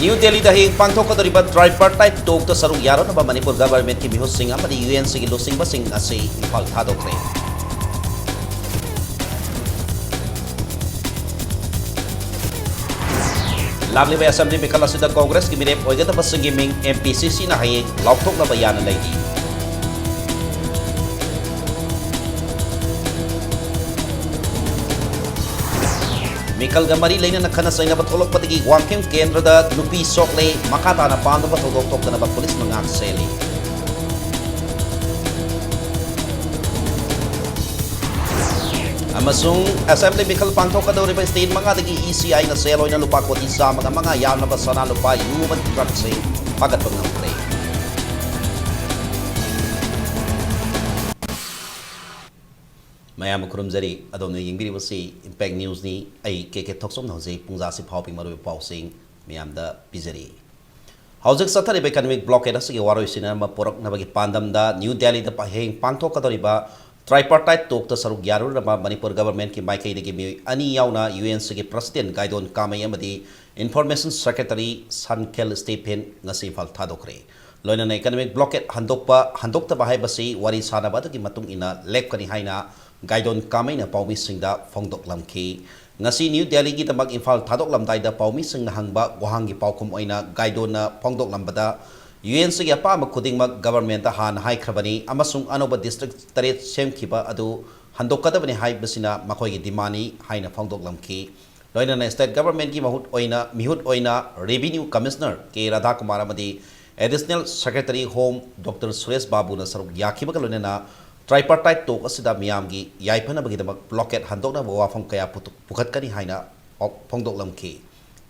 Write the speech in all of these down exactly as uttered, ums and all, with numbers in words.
New ꯗꯦꯜꯂꯤꯗ ꯍꯌꯦꯡ ꯄꯥꯡꯊꯣꯛꯀꯗꯧꯔꯤꯕ tripartite talkꯇ ꯁꯔꯨꯛ ꯌꯥꯔꯣꯟꯅꯕ ꯃꯅꯤꯄꯨꯔ governmentꯀꯤ ꯃꯤꯍꯨꯠꯁꯤꯡ ꯑꯃꯗꯤ UNCꯒꯤ ꯂꯨꯆꯤꯡꯕꯁꯤꯡ ꯉꯁꯤ ꯏꯝꯐꯥꯜ ꯊꯥꯗꯣꯛꯈ꯭ꯔꯦ꯫ ꯂꯥꯛꯂꯤꯕ assembly ꯃꯤꯈꯜ ꯑꯁꯤꯗ Congressꯀꯤ ꯃꯤꯔꯦꯞ ꯑꯣꯏꯒꯗꯕꯁꯤꯡꯒꯤ ꯃꯤꯡ MPCCꯅ ꯍꯌꯦꯡ ꯂꯥꯎꯊꯣꯛꯅꯕ ꯌꯥꯅ ꯂꯩꯔꯤ꯫ ꯃꯤꯈꯜꯒ ꯃꯔꯤ ꯂꯩꯅꯅ ꯈꯠꯅ ꯆꯩꯅꯕ ꯊꯣꯛꯂꯛꯄꯗꯒꯤ ꯋꯥꯡꯈꯦꯝ ꯀꯦꯟꯗ꯭ꯔꯗ ꯅꯨꯄꯤ ꯁꯣꯛꯂꯦ, ꯃꯈꯥ ꯇꯥꯅ ꯄꯥꯝꯗꯕ ꯊꯧꯗꯣꯛ ꯊꯣꯛꯇꯅꯕ ꯄꯨꯂꯤꯁꯅ ꯉꯥꯛ ꯁꯦꯜꯂꯤ꯫ ꯑꯃꯁꯨꯡ assembly ꯃꯤꯈꯜ ꯄꯥꯡꯊꯣꯛꯀꯗꯧꯔꯤꯕ state ꯃꯉꯥꯗꯒꯤ ECIꯅ ꯁꯦꯜ ꯑꯣꯏꯅ ꯂꯨꯄꯥ ꯀꯣꯇꯤ ꯆꯥꯝꯃꯒ ꯃꯉꯥ ꯌꯥꯝꯂꯕ ꯁꯅꯥ ꯂꯨꯄꯥ ꯌꯨ ꯑꯃꯗꯤ drugꯁꯤꯡ ꯐꯥꯒꯠꯄ ꯉꯝꯈ꯭ꯔꯦ꯫ ꯃꯌꯥꯝꯕꯨ ꯈꯨꯔꯨꯝꯖꯔꯤ꯫ ꯑꯗꯣꯝꯅ ꯌꯦꯡꯕꯤꯔꯤꯕꯁꯤ Impact Newsꯅꯤ꯫ ꯑꯩ ꯀꯦ ꯀꯦ ꯊꯣꯛꯆꯣꯝꯅ ꯍꯧꯖꯤꯛ ꯄꯨꯡꯖꯥꯁꯤ ꯐꯥꯎꯕꯒꯤ ꯃꯔꯨꯑꯣꯏꯕ ꯄꯥꯎꯁꯤꯡ ꯃꯌꯥꯝꯗ ꯄꯤꯖꯔꯤ꯫ ꯍꯧꯖꯤꯛ ꯆꯠꯊꯔꯤꯕ economic blockade ꯑꯁꯤꯒꯤ ꯋꯥꯔꯣꯏꯁꯤꯟ ꯑꯃ ꯄꯨꯔꯛꯅꯕꯒꯤ ꯄꯥꯟꯗꯝꯗ ꯅ꯭ꯌꯨ ꯗꯦꯜꯂꯤꯗ ꯍꯌꯦꯡ ꯄꯥꯡꯊꯣꯛꯀꯗꯧꯔꯤꯕ tripartite talkꯇ ꯁꯔꯨꯛ ꯌꯥꯔꯨꯅꯕ ꯃꯅꯤꯄꯨꯔ governmentꯀꯤ ꯃꯥꯏꯀꯩꯗꯒꯤ ꯃꯤꯑꯣꯏ ꯑꯅꯤ ꯌꯥꯎꯅ UNCꯒꯤ president ꯒꯥꯏꯗꯣꯟ ꯀꯥꯃꯩ ꯑꯃꯗꯤ information secretary ꯁꯟꯈꯦꯜ ꯁ꯭ꯇꯦꯐꯦꯟ ꯉꯁꯤ ꯏꯝꯐꯥꯜ ꯊꯥꯗꯣꯛꯈ꯭ꯔꯦ꯫ ꯂꯣꯏꯅꯅ economic blockade ꯍꯟꯗꯣꯛꯄ, ꯍꯟꯗꯣꯛꯇꯕ ꯍꯥꯏꯕꯁꯤ ꯋꯥꯔꯤ ꯁꯥꯅꯕ ꯑꯗꯨꯒꯤ ꯃꯇꯨꯡ ꯏꯟꯅ ꯂꯦꯞꯀꯅꯤ ꯍꯥꯏꯅ ꯒꯥꯏꯗꯣꯟ ꯀꯥꯃꯩꯅ ꯄꯥꯎꯃꯤꯁꯤꯡꯗ ꯐꯣꯡꯗꯣꯛꯂꯝꯈꯤ꯫ ꯉꯁꯤ ꯅ꯭ꯌꯨ ꯗꯦꯜꯂꯤꯒꯤꯗꯃꯛ ꯏꯝꯐꯥꯜ ꯊꯥꯗꯣꯛꯂꯝꯗꯥꯏꯗ ꯄꯥꯎꯃꯤꯁꯤꯡꯅ ꯍꯪꯕ ꯋꯥꯍꯪꯒꯤ ꯄꯥꯎꯈꯨꯝ ꯑꯣꯏꯅ ꯒꯥꯏꯗꯣꯟꯅ ꯐꯣꯡꯗꯣꯛꯂꯝꯕꯗ, UNCꯒꯤ ꯑꯄꯥꯝꯕ ꯈꯨꯗꯤꯡꯃꯛ governmentꯇ ꯍꯥꯟꯅ ꯍꯥꯏꯈ꯭ꯔꯕꯅꯤ ꯑꯃꯁꯨꯡ ꯑꯅꯧꯕ district ꯇꯔꯦꯠ ꯁꯦꯝꯈꯤꯕ ꯑꯗꯨ ꯍꯟꯗꯣꯛꯀꯗꯕꯅꯤ ꯍꯥꯏꯕꯁꯤꯅ ꯃꯈꯣꯏꯒꯤ demandꯅꯤ ꯍꯥꯏꯅ ꯐꯣꯡꯗꯣꯛꯂꯝꯈꯤ꯫ ꯂꯣꯏꯅꯅ state governmentꯀꯤ ꯃꯍꯨꯠ ꯑꯣꯏꯅ, ꯃꯤꯍꯨꯠ ꯑꯣꯏꯅ Revenue Commissioner ꯀꯦ ꯔꯥꯙꯥꯀꯨꯃꯥꯔ ꯑꯃꯗꯤ Additional Secretary Home Doctor Suresh ꯕꯥꯕꯨꯅ ꯁꯔꯨꯛ ꯌꯥꯈꯤꯕꯒ ꯂꯣꯏꯅꯅ tripartite talk ꯑꯁꯤꯗ ꯃꯤꯌꯥꯝꯒꯤ ꯌꯥꯏꯐꯅꯕꯒꯤꯗꯃꯛ blockade ꯍꯟꯗꯣꯛꯅꯕ ꯋꯥꯐꯝ ꯀꯌꯥ ꯄꯨꯊꯣꯛ-, ꯄꯨꯈꯠꯀꯅꯤ ꯍꯥꯏꯅ ꯐꯣꯡꯗꯣꯛꯂꯝꯈꯤ꯫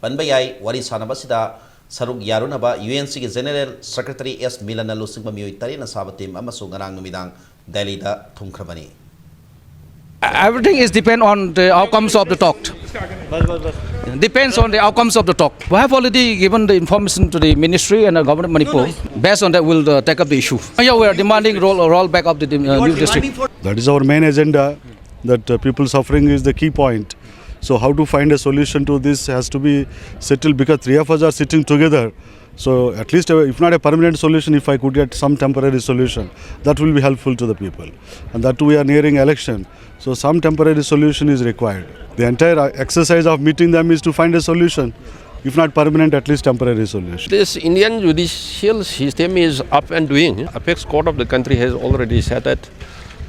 ꯄꯟꯕ ꯌꯥꯏ, ꯋꯥꯔꯤ ꯁꯥꯅꯕ ꯑꯁꯤꯗ ꯁꯔꯨꯛ ꯌꯥꯔꯨꯅꯕ UNCꯒꯤ General Secretary ꯑꯦꯁ ꯃꯤꯂꯟꯅ ꯂꯨꯆꯤꯡꯕ ꯃꯤꯑꯣꯏ ꯇꯔꯦꯠꯅ ꯁꯥꯕ team ꯑꯃꯁꯨ ꯉꯔꯥꯡ ꯅꯨꯃꯤꯗꯥꯡ ꯗꯦꯜꯂꯤꯗ ꯊꯨꯡꯈ꯭ꯔꯕꯅꯤ꯫ Everything is depend on the outcomes of the talk. Depends on the outcomes of the talk. We have already given the information to the ministry and the government of Manipur. Based on that, we'll, uh, take up the issue. Yeah, we are demanding roll, roll back of the, uh, new district. That is our main agenda, that, uh, people suffering is the key point. So how to find a solution to this has to be settled, because three of us are sitting together. So at least, uh, if not a permanent solution, if I could get some temporary solution, that will be helpful to the people. And that too, we are nearing election. So some temporary solution is required. The entire, uh, exercise of meeting them is to find a solution, if not permanent, at least temporary solution. This Indian judicial system is up and doing. Apex court of the country has already said that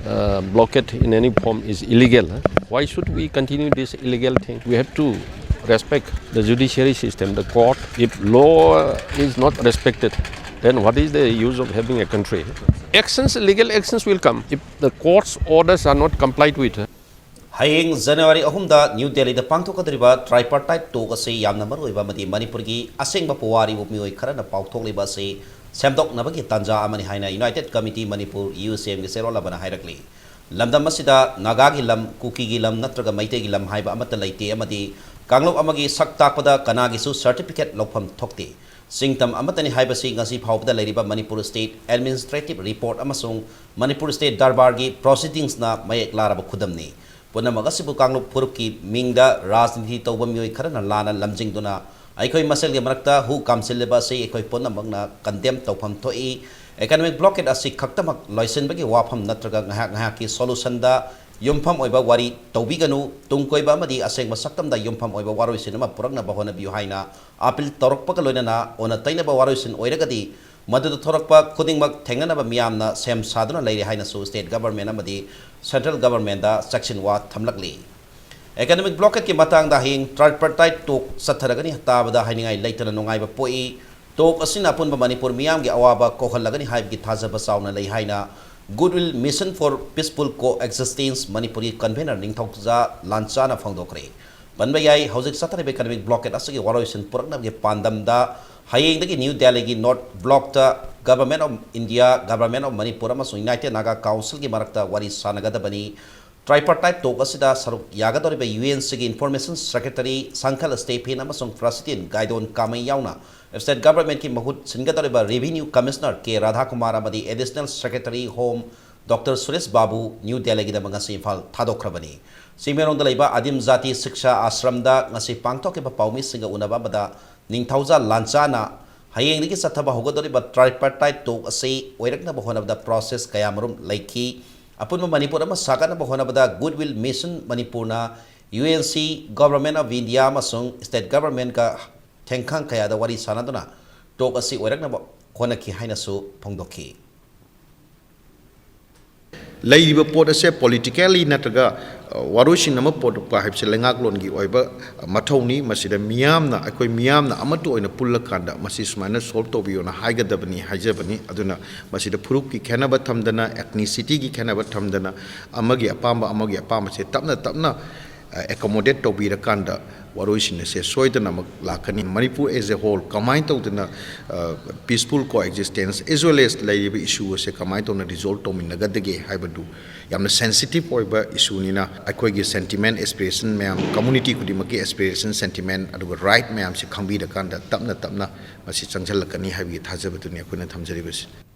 uh, blockade in any form is illegal. Why should we continue this illegal thing? We have to respect the judiciary system, the court. If law is not respected, then what is the use of having a country? Actions, legal actions will come if the court's orders are not complied with. ꯍꯌꯦꯡ ꯖꯅꯋꯥꯔꯤ ꯑꯍꯨꯝꯗ new ꯗꯦꯜꯂꯤꯗ ꯄꯥꯡꯊꯣꯛꯀꯗꯧꯔꯤꯕ ꯇ꯭ꯔꯥꯏꯄꯥꯔꯇꯥꯏꯠ ꯇꯣꯛ ꯑꯁꯤ ꯌꯥꯝꯅ ꯃꯔꯨꯑꯣꯏꯕ ꯑꯃꯗꯤ ꯃꯅꯤꯄꯨꯔꯒꯤ ꯑꯁꯦꯡꯕ ꯄꯨꯋꯥꯔꯤꯕꯨ ꯃꯤꯑꯣꯏ ꯈꯔꯅ ꯄꯥꯎꯊꯣꯛꯂꯤꯕ ꯑꯁꯤ ꯁꯦꯝꯗꯣꯛꯅꯕꯒꯤ ꯇꯥꯟꯖꯥ ꯑꯃꯅꯤ ꯍꯥꯏꯅ ꯌꯨꯅꯥꯏꯇꯦꯠ ꯀꯃꯤꯇꯤ ꯃꯅꯤꯄꯨꯔ, ꯌꯨ ꯁꯤ ꯑꯦꯝꯒꯤ ꯆꯦꯔꯣꯜ ꯑꯃꯅ ꯍꯥꯏꯔꯛꯂꯤ꯫ ꯂꯝꯗꯝ ꯑꯁꯤꯗ ꯅꯥꯒꯥꯒꯤ ꯂꯝ, ꯀꯨꯀꯤꯒꯤ ꯂꯝ ꯅꯠꯇ꯭ꯔꯒ ꯃꯩꯇꯩꯒꯤ ꯂꯝ ꯍꯥꯏꯕ ꯑꯃꯠꯇ ꯂꯩꯇꯦ ꯑꯃꯗꯤ ꯀꯥꯡꯂꯨꯞ ꯑꯃꯒꯤ ꯁꯛ ꯇꯥꯛꯄꯗ ꯀꯅꯥꯒꯤꯁꯨ ꯁꯔꯇꯤꯐꯤꯀꯦꯠ ꯂꯧꯐꯝ ꯊꯣꯛꯇꯦ꯫ ꯆꯤꯡꯇꯝ ꯑꯃꯠꯇꯅꯤ ꯍꯥꯏꯕꯁꯤ ꯉꯁꯤ ꯐꯥꯎꯕꯗ ꯂꯩꯔꯤꯕ ꯃꯅꯤꯄꯨꯔ ꯁ꯭ꯇꯦꯠ ꯑꯦꯗꯃꯤꯅꯤꯁꯇ꯭ꯔꯦꯇꯤꯚ ꯔꯤꯄꯣꯔꯠ ꯑꯃꯁꯨꯡ ꯃꯅꯤꯄꯨꯔ ꯁ꯭ꯇꯦꯠ ꯗꯔꯕꯥꯔꯒꯤ ꯄ꯭ꯔꯣꯁꯤꯗꯤꯡꯁꯅ ꯃꯌꯦꯛ ꯂꯥꯔꯕ ꯈꯨꯗꯝꯅꯤ꯫ ꯄꯨꯝꯅꯃꯛ ꯑꯁꯤꯕꯨ ꯀꯥꯡꯂꯨꯞ ꯐꯨꯔꯨꯞꯀꯤ ꯃꯤꯡꯗ ꯔꯥꯖꯅꯤꯇꯤ ꯇꯧꯕ ꯃꯤꯑꯣꯏ ꯈꯔꯅ ꯂꯥꯟꯅ ꯂꯝꯖꯤꯡꯗꯨꯅ ꯑꯩꯈꯣꯏ ꯃꯁꯦꯜꯒꯤ ꯃꯔꯛꯇ ꯍꯨ ꯀꯥꯝꯁꯤꯜꯂꯤꯕ ꯑꯁꯤ ꯑꯩꯈꯣꯏ ꯄꯨꯝꯅꯃꯛꯅ ꯀꯟꯗꯦꯝ ꯇꯧꯐꯝ ꯊꯣꯛꯏ꯫ ꯏꯀꯣꯅꯣꯃꯤꯛ ꯕ꯭ꯂꯣꯀꯦꯠ ꯑꯁꯤ ꯈꯛꯇꯃꯛ ꯂꯣꯏꯁꯤꯟꯕꯒꯤ ꯋꯥꯐꯝ ꯅꯠꯇ꯭ꯔꯒ ꯉꯥꯏꯍꯥꯛ ꯉꯥꯏꯍꯥꯛꯀꯤ ꯁꯣꯂꯨꯁꯟꯗ ꯌꯨꯝꯐꯝ ꯑꯣꯏꯕ ꯋꯥꯔꯤ ꯇꯧꯕꯤꯒꯅꯨ꯫ ꯇꯨꯡ ꯀꯣꯏꯕ ꯑꯃꯗꯤ ꯑꯁꯦꯡꯕ ꯁꯛꯇꯝꯗ ꯌꯨꯝꯐꯝ ꯑꯣꯏꯕ ꯋꯥꯔꯣꯏꯁꯤꯟ ꯑꯃ ꯄꯨꯔꯛꯅꯕ ꯍꯣꯠꯅꯕꯤꯌꯨ ꯍꯥꯏꯅ ꯑꯥꯄꯤꯜ ꯇꯧꯔꯛꯄꯒ ꯂꯣꯏꯅꯅ ꯑꯣꯟꯅ ꯇꯩꯅꯕ ꯋꯥꯔꯣꯏꯁꯤꯟ ꯑꯣꯏꯔꯒꯗꯤ ꯃꯗꯨꯗ ꯊꯣꯔꯛꯄ ꯈꯨꯗꯤꯡꯃꯛ ꯊꯦꯡꯅꯅꯕ ꯃꯤꯌꯥꯝꯅ ꯁꯦꯝ ꯁꯥꯗꯨꯅ ꯂꯩꯔꯦ ꯍꯥꯏꯅꯁꯨ ꯁ꯭ꯇꯦꯠ ꯒꯚꯔꯟꯃꯦꯟꯠ ꯑꯃꯗꯤ ꯁꯦꯟꯇ꯭ꯔꯦꯜ ꯒꯚꯔꯟꯃꯦꯟꯠꯗ ꯆꯦꯛꯁꯤꯟ ꯋꯥ ꯊꯝꯂꯛꯂꯤ꯫ ꯏꯀꯣꯅꯣꯃꯤꯛ ꯕ꯭ꯂꯣꯀꯦꯠꯀꯤ ꯃꯇꯥꯡꯗ ꯍꯌꯦꯡ ꯇ꯭ꯔꯥꯏꯄꯥꯔꯇꯥꯏꯠ ꯇꯣꯛ ꯆꯠꯊꯔꯒꯅꯤ꯫ ꯇꯥꯕꯗ ꯍꯥꯏꯅꯤꯡꯉꯥꯏ ꯂꯩꯇꯅ ꯅꯨꯡꯉꯥꯏꯕ ꯄꯣꯛꯏ꯫ ꯇꯣꯛ ꯑꯁꯤꯅ ꯑꯄꯨꯟꯕ ꯃꯅꯤꯄꯨꯔ ꯃꯤꯌꯥꯝꯒꯤ ꯑꯋꯥꯕ ꯀꯣꯛꯍꯜꯂꯒꯅꯤ ꯍꯥꯏꯕꯒꯤ ꯊꯥꯖꯕ ꯆꯥꯎꯅ ꯂꯩ ꯍꯥꯏꯅ Goodwill Mission for Peaceful Coexistence ꯃꯅꯤꯄꯨꯔꯒꯤ ꯀꯟꯚꯦꯅꯔ ꯅꯤꯡꯊꯧꯖꯥ ꯂꯥꯟꯆꯥꯅ ꯐꯣꯡꯗꯣꯛꯈ꯭ꯔꯦ꯫ ꯄꯟꯕ ꯌꯥꯏ, ꯍꯧꯖꯤꯛ ꯆꯠꯊꯔꯤꯕ ꯏꯀꯣꯅꯣꯃꯤꯛ ꯕ꯭ꯂꯣꯀꯦꯠ ꯑꯁꯤꯒꯤ ꯋꯥꯔꯣꯏꯁꯤꯟ ꯄꯨꯔꯛꯅꯕꯒꯤ ꯄꯥꯟꯗꯝꯗ ꯍꯌꯦꯡꯗꯒꯤ ꯅ꯭ꯌꯨ ꯗꯦꯜꯂꯤꯒꯤ ꯅꯣꯔꯠ ꯕ꯭ꯂꯣꯛꯇ Government of India, Government of Manipur ꯑꯃꯁꯨꯡ ꯌꯨꯅꯥꯏꯇꯦꯗ ꯅꯥꯒꯥ ꯀꯥꯎꯟꯁꯤꯜꯒꯤ ꯃꯔꯛꯇ ꯋꯥꯔꯤ ꯁꯥꯟꯅꯒꯗꯕꯅꯤ꯫ ꯇ꯭ꯔꯥꯏꯄꯥꯔꯇꯥꯏꯠ ꯇꯣꯛ ꯑꯁꯤꯗ ꯁꯔꯨꯛ ꯌꯥꯒꯗꯧꯔꯤꯕ ꯌꯨ ꯑꯦꯟ ꯁꯤꯒꯤ ꯏꯟꯐꯣꯔꯃꯦꯁꯟ ꯁꯦꯀ꯭ꯔꯦꯇꯔꯤ ꯁꯪꯈꯜ ꯁ꯭ꯇꯦꯐꯦꯟ ꯑꯃꯁꯨꯡ ꯄ꯭ꯔꯁꯤꯗꯦꯟꯠ ꯒꯥꯏꯗꯣꯟ ꯀꯥꯃꯩ ꯌꯥꯎꯅ ꯁ꯭ꯇꯦꯠ ꯒꯚꯔꯟꯃꯦꯟꯠꯀꯤ ꯃꯍꯨꯠ ꯁꯤꯟꯒꯗꯧꯔꯤꯕ ꯔꯦꯚꯤꯅ꯭ꯌꯨ ꯀꯃꯤꯁꯅꯔ ꯀꯦ ꯔꯥꯙꯥꯀꯨꯃꯥꯔ ꯑꯃꯗꯤ additional secretary home doctor Suresh Babu New ꯗꯦꯜꯂꯤꯒꯤꯗꯃꯛ ꯉꯁꯤ ꯏꯝꯐꯥꯜ ꯊꯥꯗꯣꯛꯈ꯭ꯔꯕꯅꯤ꯫ ꯆꯤꯡꯃꯩꯔꯣꯡꯗ ꯂꯩꯕ ꯑꯗꯤꯝ ꯖꯥꯇꯤ ꯁꯤꯛꯁꯥ ꯑꯥꯁ꯭ꯔꯝꯗ ꯉꯁꯤ ꯄꯥꯡꯊꯣꯛꯈꯤꯕ ꯄꯥꯎꯃꯤꯁꯤꯡꯒ ꯎꯅꯕ ꯑꯃꯗ ꯅꯤꯡꯊꯧꯖꯥ ꯂꯥꯟꯆꯥꯅ ꯍꯌꯦꯡꯗꯒꯤ ꯆꯠꯊꯕ ꯍꯧꯒꯗꯧꯔꯤꯕ tripartite talk ꯑꯁꯤ ꯑꯣꯏꯔꯛꯅꯕ ꯍꯣꯠꯅꯕꯗ process ꯀꯌꯥꯃꯔꯨꯝ ꯂꯩꯈꯤ꯫ ꯑꯄꯨꯟꯕ ꯃꯅꯤꯄꯨꯔ ꯑꯃ ꯁꯥꯒꯠꯅꯕ ꯍꯣꯠꯅꯕꯗ Goodwill Mission ꯃꯅꯤꯄꯨꯔꯅ U N C, Government of India ꯑꯃꯁꯨꯡ state governmentꯀ ꯊꯦꯡꯈꯥꯡ ꯀꯌꯥꯗ ꯋꯥꯔꯤ ꯁꯥꯟꯅꯗꯨꯅ talk ꯑꯁꯤ ꯑꯣꯏꯔꯛꯅꯕ ꯍꯣꯠꯅꯈꯤ ꯍꯥꯏꯅꯁꯨ ꯐꯣꯡꯗꯣꯛꯈꯤ꯫ ꯂꯩꯔꯤꯕ ꯄꯣꯠ ꯑꯁꯦ politically ꯅꯠꯇ꯭ꯔꯒ, ꯑ, ꯋꯥꯔꯣꯏꯁꯤꯟ ꯑꯃ ꯄꯨꯔꯛꯄ ꯍꯥꯏꯕꯁꯦ ꯂꯩꯉꯥꯛꯂꯣꯟꯒꯤ ꯑꯣꯏꯕ, ꯑ, ꯃꯊꯧꯅꯤ꯫ ꯃꯁꯤꯗ ꯃꯤꯌꯥꯝꯅ, ꯑꯩꯈꯣꯏ ꯃꯤꯌꯥꯝꯅ ꯑꯃꯠꯇ ꯑꯣꯏꯅ ꯄꯨꯜꯂꯀꯥꯟꯗ ꯃꯁꯤ ꯁꯨꯃꯥꯏꯅ solve ꯇꯧꯕꯤꯌꯣꯅ ꯍꯥꯏꯒꯗꯕꯅꯤ ꯍꯥꯏꯖꯕꯅꯤ꯫ ꯑꯗꯨꯅ ꯃꯁꯤꯗ ꯐꯨꯔꯨꯞꯀꯤ ꯈꯦꯠꯅꯕ ꯊꯝꯗꯅ, ethnicity ꯒꯤ ꯈꯦꯠꯅꯕ ꯊꯝꯗꯅ, ꯑꯃꯒꯤ ꯑꯄꯥꯝꯕ, ꯑꯃꯒꯤ ꯑꯄꯥꯝꯕꯁꯦ ꯇꯞꯅ ꯇꯞꯅ, ꯑ, accommodate ꯇꯧꯕꯤꯔꯀꯥꯟꯗ ꯋꯥꯔꯣꯏꯁꯤꯟ ꯑꯁꯦ ꯁꯣꯏꯗꯅꯃꯛ ꯂꯥꯛꯀꯅꯤ꯫ ꯃꯅꯤꯄꯨꯔ as a whole ꯀꯃꯥꯏꯅ ꯇꯧꯗꯅ, ꯑ, peaceful coexistence as well as ꯂꯩꯔꯤꯕ issue ꯑꯁꯦ ꯀꯃꯥꯏꯅ ꯇꯧꯅ resolve ꯇꯧꯃꯤꯟꯅꯒꯗꯒꯦ ꯍꯥꯏꯕꯗꯨ ꯌꯥꯝꯅ sensitive ꯑꯣꯏꯕ issue ꯅꯤꯅ, ꯑꯩꯈꯣꯏꯒꯤ sentiment, aspiration ꯃꯌꯥꯝ, community ꯈꯨꯗꯤꯡꯃꯛꯀꯤ aspiration, sentiment, ꯑꯗꯨꯒ right ꯃꯌꯥꯝꯁꯤ ꯈꯪꯕꯤꯔꯀꯥꯟꯗ ꯇꯞꯅ ꯇꯞꯅ ꯃꯁꯤ ꯆꯪꯁꯤꯜꯂꯛꯀꯅꯤ ꯍꯥꯏꯕꯒꯤ ꯊꯥꯖꯕꯗꯨꯅꯤ ꯑꯩꯈꯣꯏꯅ ꯊꯝꯖꯔꯤꯕꯁꯤ꯫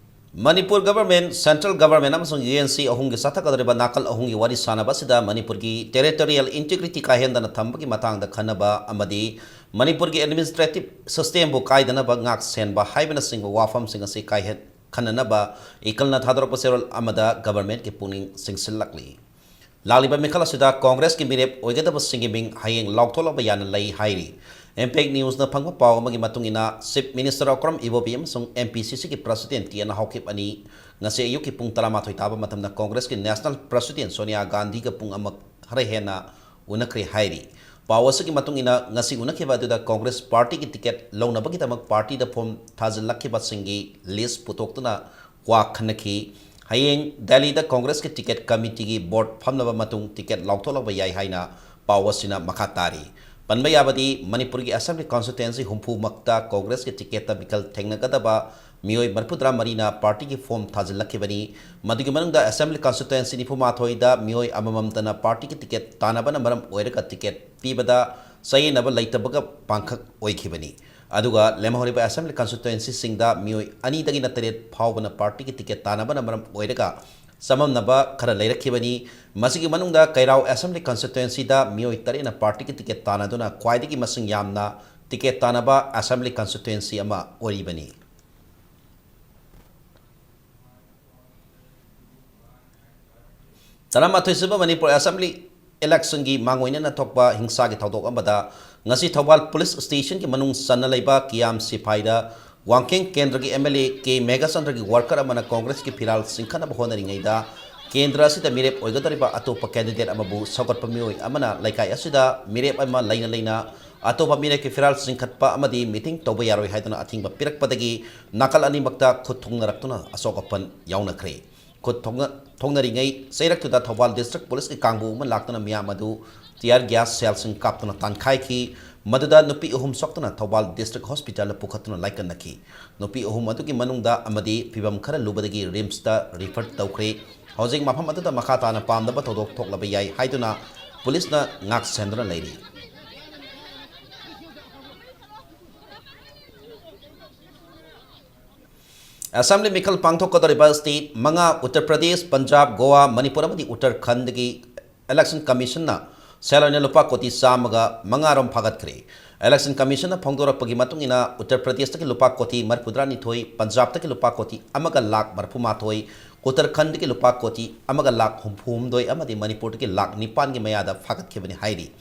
ꯃꯅꯤꯄꯨꯔ government, central government ꯑꯃꯁꯨꯡ U N C ꯑꯍꯨꯝꯒꯤ ꯆꯠꯊꯒꯗꯧꯔꯤꯕ ꯅꯥꯀꯜ ꯑꯍꯨꯝꯒꯤ ꯋꯥꯔꯤ ꯁꯥꯟꯅꯕ ꯑꯁꯤꯗ ꯃꯅꯤꯄꯨꯔꯒꯤ territorial integrity ꯀꯥꯏꯍꯟꯗꯅ ꯊꯝꯕꯒꯤ ꯃꯇꯥꯡꯗ ꯈꯟꯅꯕ ꯑꯃꯗꯤ ꯃꯅꯤꯄꯨꯔꯒꯤ administrative system ꯕꯨ ꯀꯥꯏꯗꯅꯕ ꯉꯥꯛ ꯁꯦꯟꯕ ꯍꯥꯏꯕꯅꯆꯤꯡꯕ ꯋꯥꯐꯝꯁꯤꯡ ꯑꯁꯤ ꯀꯥꯏꯍꯟ-, ꯈꯟꯅꯅꯕ ꯏꯀꯜꯅ ꯊꯥꯗꯣꯔꯛꯄ ꯆꯦꯔꯣꯜ ꯑꯃꯗ government ꯀꯤ ꯄꯨꯛꯅꯤꯡ ꯆꯤꯡꯁꯤꯜꯂꯛꯂꯤ꯫ ꯂꯥꯛꯂꯤꯕ ꯃꯤꯈꯜ ꯑꯁꯤꯗ ꯀꯣꯡꯒ꯭ꯔꯦꯁꯀꯤ ꯃꯤꯔꯦꯞ ꯑꯣꯏꯒꯗꯕꯁꯤꯡꯒꯤ ꯃꯤꯡ ꯍꯌꯦꯡ ꯂꯥꯎꯊꯣꯛꯂꯛꯄ ꯌꯥꯅ ꯂꯩ ꯍꯥꯏꯔꯤ꯫ Impact News ꯅ ꯐꯪꯕ ꯄꯥꯎ ꯑꯃꯒꯤ ꯃꯇꯨꯡ ꯏꯟꯅ, Chief Minister ꯑꯣꯀ꯭ꯔꯝ ꯏꯕꯣꯕꯤ ꯑꯃꯁꯨꯡ M P C C ꯒꯤ President ꯇꯤ ꯑꯦꯟ ꯍꯥꯎꯀꯤꯞ ꯑꯅꯤ ꯉꯁꯤ ꯑꯌꯨꯛꯀꯤ ꯄꯨꯡ ꯇꯔꯥꯃꯥꯊꯣꯏ ꯇꯥꯕ ꯃꯇꯝꯗ ꯀꯣꯡꯒ꯭ꯔꯦꯁꯀꯤ National President ꯁꯣꯅꯤꯌꯥ ꯒꯥꯟꯙꯤꯒ ꯄꯨꯡ ꯑꯃ ꯈꯔ ꯍꯦꯟꯅ ꯎꯅꯈ꯭ꯔꯦ ꯍꯥꯏꯔꯤ꯫ ꯄꯥꯎ ꯑꯁꯤꯒꯤ ꯃꯇꯨꯡ ꯏꯟꯅ, ꯉꯁꯤ ꯎꯅꯈꯤꯕ ꯑꯗꯨꯗ ꯀꯣꯡꯒ꯭ꯔꯦꯁ ꯄꯥꯔꯇꯤꯒꯤ ticket ꯂꯧꯅꯕꯒꯤꯗꯃꯛ ꯄꯥꯔꯇꯤꯗ form ꯊꯥꯖꯤꯜꯂꯛꯈꯤꯕꯁꯤꯡꯒꯤ list ꯄꯨꯊꯣꯛꯇꯨꯅ ꯋꯥ ꯈꯟꯅꯈꯤ꯫ ꯍꯌꯦꯡ ꯗꯦꯜꯂꯤꯗ ꯀꯣꯡꯒ꯭ꯔꯦꯁꯀꯤ ticket committee ꯒꯤ board ꯐꯝꯂꯕ ꯃꯇꯨꯡ ticket ꯂꯥꯎꯊꯣꯛꯂꯛꯄ ꯌꯥꯏ ꯍꯥꯏꯅ ꯄꯥꯎ ꯑꯁꯤꯅ ꯃꯈꯥ ꯇꯥꯔꯤ꯫ ꯄꯟꯕ ꯌꯥꯕꯗꯤ, ꯃꯅꯤꯄꯨꯔꯒꯤ Assembly constituency ꯍꯨꯝꯐꯨ ꯃꯛꯇ ꯀꯣꯡꯒ꯭ꯔꯦꯁꯀꯤ ticket ꯇ ꯃꯤꯈꯜ ꯊꯦꯡꯅꯒꯗꯕ ꯃꯤꯑꯣꯏ ꯃꯔꯤꯐꯨꯇꯔꯥ ꯃꯔꯤꯅ ꯄꯥꯔꯇꯤꯒꯤ form ꯊꯥꯖꯤꯜꯂꯛꯈꯤꯕꯅꯤ꯫ ꯃꯗꯨꯒꯤ ꯃꯅꯨꯡꯗ Assembly constituency ꯅꯤꯐꯨ ꯃꯥꯊꯣꯏꯗ ꯃꯤꯑꯣꯏ ꯑꯃꯃꯝꯇꯅ ꯄꯥꯔꯇꯤꯒꯤ ticket ꯇꯥꯟꯅꯕꯅ ꯃꯔꯝ ꯑꯣꯏꯔꯒ ticket ꯄꯤꯕꯗ ꯆꯌꯦꯠꯅꯕ ꯂꯩꯇꯕꯒ ꯄꯥꯡꯈꯛ ꯑꯣꯏꯈꯤꯕꯅꯤ꯫ ꯑꯗꯨꯒ ꯂꯦꯝꯍꯧꯔꯤꯕ Assembly constituency ꯁꯤꯡꯗ ꯃꯤꯑꯣꯏ ꯑꯅꯤꯗꯒꯤꯅ ꯇꯔꯦꯠ ꯐꯥꯎꯕꯅ ꯄꯥꯔꯇꯤꯒꯤ ticket ꯇꯥꯟꯅꯕꯅ ꯃꯔꯝ ꯑꯣꯏꯔꯒ ꯆꯃꯝꯅꯕ ꯈꯔ ꯂꯩꯔꯛꯈꯤꯕꯅꯤ꯫ ꯃꯁꯤꯒꯤ ꯃꯅꯨꯡꯗ ꯀꯩꯔꯥꯎ Assembly Constituencyꯗ ꯃꯤꯑꯣꯏ ꯇꯔꯦꯠꯅ partyꯒꯤ ticket ꯇꯥꯟꯅꯗꯨꯅ ꯈ꯭ꯋꯥꯏꯗꯒꯤ ꯃꯁꯤꯡ ꯌꯥꯝꯅ ticket ꯇꯥꯟꯅꯕ Assembly Constituency ꯑꯃ ꯑꯣꯏꯔꯤꯕꯅꯤ꯫ ꯇꯔꯥꯃꯥꯊꯣꯏꯁꯨꯕ ꯃꯅꯤꯄꯨꯔ Assembly electionꯒꯤ ꯃꯥꯡꯑꯣꯏꯅꯅ ꯊꯣꯛꯄ ꯍꯤꯡꯁꯥꯒꯤ ꯊꯧꯗꯣꯛ ꯑꯃꯗ ꯉꯁꯤ ꯊꯧꯕꯥꯜ police stationꯒꯤ ꯃꯅꯨꯡ ꯆꯟꯅ ꯂꯩꯕ ꯀꯤꯌꯥꯝ ꯁꯤꯐꯥꯏꯗ ꯋꯥꯡꯈꯦꯡ ꯀꯦꯟꯗ꯭ꯔꯒꯤ MLA ꯀꯦ ꯃꯦꯘꯆꯟꯗ꯭ꯔꯒꯤ worker ꯑꯃꯅ Congressꯀꯤ ꯐꯤꯔꯥꯜ ꯆꯤꯡꯈꯠꯅꯕ ꯍꯣꯠꯅꯔꯤꯉꯩꯗ ꯀꯦꯟꯗ꯭ꯔ ꯑꯁꯤꯗ ꯃꯤꯔꯦꯞ ꯑꯣꯏꯒꯗꯧꯔꯤꯕ ꯑꯇꯣꯞꯄ candidate ꯑꯃꯕꯨ ꯁꯧꯒꯠꯄ ꯃꯤꯑꯣꯏ ꯑꯃꯅ ꯂꯩꯀꯥꯏ ꯑꯁꯤꯗ ꯃꯤꯔꯦꯞ ꯑꯃ ꯂꯩꯅ ꯂꯩꯅ ꯑꯇꯣꯞꯄ ꯃꯤꯔꯦꯞꯀꯤ ꯐꯤꯔꯥꯜ ꯆꯤꯡꯈꯠꯄ ꯑꯃꯗꯤ meeting ꯇꯧꯕ ꯌꯥꯔꯣꯏ ꯍꯥꯏꯗꯨꯅ ꯑꯊꯤꯡꯕ ꯄꯤꯔꯛꯄꯗꯒꯤ ꯅꯥꯀꯜ ꯑꯅꯤꯃꯛꯇ ꯈꯨꯠ ꯊꯣꯡꯅꯔꯛꯇꯨꯅ ꯑꯁꯣꯛ ꯑꯄꯟ ꯌꯥꯎꯅꯈ꯭ꯔꯦ꯫ ꯈꯨꯠ ꯊꯣꯡꯅ-, ꯊꯣꯡꯅꯔꯤꯉꯩ ꯆꯩꯔꯛꯇꯨꯗ ꯊꯧꯕꯥꯜ district policeꯀꯤ ꯀꯥꯡꯕꯨ ꯑꯃ ꯂꯥꯛꯇꯨꯅ ꯃꯤꯌꯥꯝ ꯑꯗꯨ tear gas shellꯁꯤꯡ ꯀꯥꯞꯇꯨꯅ ꯇꯥꯟꯈꯥꯏꯈꯤ꯫ ꯃꯗꯨꯗ ꯅꯨꯄꯤ ꯑꯍꯨꯝ ꯁꯣꯛꯇꯨꯅ ꯊꯧꯕꯥꯜ district hospitalꯗ ꯄꯨꯈꯠꯇꯨꯅ ꯂꯥꯏꯀꯠꯅꯈꯤ꯫ ꯅꯨꯄꯤ ꯑꯍꯨꯝ ꯑꯗꯨꯒꯤ ꯃꯅꯨꯡꯗ ꯑꯃꯗꯤ ꯐꯤꯕꯝ ꯈꯔ ꯂꯨꯕꯗꯒꯤ RIMSꯇ refer ꯇꯧꯈ꯭ꯔꯦ꯫ ꯍꯧꯖꯤꯛ ꯃꯐꯝ ꯑꯗꯨꯗ ꯃꯈꯥ ꯇꯥꯅ ꯄꯥꯝꯗꯕ ꯊꯧꯗꯣꯛ ꯊꯣꯛꯂꯕ ꯌꯥꯏ ꯍꯥꯏꯗꯨꯅ policeꯅ ꯉꯥꯛ ꯁꯦꯟꯗꯨꯅ ꯂꯩꯔꯤ꯫ Assembly ꯃꯤꯈꯜ ꯄꯥꯡꯊꯣꯛꯀꯗꯧꯔꯤꯕ state ꯃꯉꯥ, ꯎꯠꯇꯔ ꯄ꯭ꯔꯗꯦꯁ, ꯄꯟꯖꯥꯕ, ꯒꯣꯋꯥ, ꯃꯅꯤꯄꯨꯔ ꯑꯃꯗꯤ ꯎꯠꯇꯔꯈꯟꯗꯒꯤ Election Commissionꯅ ꯁꯦꯜ ꯑꯣꯏꯅ ꯂꯨꯄꯥ ꯀꯣꯇꯤ ꯆꯥꯝꯃꯒ ꯃꯉꯥ ꯔꯣꯝ ꯐꯥꯒꯠꯈ꯭ꯔꯦ꯫ Election Commissionꯅ ꯐꯣꯡꯗꯣꯔꯛꯄꯒꯤ ꯃꯇꯨꯡ ꯏꯟꯅ, ꯎꯠꯇꯔ ꯄ꯭ꯔꯗꯦꯁꯇꯒꯤ ꯂꯨꯄꯥ ꯀꯣꯇꯤ ꯃꯔꯤꯐꯨꯇꯔꯥꯅꯤꯊꯣꯏ, ꯄꯟꯖꯥꯕꯇꯒꯤ ꯂꯨꯄꯥ ꯀꯣꯇꯤ ꯑꯃꯒ ꯂꯥꯈ ꯃꯔꯤꯐꯨꯃꯥꯊꯣꯏ, ꯎꯠꯇꯔꯈꯟꯗꯒꯤ ꯂꯨꯄꯥ ꯀꯣꯇꯤ ꯑꯃꯒ ꯂꯥꯈ ꯍꯨꯝꯐꯨꯍꯨꯝꯗꯣꯏ ꯑꯃꯗꯤ ꯃꯅꯤꯄꯨꯔꯗꯒꯤ ꯂꯥꯈ ꯅꯤꯄꯥꯟꯒꯤ ꯃꯌꯥꯗ ꯐꯥꯒꯠꯈꯤꯕꯅꯤ ꯍꯥꯏꯔꯤ꯫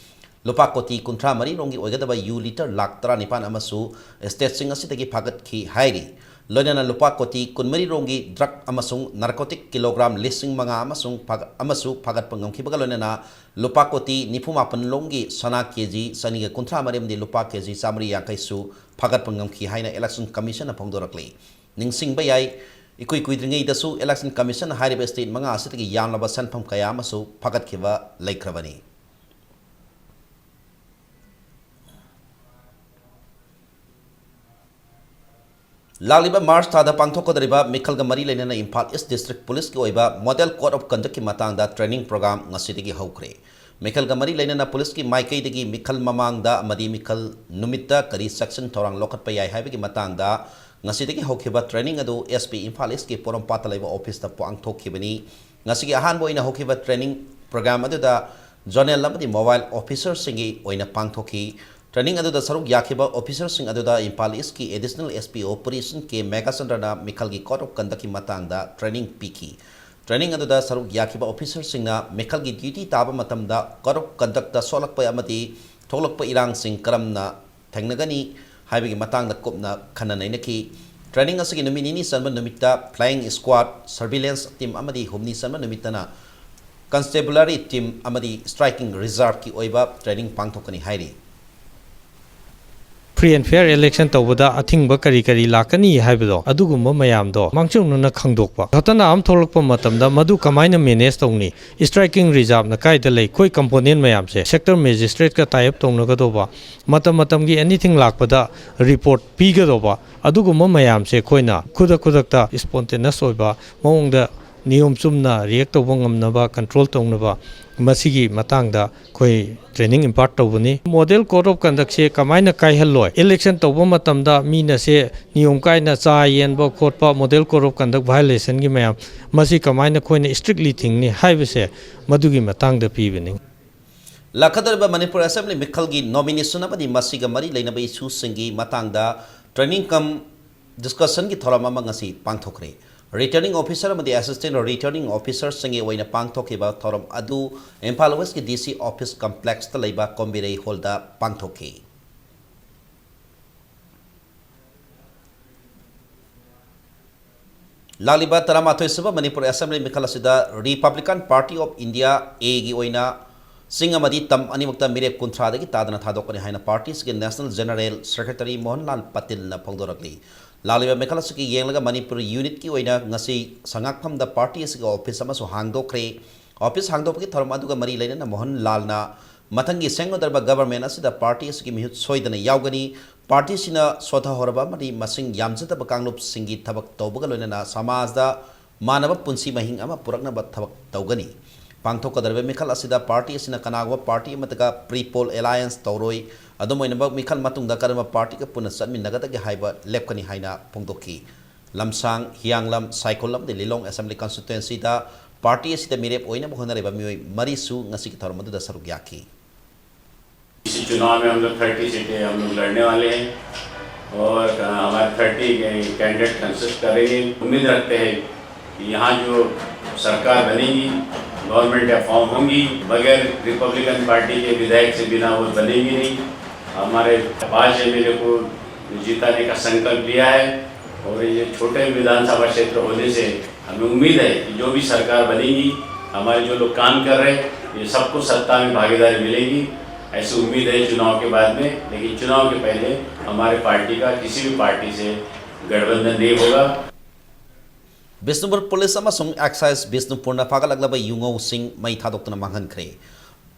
ꯂꯨꯄꯥ ꯀꯣꯇꯤ ꯀꯨꯟꯊ꯭ꯔꯥ ꯃꯔꯤ ꯔꯣꯝꯒꯤ ꯑꯣꯏꯒꯗꯕ ꯌꯨ ꯂꯤꯇꯔ ꯂꯥꯈ ꯇꯔꯥꯅꯤꯄꯥꯟ ꯑꯃꯁꯨ stateꯁꯤꯡ ꯑꯁꯤꯗꯒꯤ ꯐꯥꯒꯠꯈꯤ ꯍꯥꯏꯔꯤ꯫ ꯂꯣꯏꯅꯅ ꯂꯨꯄꯥ ꯀꯣꯇꯤ ꯀꯨꯟꯃꯔꯤ ꯔꯣꯝꯒꯤ drug ꯑꯃꯁꯨꯡ narcotic kilogram ꯂꯤꯁꯤꯡ ꯃꯉꯥ ꯑꯃꯁꯨꯡ ꯐꯥꯒ-, ꯑꯃꯁꯨ ꯐꯥꯒꯠꯄ ꯉꯝꯈꯤꯕꯒ ꯂꯣꯏꯅꯅ ꯂꯨꯄꯥ ꯀꯣꯇꯤ ꯅꯤꯐꯨ ꯃꯥꯄꯟ ꯂꯣꯝꯒꯤ ꯁꯅꯥ ꯀꯦꯖꯤ ꯆꯅꯤꯒ ꯀꯨꯟꯊ꯭ꯔꯥ ꯃꯔꯤ ꯑꯃꯗꯤ ꯂꯨꯄꯥ ꯀꯦꯖꯤ ꯆꯥꯃꯔꯤ ꯌꯥꯡꯈꯩꯁꯨ ꯐꯥꯒꯠꯄ ꯉꯝꯈꯤ ꯍꯥꯏꯅ Election Commissionꯅ ꯐꯣꯡꯗꯣꯔꯛꯂꯤ꯫ ꯅꯤꯡꯁꯤꯡꯕ ꯌꯥꯏ, ꯏꯀꯨꯏ ꯀꯨꯏꯗ꯭ꯔꯤꯉꯩꯗꯁꯨ Election Commissionꯅ ꯍꯥꯏꯔꯤꯕ state ꯃꯉꯥ ꯑꯁꯤꯗꯒꯤ ꯌꯥꯝꯂꯕ ꯁꯦꯟꯐꯝ ꯀꯌꯥ ꯑꯃꯁꯨ ꯐꯥꯒꯠꯈꯤꯕ ꯂꯩꯈ꯭ꯔꯕꯅꯤ꯫ ꯂꯥꯛꯂꯤꯕ March ꯊꯥꯗ ꯄꯥꯡꯊꯣꯛꯀꯗꯧꯔꯤꯕ ꯃꯤꯈꯜꯒ ꯃꯔꯤ ꯂꯩꯅꯅ ꯏꯝꯐꯥꯜ East District Policeꯀꯤ ꯑꯣꯏꯕ Model Code of Conductꯀꯤ ꯃꯇꯥꯡꯗ training program ꯉꯁꯤꯗꯒꯤ ꯍꯧꯈ꯭ꯔꯦ꯫ ꯃꯤꯈꯜꯒ ꯃꯔꯤ ꯂꯩꯅꯅ policeꯀꯤ ꯃꯥꯏꯀꯩꯗꯒꯤ ꯃꯤꯈꯜ ꯃꯃꯥꯡꯗ ꯑꯃꯗꯤ ꯃꯤꯈꯜ ꯅꯨꯃꯤꯠꯇ ꯀꯔꯤ ꯆꯦꯛꯁꯤꯟ ꯊꯧꯔꯥꯡ ꯂꯧꯈꯠꯄ ꯌꯥꯏ ꯍꯥꯏꯕꯒꯤ ꯃꯇꯥꯡꯗ ꯉꯁꯤꯗꯒꯤ ꯍꯧꯈꯤꯕ training ꯑꯗꯨ S P ꯏꯝꯐꯥꯜ ꯏꯁꯀꯤ ꯄꯣꯔꯣꯝꯄꯥꯠꯇ ꯂꯩꯕ ꯑꯣꯐꯤꯁꯇ ꯄꯥꯡꯊꯣꯛꯈꯤꯕꯅꯤ꯫ ꯉꯁꯤꯒꯤ ꯑꯍꯥꯟꯕ ꯑꯣꯏꯅ ꯍꯧꯈꯤꯕ training program ꯑꯗꯨꯗ zonal ꯑꯃꯗꯤ mobile officerꯁꯤꯡꯒꯤ ꯑꯣꯏꯅ ꯄꯥꯡꯊꯣꯛꯈꯤ꯫ Training ꯑꯗꯨꯗ ꯁꯔꯨꯛ ꯌꯥꯈꯤꯕ officerꯁꯤꯡ ꯑꯗꯨꯗ ꯏꯝꯐꯥꯜ ꯏꯁꯀꯤ Additional S P Operation K ꯃꯦꯘꯥꯆꯟꯗ꯭ꯔꯅ ꯃꯤꯈꯜꯒꯤ code of conductꯀꯤ ꯃꯇꯥꯡꯗ training ꯄꯤꯈꯤ꯫ Training ꯑꯗꯨꯗ ꯁꯔꯨꯛ ꯌꯥꯈꯤꯕ officerꯁꯤꯡꯅ ꯃꯤꯈꯜꯒꯤ duty ꯇꯥꯕ ꯃꯇꯝꯗ code of conductꯇ ꯁꯣꯛꯂꯛꯄ ꯑꯃꯗꯤ ꯊꯣꯛꯂꯛꯄ ꯏꯔꯥꯡꯁꯤꯡ ꯀꯔꯝꯅ ꯊꯦꯡꯅꯒꯅꯤ ꯍꯥꯏꯕꯒꯤ ꯃꯇꯥꯡꯗ ꯀꯨꯞꯅ ꯈꯟꯅ ꯅꯩꯅꯈꯤ꯫ Training ꯑꯁꯤꯒꯤ ꯅꯨꯃꯤꯠ ꯅꯤꯅꯤ ꯆꯟꯕ ꯅꯨꯃꯤꯠꯇ flying squad, surveillance team ꯑꯃꯗꯤ ꯍꯨꯝꯅꯤ ꯆꯟꯕ ꯅꯨꯃꯤꯠꯇꯅ constabulary team ꯑꯃꯗꯤ striking reserveꯀꯤ ꯑꯣꯏꯕ training ꯄꯥꯡꯊꯣꯛꯀꯅꯤ ꯍꯥꯏꯔꯤ꯫ Free and fair election ꯇꯧꯕꯗ ꯑꯊꯤꯡꯕ ꯀꯔꯤ ꯀꯔꯤ ꯂꯥꯛꯀꯅꯤ ꯍꯥꯏꯕꯗꯣ, ꯑꯗꯨꯒꯨꯝꯕ ꯃꯌꯥꯝꯗꯣ ꯃꯥꯡꯖꯧꯅꯅ ꯈꯪꯗꯣꯛꯄ꯫ ꯘꯇꯅꯥ ꯑꯃ ꯊꯣꯛꯂꯛꯄ ꯃꯇꯝꯗ ꯃꯗꯨ ꯀꯃꯥꯏꯅ manage ꯇꯧꯅꯤ? Striking reserveꯅ ꯀꯥꯏꯗ ꯂꯩ? ꯑꯩꯈꯣꯏ component ꯃꯌꯥꯝꯁꯦ sector magistrateꯀ tie up ꯇꯧꯅꯒꯗꯧꯕ, ꯃꯇꯝ ꯃꯇꯝꯒꯤ anything ꯂꯥꯛꯄꯗ report ꯄꯤꯒꯗꯧꯕ, ꯑꯗꯨꯒꯨꯝꯕ ꯃꯌꯥꯝꯁꯦ ꯑꯩꯈꯣꯏꯅ ꯈꯨꯗꯛ ꯈꯨꯗꯛꯇ spontaneous ꯑꯣꯏꯕ ꯃꯑꯣꯡꯗ ꯅꯤꯌꯣꯝ ꯆꯨꯝꯅ react ꯇꯧꯕ ꯉꯝꯅꯕ, control ꯇꯧꯅꯕ ꯃꯁꯤꯒꯤ ꯃꯇꯥꯡꯗ ꯑꯩꯈꯣꯏ training impart ꯇꯧꯕꯅꯤ꯫ Model code of conductꯁꯦ ꯀꯃꯥꯏꯅ ꯀꯥꯏꯍꯜꯂꯣꯏ? Election ꯇꯧꯕ ꯃꯇꯝꯗ ꯃꯤꯅ ꯁꯦ ꯅꯤꯌꯣꯝ ꯀꯥꯏꯅ ꯆꯥ ꯌꯦꯟꯕ ꯈꯣꯠꯄ, model code of conduct violationꯒꯤ ꯃꯌꯥꯝ, ꯃꯁꯤ ꯀꯃꯥꯏꯅ ꯑꯩꯈꯣꯏꯅ strictly ꯊꯤꯡꯅꯤ ꯍꯥꯏꯕꯁꯦ ꯃꯗꯨꯒꯤ ꯃꯇꯥꯡꯗ ꯄꯤꯕꯅꯤ꯫ ꯂꯥꯛꯀꯗꯧꯔꯤꯕ ꯃꯅꯤꯄꯨꯔ Assembly ꯃꯤꯈꯜꯒꯤ nomination ꯑꯃꯗꯤ ꯃꯁꯤꯒ ꯃꯔꯤ ꯂꯩꯅꯕ issueꯁꯤꯡꯒꯤ ꯃꯇꯥꯡꯗ training cum discussionꯒꯤ ꯊꯧꯔꯝ ꯑꯃ ꯉꯁꯤ ꯄꯥꯡꯊꯣꯛꯈ꯭ꯔꯦ꯫ Returning Officer ꯑꯃꯗꯤ Assistant Returning Officerꯁꯤꯡꯒꯤ ꯑꯣꯏꯅ ꯄꯥꯡꯊꯣꯛꯈꯤꯕ ꯊꯧꯔꯝ ꯑꯗꯨ ꯏꯝꯐꯥꯜ Westꯀꯤ D C office complexꯇ ꯂꯩꯕ ꯀꯣꯝꯕꯤꯔꯩ hallꯗ ꯄꯥꯡꯊꯣꯛꯈꯤ꯫ ꯂꯥꯛꯂꯤꯕ ꯇꯔꯥꯃꯥꯊꯣꯏ ꯁꯨꯕ ꯃꯅꯤꯄꯨꯔ Assembly ꯃꯤꯈꯜ ꯑꯁꯤꯗ Republican Party of India, Aꯒꯤ ꯑꯣꯏꯅ ꯆꯤꯡ ꯑꯃꯗꯤ ꯇꯝ ꯑꯅꯤꯃꯛꯇ ꯃꯤꯔꯦꯞ ꯀꯨꯟꯊ꯭ꯔꯥꯗꯒꯤ ꯇꯥꯗꯅ ꯊꯥꯗꯣꯛꯀꯅꯤ ꯍꯥꯏꯅ partyꯁꯤꯒꯤ National General Secretary ꯃꯣꯍꯟ ꯂꯥꯜ ꯄꯇꯦꯜꯅ ꯐꯣꯡꯗꯣꯔꯛꯂꯤ꯫ ꯂꯥꯛꯂꯤꯕ ꯃꯤꯈꯜ ꯑꯁꯤꯒꯤ ꯌꯦꯡꯂꯒ ꯃꯅꯤꯄꯨꯔ unitꯀꯤ ꯑꯣꯏꯅ ꯉꯁꯤ ꯁꯉꯥꯛꯐꯝꯗ party ꯑꯁꯤꯒꯤ office ꯑꯃꯁꯨ ꯍꯥꯡꯗꯣꯛꯈ꯭ꯔꯦ꯫ Office ꯍꯥꯡꯗꯣꯛꯄꯒꯤ ꯊꯧꯔꯝ ꯑꯗꯨꯒ ꯃꯔꯤ ꯂꯩꯅꯅ ꯃꯣꯍꯟ ꯂꯥꯜꯅ ꯃꯊꯪꯒꯤ ꯁꯦꯝꯒꯗꯧꯔꯤꯕ government ꯑꯁꯤꯗ party ꯑꯁꯤꯒꯤ ꯃꯤꯍꯨꯠ ꯁꯣꯏꯗꯅ ꯌꯥꯎꯒꯅꯤ꯫ Partyꯁꯤꯅ ꯁꯣꯊꯍꯧꯔꯕ ꯑꯃꯗꯤ ꯃꯁꯤꯡ ꯌꯥꯝꯖꯗꯕ ꯀꯥꯡꯂꯨꯞꯁꯤꯡꯒꯤ ꯊꯕꯛ ꯇꯧꯕꯒ ꯂꯣꯏꯅꯅ ꯁꯃꯥꯖꯗ ꯃꯥꯟꯅꯕ ꯄꯨꯟꯁꯤ ꯃꯍꯤꯡ ꯑꯃ ꯄꯨꯔꯛꯅꯕ ꯊꯕꯛ ꯇꯧꯒꯅꯤ꯫ ꯄꯥꯡꯊꯣꯛꯀꯗꯧꯔꯤꯕ ꯃꯤꯈꯜ ꯑꯁꯤꯗ ꯄꯥꯔꯇꯤ ꯑꯁꯤꯅ ꯀꯅꯥꯒꯨꯝꯕ ꯄꯥꯔꯇꯤ ꯑꯃꯠꯇꯒ ꯄ꯭ꯔꯤ ꯄꯣꯜ ꯑꯦꯂꯥꯌꯟꯁ ꯇꯧꯔꯣꯏ꯫ ꯑꯗꯨꯝ ꯑꯣꯏꯅꯃꯛ, ꯃꯤꯈꯜ ꯃꯇꯨꯡꯗ ꯀꯔꯝꯕ ꯄꯥꯔꯇꯤꯒ ꯄꯨꯟꯅ ꯆꯠꯃꯤꯟꯅꯒꯗꯒꯦ ꯍꯥꯏꯕ ꯂꯦꯞꯀꯅꯤ ꯍꯥꯏꯅ ꯐꯣꯡꯗꯣꯛꯈꯤ꯫ ꯂꯝꯁꯥꯡ, ꯍꯤꯌꯥꯡꯂꯝ, ꯁꯥꯏꯈꯣꯜ ꯑꯃꯗꯤ ꯂꯤꯂꯣꯡ ꯑꯦꯁꯦꯝꯕ꯭ꯂꯤ ꯀꯟꯁꯇꯤꯇ꯭ꯋꯦꯟꯁꯤꯗ ꯄꯥꯔꯇꯤ ꯑꯁꯤꯗ ꯃꯤꯔꯦꯞ ꯑꯣꯏꯅꯕ ꯍꯣꯠꯅꯔꯤꯕ ꯃꯤꯑꯣꯏ ꯃꯔꯤꯁꯨ ꯉꯁꯤꯒꯤ ꯊꯧꯔꯝ ꯑꯗꯨꯗ ꯁꯔꯨꯛ ꯌꯥꯈꯤ꯫ इसी चुनाव में हम लोग थर्टी सीटें हम लोग लड़ने वाले हैं और, अ, हमारे थर्टी कैंडिडेट कंसिस्ट करेंगे। उम्मीद रखते हैं कि यहाँ जो सरकार बनेगी, गवर्नमेंट फॉर्म होंगी, बगैर रिपब्लिकन पार्टी के विधायक से बिना वो बनेगी नहीं। हमारे पांच एमएलए को जिताने का संकल्प लिया है और ये छोटे विधानसभा क्षेत्र होने से हमें उम्मीद है कि जो भी सरकार बनेगी, हमारे जो लोग काम कर रहे हैं, ये सबको सत्ता में भागीदारी मिलेगी। ऐसी उम्मीद है चुनाव के बाद में, लेकिन चुनाव के पहले हमारे पार्टी का किसी भी पार्टी से गठबंधन नहीं होगा। ꯕꯤꯁꯅꯨꯄꯨꯔ ꯄꯨꯂꯤꯁ ꯑꯃꯁꯨꯡ ꯑꯦꯛꯁꯥꯏꯖ ꯕꯤꯁꯅꯨꯄꯨꯔꯅ ꯐꯥꯒꯠꯂꯛꯂꯕ ꯌꯨꯉꯧꯁꯤꯡ ꯃꯩ ꯊꯥꯗꯣꯛꯇꯨꯅ ꯃꯥꯡꯍꯟꯈ꯭ꯔꯦ꯫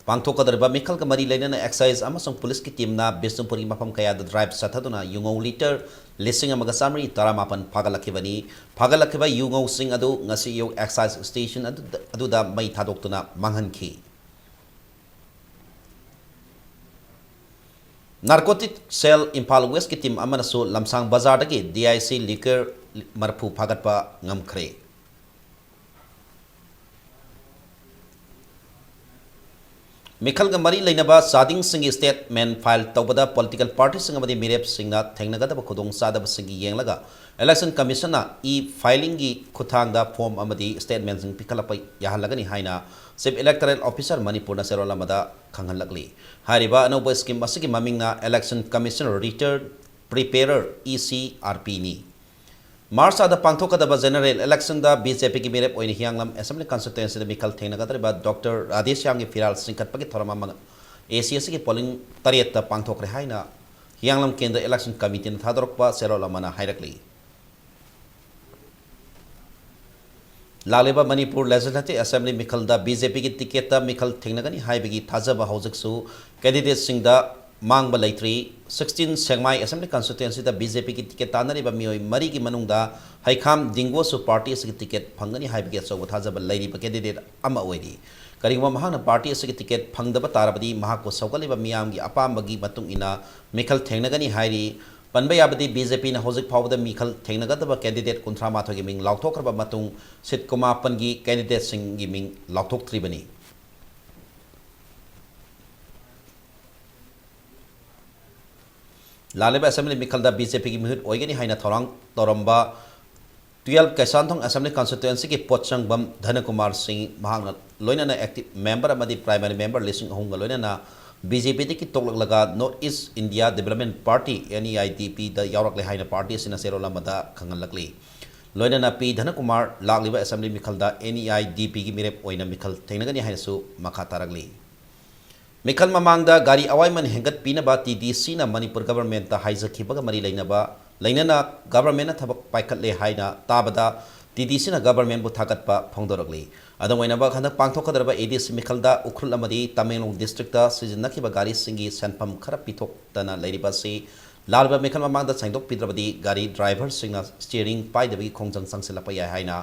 ꯄꯥꯡꯊꯣꯛꯀꯗꯧꯔꯤꯕ ꯃꯤꯈꯜꯒ ꯃꯔꯤ ꯂꯩꯅꯅ ꯑꯦꯛꯁꯥꯏꯖ ꯑꯃꯁꯨꯡ ꯄꯨꯂꯤꯁꯀꯤ ꯇꯤꯝꯅ ꯕꯤꯁꯅꯨꯄꯨꯔꯒꯤ ꯃꯐꯝ ꯀꯌꯥꯗ ꯗ꯭ꯔꯥꯏꯚ ꯆꯠꯊꯗꯨꯅ ꯌꯨꯉꯧ ꯂꯤꯇꯔ ꯂꯤꯁꯤꯡ ꯑꯃꯒ ꯆꯥꯃꯔꯤ ꯇꯔꯥꯃꯥꯄꯟ ꯐꯥꯒꯠꯂꯛꯈꯤꯕꯅꯤ꯫ ꯐꯥꯒꯠꯂꯛꯈꯤꯕ ꯌꯨꯉꯧꯁꯤꯡ ꯑꯗꯨ ꯉꯁꯤ ꯑꯌꯨꯛ ꯑꯦꯛꯁꯥꯏꯖ ꯁ꯭ꯇꯦꯁꯟ ꯑꯗꯨꯗ, ꯑꯗꯨꯗ ꯃꯩ ꯊꯥꯗꯣꯛꯇꯨꯅ ꯃꯥꯡꯍꯟꯈꯤ꯫ ꯅꯥꯔꯀꯣꯇꯤꯛ ꯁꯦꯜ ꯏꯝꯐꯥꯜ ꯋꯦꯁꯀꯤ ꯇꯤꯝ ꯑꯃꯅꯁꯨ ꯂꯝꯁꯥꯡ ꯕꯖꯥꯔꯗꯒꯤ ꯗꯤ ꯑꯥꯏ ꯁꯤ ꯂꯤꯀꯔ ꯃꯔꯤꯐꯨ ꯐꯥꯒꯠꯄ ꯉꯝꯈ꯭ꯔꯦ꯫ ꯃꯤꯈꯜꯒ ꯃꯔꯤ ꯂꯩꯅꯕ ꯆꯥꯗꯤꯡꯁꯤꯡꯒꯤ ꯁ꯭ꯇꯦꯠꯃꯦꯟ ꯐꯥꯏꯜ ꯇꯧꯕꯗ ꯄꯣꯂꯤꯇꯤꯀꯦꯜ ꯄꯥꯔꯇꯤꯁꯤꯡ ꯑꯃꯗꯤ ꯃꯤꯔꯦꯞꯁꯤꯡꯅ ꯊꯦꯡꯅꯒꯗꯕ ꯈꯨꯗꯣꯡꯆꯥꯗꯕꯁꯤꯡꯒꯤ ꯌꯦꯡꯂꯒ ꯏꯂꯦꯛꯁꯟ ꯀꯃꯤꯁꯟꯅ ꯏ ꯐꯥꯏꯂꯤꯡꯒꯤ ꯈꯨꯠꯊꯥꯡꯗ ꯐꯣꯔꯝ ꯑꯃꯗꯤ ꯁ꯭ꯇꯦꯠꯃꯦꯟꯁꯤꯡ ꯄꯤꯈꯠꯂꯛꯄ ꯌꯥꯍꯜꯂꯒꯅꯤ ꯍꯥꯏꯅ ꯆꯤꯐ ꯏꯂꯦꯛꯇꯣꯔꯦꯜ ꯑꯣꯐꯤꯁꯔ ꯃꯅꯤꯄꯨꯔꯅ ꯆꯦꯔꯣꯜ ꯑꯃꯗ ꯈꯪꯍꯜꯂꯛꯂꯤ꯫ ꯍꯥꯏꯔꯤꯕ ꯑꯅꯧꯕ ꯁ꯭ꯀꯤꯝ ꯑꯁꯤꯒꯤ ꯃꯃꯤꯡꯅ election commission return prepare, E C R ꯄꯤꯅꯤ꯫ ꯃꯥꯔꯆ ꯊꯥꯗ ꯄꯥꯡꯊꯣꯛꯀꯗꯕ ꯖꯦꯅꯔꯦꯜ ꯏꯂꯦꯛꯁꯟꯗ ꯕꯤ ꯖꯦ ꯄꯤꯒꯤ ꯃꯤꯔꯦꯞ ꯑꯣꯏꯅ ꯍꯤꯌꯥꯡꯂꯝ ꯑꯦꯁꯦꯝꯕ꯭ꯂꯤ ꯀꯟꯁꯇꯤꯇ꯭ꯋꯦꯟꯁꯤꯗ ꯃꯤꯈꯜ ꯊꯦꯡꯅꯒꯗꯧꯔꯤꯕ ꯗꯣꯛꯇꯔ ꯔꯥꯙꯦꯁ꯭ꯌꯥꯝꯒꯤ ꯐꯤꯔꯥꯜ ꯆꯤꯡꯈꯠꯄꯒꯤ ꯊꯧꯔꯝ ꯑꯃ ꯑꯦ ꯁꯤ ꯑꯦꯁ ꯁꯤꯒꯤ ꯄꯣꯂꯤꯡ ꯇꯔꯦꯠꯇ ꯄꯥꯡꯊꯣꯛꯈ꯭ꯔꯦ ꯍꯥꯏꯅ ꯍꯤꯌꯥꯡꯂꯝ ꯀꯦꯟꯗ꯭ꯔ ꯏꯂꯦꯛꯁꯟ ꯀꯃꯤꯇꯤꯅ ꯊꯥꯗꯣꯔꯛꯄ ꯆꯦꯔꯣꯜ ꯑꯃꯅ ꯍꯥꯏꯔꯛꯂꯤ꯫ ꯂꯥꯛꯂꯤꯕ ꯃꯅꯤꯄꯨꯔ ꯂꯦꯖꯤꯁꯂꯦꯇꯤꯚ ꯑꯦꯁꯦꯝꯕ꯭ꯂꯤ ꯃꯤꯈꯜꯗ ꯕꯤ ꯖꯦ ꯄꯤꯒꯤ ꯇꯤꯀꯦꯠꯇ ꯃꯤꯈꯜ ꯊꯦꯡꯅꯒꯅꯤ ꯍꯥꯏꯕꯒꯤ ꯊꯥꯖꯕ ꯍꯧꯖꯤꯛꯁꯨ ꯀꯦꯟꯗꯤꯗꯦꯠꯁꯤꯡꯗ ꯃꯥꯡꯕ ꯂꯩꯇ꯭ꯔꯤ꯫ Sixteen ꯁꯦꯛꯃꯥꯏ Assembly Constituencyꯗ BJPꯒꯤ ticket ꯇꯥꯟꯅꯔꯤꯕ ꯃꯤꯑꯣꯏ ꯃꯔꯤꯒꯤ ꯃꯅꯨꯡꯗ ꯍꯩꯈꯥꯝ ꯗꯤꯡꯒꯣꯁꯨ party ꯑꯁꯤꯒꯤ ticket ꯐꯪꯒꯅꯤ ꯍꯥꯏꯕꯒꯤ ꯑꯆꯧꯕ ꯊꯥꯖꯕ ꯂꯩꯔꯤꯕ candidate ꯑꯃ ꯑꯣꯏꯔꯤ꯫ ꯀꯔꯤꯒꯨꯝꯕ ꯃꯍꯥꯛꯅ party ꯑꯁꯤꯒꯤ ticket ꯐꯪꯗꯕ ꯇꯥꯔꯕꯗꯤ, ꯃꯍꯥꯛꯄꯨ ꯁꯧꯒꯠꯂꯤꯕ ꯃꯤꯌꯥꯝꯒꯤ ꯑꯄꯥꯝꯕꯒꯤ ꯃꯇꯨꯡ ꯏꯟꯅ ꯃꯤꯈꯜ ꯊꯦꯡꯅꯒꯅꯤ ꯍꯥꯏꯔꯤ꯫ ꯄꯟꯕ ꯌꯥꯕꯗꯤ, BJPꯅ ꯍꯧꯖꯤꯛ ꯐꯥꯎꯕꯗ ꯃꯤꯈꯜ ꯊꯦꯡꯅꯒꯗꯕ candidate ꯀꯨꯟꯊ꯭ꯔꯥ ꯃꯥꯊꯣꯏꯒꯤ ꯃꯤꯡ ꯂꯥꯎꯊꯣꯛꯈ꯭ꯔꯕ ꯃꯇꯨꯡ, seat ꯀꯨꯟꯃꯥꯄꯟꯒꯤ candidateꯁꯤꯡꯒꯤ ꯃꯤꯡ ꯂꯥꯎꯊꯣꯛꯇ꯭ꯔꯤꯕꯅꯤ꯫ ꯂꯥꯛꯂꯤꯕ Assembly ꯃꯤꯈꯜꯗ BJPꯒꯤ ꯃꯤꯍꯨꯠ ꯑꯣꯏꯒꯅꯤ ꯍꯥꯏꯅ ꯊꯧꯔꯥꯡ ꯇꯧꯔꯝꯕ twelve ꯀꯩꯁꯥꯟꯊꯣꯡ Assembly Constituencyꯒꯤ ꯄꯣꯠꯁꯪꯕꯝ ꯙꯅꯀꯨꯃꯥꯔ ꯁꯤꯡ, ꯃꯍꯥꯛꯅ ꯂꯣꯏꯅꯅ active member ꯑꯃꯗꯤ primary member ꯂꯤꯁꯤꯡ ꯑꯍꯨꯝꯒ ꯂꯣꯏꯅꯅ BJPꯗꯒꯤ ꯇꯣꯛꯂꯛꯂꯒ North East India Development Party, NEIDPꯗ ꯌꯥꯎꯔꯛꯂꯦ ꯍꯥꯏꯅ party ꯑꯁꯤꯅ ꯆꯦꯔꯣꯜ ꯑꯃꯗ ꯈꯪꯍꯜꯂꯛꯂꯤ꯫ ꯂꯣꯏꯅꯅ ꯄꯤ ꯙꯅꯀꯨꯃꯥꯔ ꯂꯥꯛꯂꯤꯕ Assembly ꯃꯤꯈꯜꯗ NEIDPꯒꯤ ꯃꯤꯔꯦꯞ ꯑꯣꯏꯅ ꯃꯤꯈꯜ ꯊꯦꯡꯅꯒꯅꯤ ꯍꯥꯏꯅꯁꯨ ꯃꯈꯥ ꯇꯥꯔꯛꯂꯤ꯫ ꯃꯤꯈꯜ ꯃꯃꯥꯡꯗ ꯒꯥꯔꯤ ꯑꯋꯥꯏꯃꯟ ꯍꯦꯟꯒꯠꯄꯤꯅꯕ TDCꯅ ꯃꯅꯤꯄꯨꯔ governmentꯇ ꯍꯥꯏꯖꯈꯤꯕꯒ ꯃꯔꯤ ꯂꯩꯅꯕ, ꯂꯩꯅꯅ governmentꯅ ꯊꯕꯛ ꯄꯥꯏꯈꯠꯂꯦ ꯍꯥꯏꯅ ꯇꯥꯕꯗ TDCꯅ governmentꯕꯨ ꯊꯥꯒꯠꯄ ꯐꯣꯡꯗꯣꯔꯛꯂꯤ꯫ ꯑꯗꯨꯝ ꯑꯣꯏꯅꯃꯛ, ꯍꯟꯗꯛ ꯄꯥꯡꯊꯣꯛꯀꯗꯧꯔꯤꯕ ADC ꯃꯤꯈꯜꯗ ꯎꯈ꯭ꯔꯨꯜ ꯑꯃꯗꯤ ꯇꯃꯦꯡꯂꯣꯡ districtꯇ ꯁꯤꯖꯤꯟꯅꯈꯤꯕ ꯒꯥꯔꯤꯁꯤꯡꯒꯤ ꯁꯦꯟꯐꯝ ꯈꯔ ꯄꯤꯊꯣꯛꯇꯅ ꯂꯩꯔꯤꯕ ꯑꯁꯤ ꯂꯥꯛꯂꯤꯕ ꯃꯤꯈꯜ ꯃꯃꯥꯡꯗ ꯁꯦꯡꯗꯣꯛꯄꯤꯗ꯭ꯔꯕꯗꯤ ꯒꯥꯔꯤ driverꯁꯤꯡꯅ steering ꯄꯥꯏꯗꯕꯒꯤ ꯈꯣꯡꯖꯪ ꯆꯪꯁꯤꯜꯂꯛꯄ ꯌꯥꯏ ꯍꯥꯏꯅ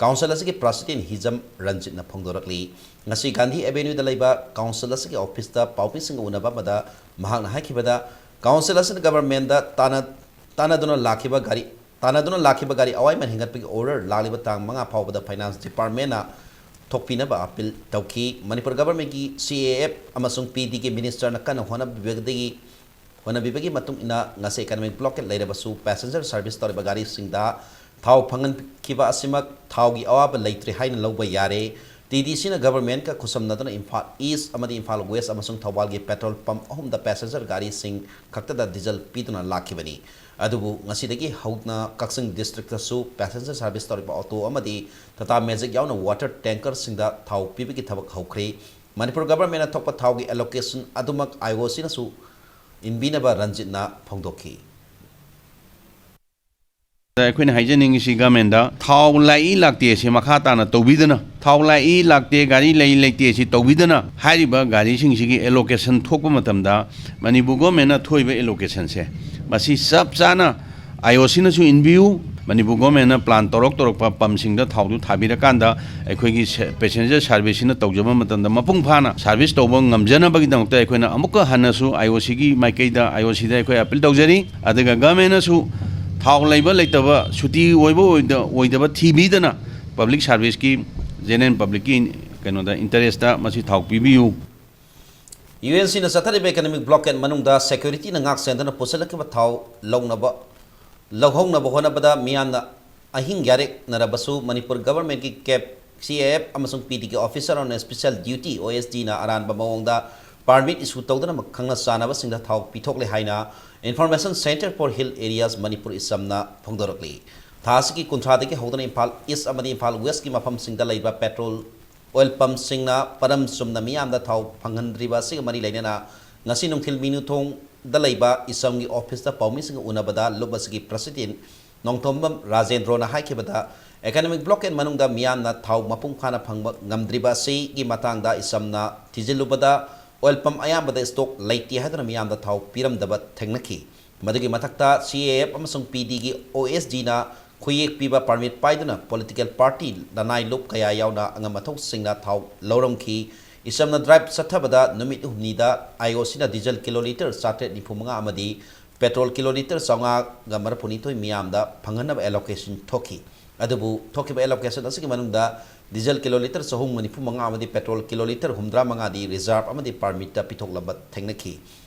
council ꯑꯁꯤꯒꯤ president ꯍꯤꯖꯝ ꯔꯟꯖꯤꯠꯅ ꯐꯣꯡꯗꯣꯔꯛꯂꯤ꯫ ꯉꯁꯤ ꯒꯥꯟꯙꯤ Avenueꯗ ꯂꯩꯕ council ꯑꯁꯤꯒꯤ officeꯇ ꯄꯥꯎꯃꯤꯁꯤꯡꯒ ꯎꯅꯕ ꯑꯃꯗ ꯃꯍꯥꯛꯅ ꯍꯥꯏꯈꯤꯕꯗ, council ꯑꯁꯤꯅ governmentꯗ ꯇꯥꯟꯅ-, ꯇꯥꯟꯅꯗꯨꯅ ꯂꯥꯛꯈꯤꯕ ꯒꯥꯔꯤ, ꯇꯥꯟꯅꯗꯨꯅ ꯂꯥꯛꯈꯤꯕ ꯒꯥꯔꯤ ꯑꯋꯥꯏꯃꯟ ꯍꯦꯟꯒꯠꯄꯒꯤ order ꯂꯥꯛꯂꯤꯕ ꯇꯥꯡ ꯃꯉꯥ ꯐꯥꯎꯕꯗ finance departmentꯅ ꯊꯣꯛꯄꯤꯅꯕ appeal ꯇꯧꯈꯤ꯫ ꯃꯅꯤꯄꯨꯔ governmentꯀꯤ CAF ꯑꯃꯁꯨꯡ PDꯒꯤ ministerꯅ ꯀꯟꯅ ꯍꯣꯠꯅꯕꯤꯕꯗꯒꯤ ꯍꯣꯠꯅꯕꯤꯕꯒꯤ ꯃꯇꯨꯡ ꯏꯟꯅ ꯉꯁꯤ economic blockade ꯂꯩꯔꯕꯁꯨ passenger service ꯇꯧꯔꯤꯕ ꯒꯥꯔꯤꯁꯤꯡꯗ ꯊꯥꯎ ꯐꯪꯍꯟꯈꯤꯕ ꯑꯁꯤꯃꯛ ꯊꯥꯎꯒꯤ ꯑꯋꯥꯕ ꯂꯩꯇ꯭ꯔꯦ ꯍꯥꯏꯅ ꯂꯧꯕ ꯌꯥꯔꯦ꯫ TDCꯅ governmentꯀ ꯈꯨꯠꯁꯝꯅꯗꯨꯅ ꯏꯝꯐꯥꯜ East ꯑꯃꯗꯤ ꯏꯝꯐꯥꯜ West ꯑꯃꯁꯨꯡ ꯊꯧꯕꯥꯜꯒꯤ petrol pump ꯑꯍꯨꯝꯗ passenger ꯒꯥꯔꯤꯁꯤꯡ ꯈꯛꯇꯗ diesel ꯄꯤꯗꯨꯅ ꯂꯥꯛꯈꯤꯕꯅꯤ꯫ ꯑꯗꯨꯕꯨ ꯉꯁꯤꯗꯒꯤ ꯍꯧꯅ ꯀꯛꯆꯤꯡ districtꯇꯁꯨ passenger service ꯇꯧꯔꯤꯕ auto ꯑꯃꯗꯤ Tata Magic ꯌꯥꯎꯅ water tankerꯁꯤꯡꯗ ꯊꯥꯎ ꯄꯤꯕꯒꯤ ꯊꯕꯛ ꯍꯧꯈ꯭ꯔꯦ꯫ ꯃꯅꯤꯄꯨꯔ governmentꯅ ꯊꯣꯛꯄ ꯊꯥꯎꯒꯤ allocation ꯑꯗꯨꯃꯛ IOCꯅꯁꯨ ꯏꯟꯕꯤꯅꯕ ꯔꯟꯖꯤꯠꯅ ꯐꯣꯡꯗꯣꯛꯈꯤ꯫ ꯑꯩꯈꯣꯏꯅ ꯍꯥꯏꯖꯅꯤꯡꯉꯤꯁꯤ ꯒꯃꯦꯟꯗ ꯊꯥꯎ ꯂꯥꯛꯏ ꯂꯥꯛꯇꯦ ꯑꯁꯤ ꯃꯈꯥ ꯇꯥꯅ ꯇꯧꯕꯤꯗꯅ, ꯊꯥꯎ ꯂꯥꯛꯏ ꯂꯥꯛꯇꯦ, ꯒꯥꯔꯤ ꯂꯩ ꯂꯩꯇꯦ ꯑꯁꯤ ꯇꯧꯕꯤꯗꯅ, ꯍꯥꯏꯔꯤꯕ ꯒꯥꯔꯤꯁꯤꯡꯁꯤꯒꯤ ꯑꯦꯂꯣꯀꯦꯁꯟ ꯊꯣꯛꯄ ꯃꯇꯝꯗ ꯃꯅꯤꯄꯨꯔ ꯒꯣꯔꯃꯦꯟꯅ ꯊꯣꯛꯏꯕ ꯑꯦꯂꯣꯀꯦꯁꯟꯁꯦ ꯃꯁꯤ ꯆꯞ ꯆꯥꯅ ꯑꯥꯏ ꯑꯣ ꯁꯤꯅꯁꯨ ꯏꯟꯕꯤꯌꯨ꯫ ꯃꯅꯤꯄꯨꯔ ꯒꯣꯔꯃꯦꯟꯅ ꯄ꯭ꯂꯥꯟ ꯇꯧꯔꯛ ꯇꯧꯔꯛꯄ ꯄꯝꯁꯤꯡꯗ ꯊꯥꯎꯗꯨ ꯊꯥꯕꯤꯔꯀꯥꯟꯗ ꯑꯩꯈꯣꯏꯒꯤ ꯁꯦ-, ꯄꯦꯁꯦꯟꯖꯔ ꯁꯥꯔꯚꯤꯁꯁꯤꯅ ꯇꯧꯖꯕ ꯃꯇꯝꯗ ꯃꯄꯨꯡ ꯐꯥꯅ ꯁꯥꯔꯚꯤꯁ ꯇꯧꯕ ꯉꯝꯖꯅꯕꯒꯤꯗꯃꯛꯇ ꯑꯩꯈꯣꯏꯅ ꯑꯃꯨꯛꯀ ꯍꯟꯅꯁꯨ ꯑꯥꯏ ꯑꯣ ꯁꯤꯒꯤ ꯃꯥꯏꯀꯩꯗ, ꯑꯥꯏ ꯑꯣ ꯁꯤꯗ ꯑꯩꯈꯣꯏ ꯑꯄꯤꯜ ꯇꯧꯖꯔꯤ꯫ ꯑꯗꯨꯒ ꯒꯃꯦꯟꯅꯁꯨ ꯊꯥꯎ ꯂꯩꯕ ꯂꯩꯇꯕ, ꯁꯨꯇꯤ ꯑꯣꯏꯕ ꯑꯣꯏꯗ-, ꯑꯣꯏꯗꯕ ꯊꯤꯕꯤꯗꯅ ꯄꯕ꯭ꯂꯤꯛ ꯁꯥꯔꯚꯤꯁꯀꯤ, ꯖꯦꯅꯔꯦꯜ ꯄꯕ꯭ꯂꯤꯛꯀꯤ ꯀꯩꯅꯣꯗ, ꯏꯟꯇꯔꯦꯁꯇ ꯃꯁꯤ ꯊꯥꯎ ꯄꯤꯕꯤꯌꯨ꯫ ꯌꯨ ꯑꯦꯟ ꯁꯤꯅ ꯆꯠꯊꯔꯤꯕ ꯏꯀꯅꯣꯃꯤꯛ ꯕ꯭ꯂꯣꯀꯦꯠ ꯃꯅꯨꯡꯗ ꯁꯦꯀ꯭ꯌꯨꯔꯤꯇꯤꯅ ꯉꯥꯛ ꯁꯦꯟꯗꯨꯅ ꯄꯨꯁꯤꯜꯂꯛꯈꯤꯕ ꯊꯥꯎ ꯂꯧꯅꯕ, ꯂꯧꯍꯧꯅꯕ ꯍꯣꯠꯅꯕꯗ ꯃꯤꯌꯥꯝꯅ ꯑꯍꯤꯡ ꯌꯥꯔꯦꯛꯅꯔꯕꯁꯨ ꯃꯅꯤꯄꯨꯔ ꯒꯚꯔꯟꯃꯦꯟꯠꯀꯤ ꯀꯦꯞ, ꯁꯤ ꯑꯦ ꯑꯦꯐ ꯑꯃꯁꯨꯡ ꯄꯤ ꯗꯤꯒꯤ Officer on Special Duty, ꯑꯣ ꯑꯦꯁ ꯗꯤꯅ ꯑꯔꯥꯟꯕ ꯃꯑꯣꯡꯗ ꯄꯥꯔꯃꯤꯠ ꯏꯁꯨ ꯇꯧꯗꯨꯅ ꯈꯪꯅ ꯆꯥꯟꯅꯕꯁꯤꯡꯗ ꯊꯥꯎ ꯄꯤꯊꯣꯛꯂꯦ ꯍꯥꯏꯅ Information Centre for Hill Areas Manipur, ꯏꯁꯝꯅ ꯐꯣꯡꯗꯣꯔꯛꯂꯤ꯫ ꯊꯥ ꯑꯁꯤꯒꯤ ꯀꯨꯟꯊ꯭ꯔꯥꯗꯒꯤ ꯍꯧꯗꯨꯅ ꯏꯝꯐꯥꯜ ꯏꯁ ꯑꯃꯗꯤ ꯏꯝꯐꯥꯜ ꯋꯦꯁꯀꯤ ꯃꯐꯝꯁꯤꯡꯗ ꯂꯩꯕ ꯄꯦꯇ꯭ꯔꯣꯜ ꯑꯣꯏꯜ ꯄꯝꯁꯤꯡꯅ ꯄꯔꯝ ꯆꯨꯝꯅ ꯃꯤꯌꯥꯝꯗ ꯊꯥꯎ ꯐꯪꯍꯟꯗ꯭ꯔꯤꯕ ꯑꯁꯤꯒ ꯃꯔꯤ ꯂꯩꯅꯅ ꯉꯁꯤ ꯅꯨꯡꯊꯤꯜ ꯃꯤꯅꯨꯊꯣꯡꯗ ꯂꯩꯕ ꯏꯁꯝꯒꯤ ꯑꯣꯐꯤꯁꯇ ꯄꯥꯎꯃꯤꯁꯤꯡꯒ ꯎꯅꯕꯗ ꯂꯨꯞ ꯑꯁꯤꯒꯤ ꯄ꯭ꯔꯁꯤꯗꯦꯟꯠ ꯅꯣꯡꯊꯣꯝꯕꯝ ꯔꯥꯖꯦꯟꯗ꯭ꯔꯣꯅ ꯍꯥꯏꯈꯤꯕꯗ, ꯏꯀꯅꯣꯃꯤꯛ ꯕ꯭ꯂꯣꯀꯦꯠ ꯃꯅꯨꯡꯗ ꯃꯤꯌꯥꯝꯅ ꯊꯥꯎ ꯃꯄꯨꯡ ꯐꯥꯅ ꯐꯪꯕ ꯉꯝꯗ꯭ꯔꯤꯕ ꯑꯁꯤꯒꯤ ꯃꯇꯥꯡꯗ ꯏꯁꯝꯅ ꯊꯤꯖꯤꯜꯂꯨꯕꯗ ꯑꯣꯏꯜ ꯄꯝ ꯑꯌꯥꯝꯕꯗ ꯁ꯭ꯇꯣꯛ ꯂꯩꯇꯦ ꯍꯥꯏꯗꯨꯅ ꯃꯤꯌꯥꯝꯗ ꯊꯥꯎ ꯄꯤꯔꯝꯗꯕ ꯊꯦꯡꯅꯈꯤ꯫ ꯃꯗꯨꯒꯤ ꯃꯊꯛꯇ ꯁꯤ ꯑꯦ ꯑꯦꯐ ꯑꯃꯁꯨꯡ ꯄꯤ ꯗꯤꯒꯤ ꯑꯣ ꯑꯦꯁ ꯗꯤꯅ ꯈꯨꯌꯦꯛ ꯄꯤꯕ ꯄꯥꯔꯃꯤꯠ ꯄꯥꯏꯗꯨꯅ ꯄꯣꯂꯤꯇꯤꯀꯦꯜ ꯄꯥꯔꯇꯤ, ꯂꯅꯥꯏ ꯂꯨꯞ ꯀꯌꯥ ꯌꯥꯎꯅ ꯑꯉꯝ ꯑꯊꯧꯁꯤꯡꯅ ꯊꯥꯎ ꯂꯧꯔꯝꯈꯤ꯫ ꯏꯁꯝꯅ ꯗ꯭ꯔꯥꯏꯚ ꯆꯠꯊꯕꯗ ꯅꯨꯃꯤꯠ ꯍꯨꯝꯅꯤꯗ ꯑꯥꯏ ꯑꯣ ꯁꯤꯅ ꯗꯤꯖꯜ ꯀꯤꯂꯣ ꯂꯤꯇꯔ ꯆꯥꯇ꯭ꯔꯦꯠ ꯅꯤꯐꯨ ꯃꯉꯥ ꯑꯃꯗꯤ ꯄꯦꯇ꯭ꯔꯣꯜ ꯀꯤꯂꯣ ꯂꯤꯇꯔ ꯆꯥꯝꯃꯉꯥꯒ ꯃꯔꯤꯐꯨꯅꯤꯊꯣꯏ ꯃꯤꯌꯥꯝꯗ ꯐꯪꯍꯟꯅꯕ ꯑꯦꯂꯣꯀꯦꯁꯟ ꯊꯣꯛꯈꯤ꯫ ꯑꯗꯨꯕꯨ ꯊꯣꯛꯈꯤꯕ ꯑꯦꯂꯣꯀꯦꯁꯟ ꯑꯁꯤꯒꯤ ꯃꯅꯨꯡꯗ ꯗꯤꯖꯜ ꯀꯤꯂꯣ ꯂꯤꯇꯔ ꯆꯍꯨꯝ ꯅꯤꯐꯨ ꯃꯉꯥ ꯑꯃꯗꯤ ꯄꯦꯇ꯭ꯔꯣꯜ ꯀꯤꯂꯣ ꯂꯤꯇꯔ ꯍꯨꯝꯗ꯭ꯔꯥ ꯃꯉꯥꯗꯤ ꯔꯤꯖꯥꯔꯚ ꯑꯃꯗꯤ ꯄꯥꯔꯃꯤꯠꯇ ꯄꯤꯊꯣꯛꯂꯝꯕ ꯊꯦꯡꯅꯈꯤ꯫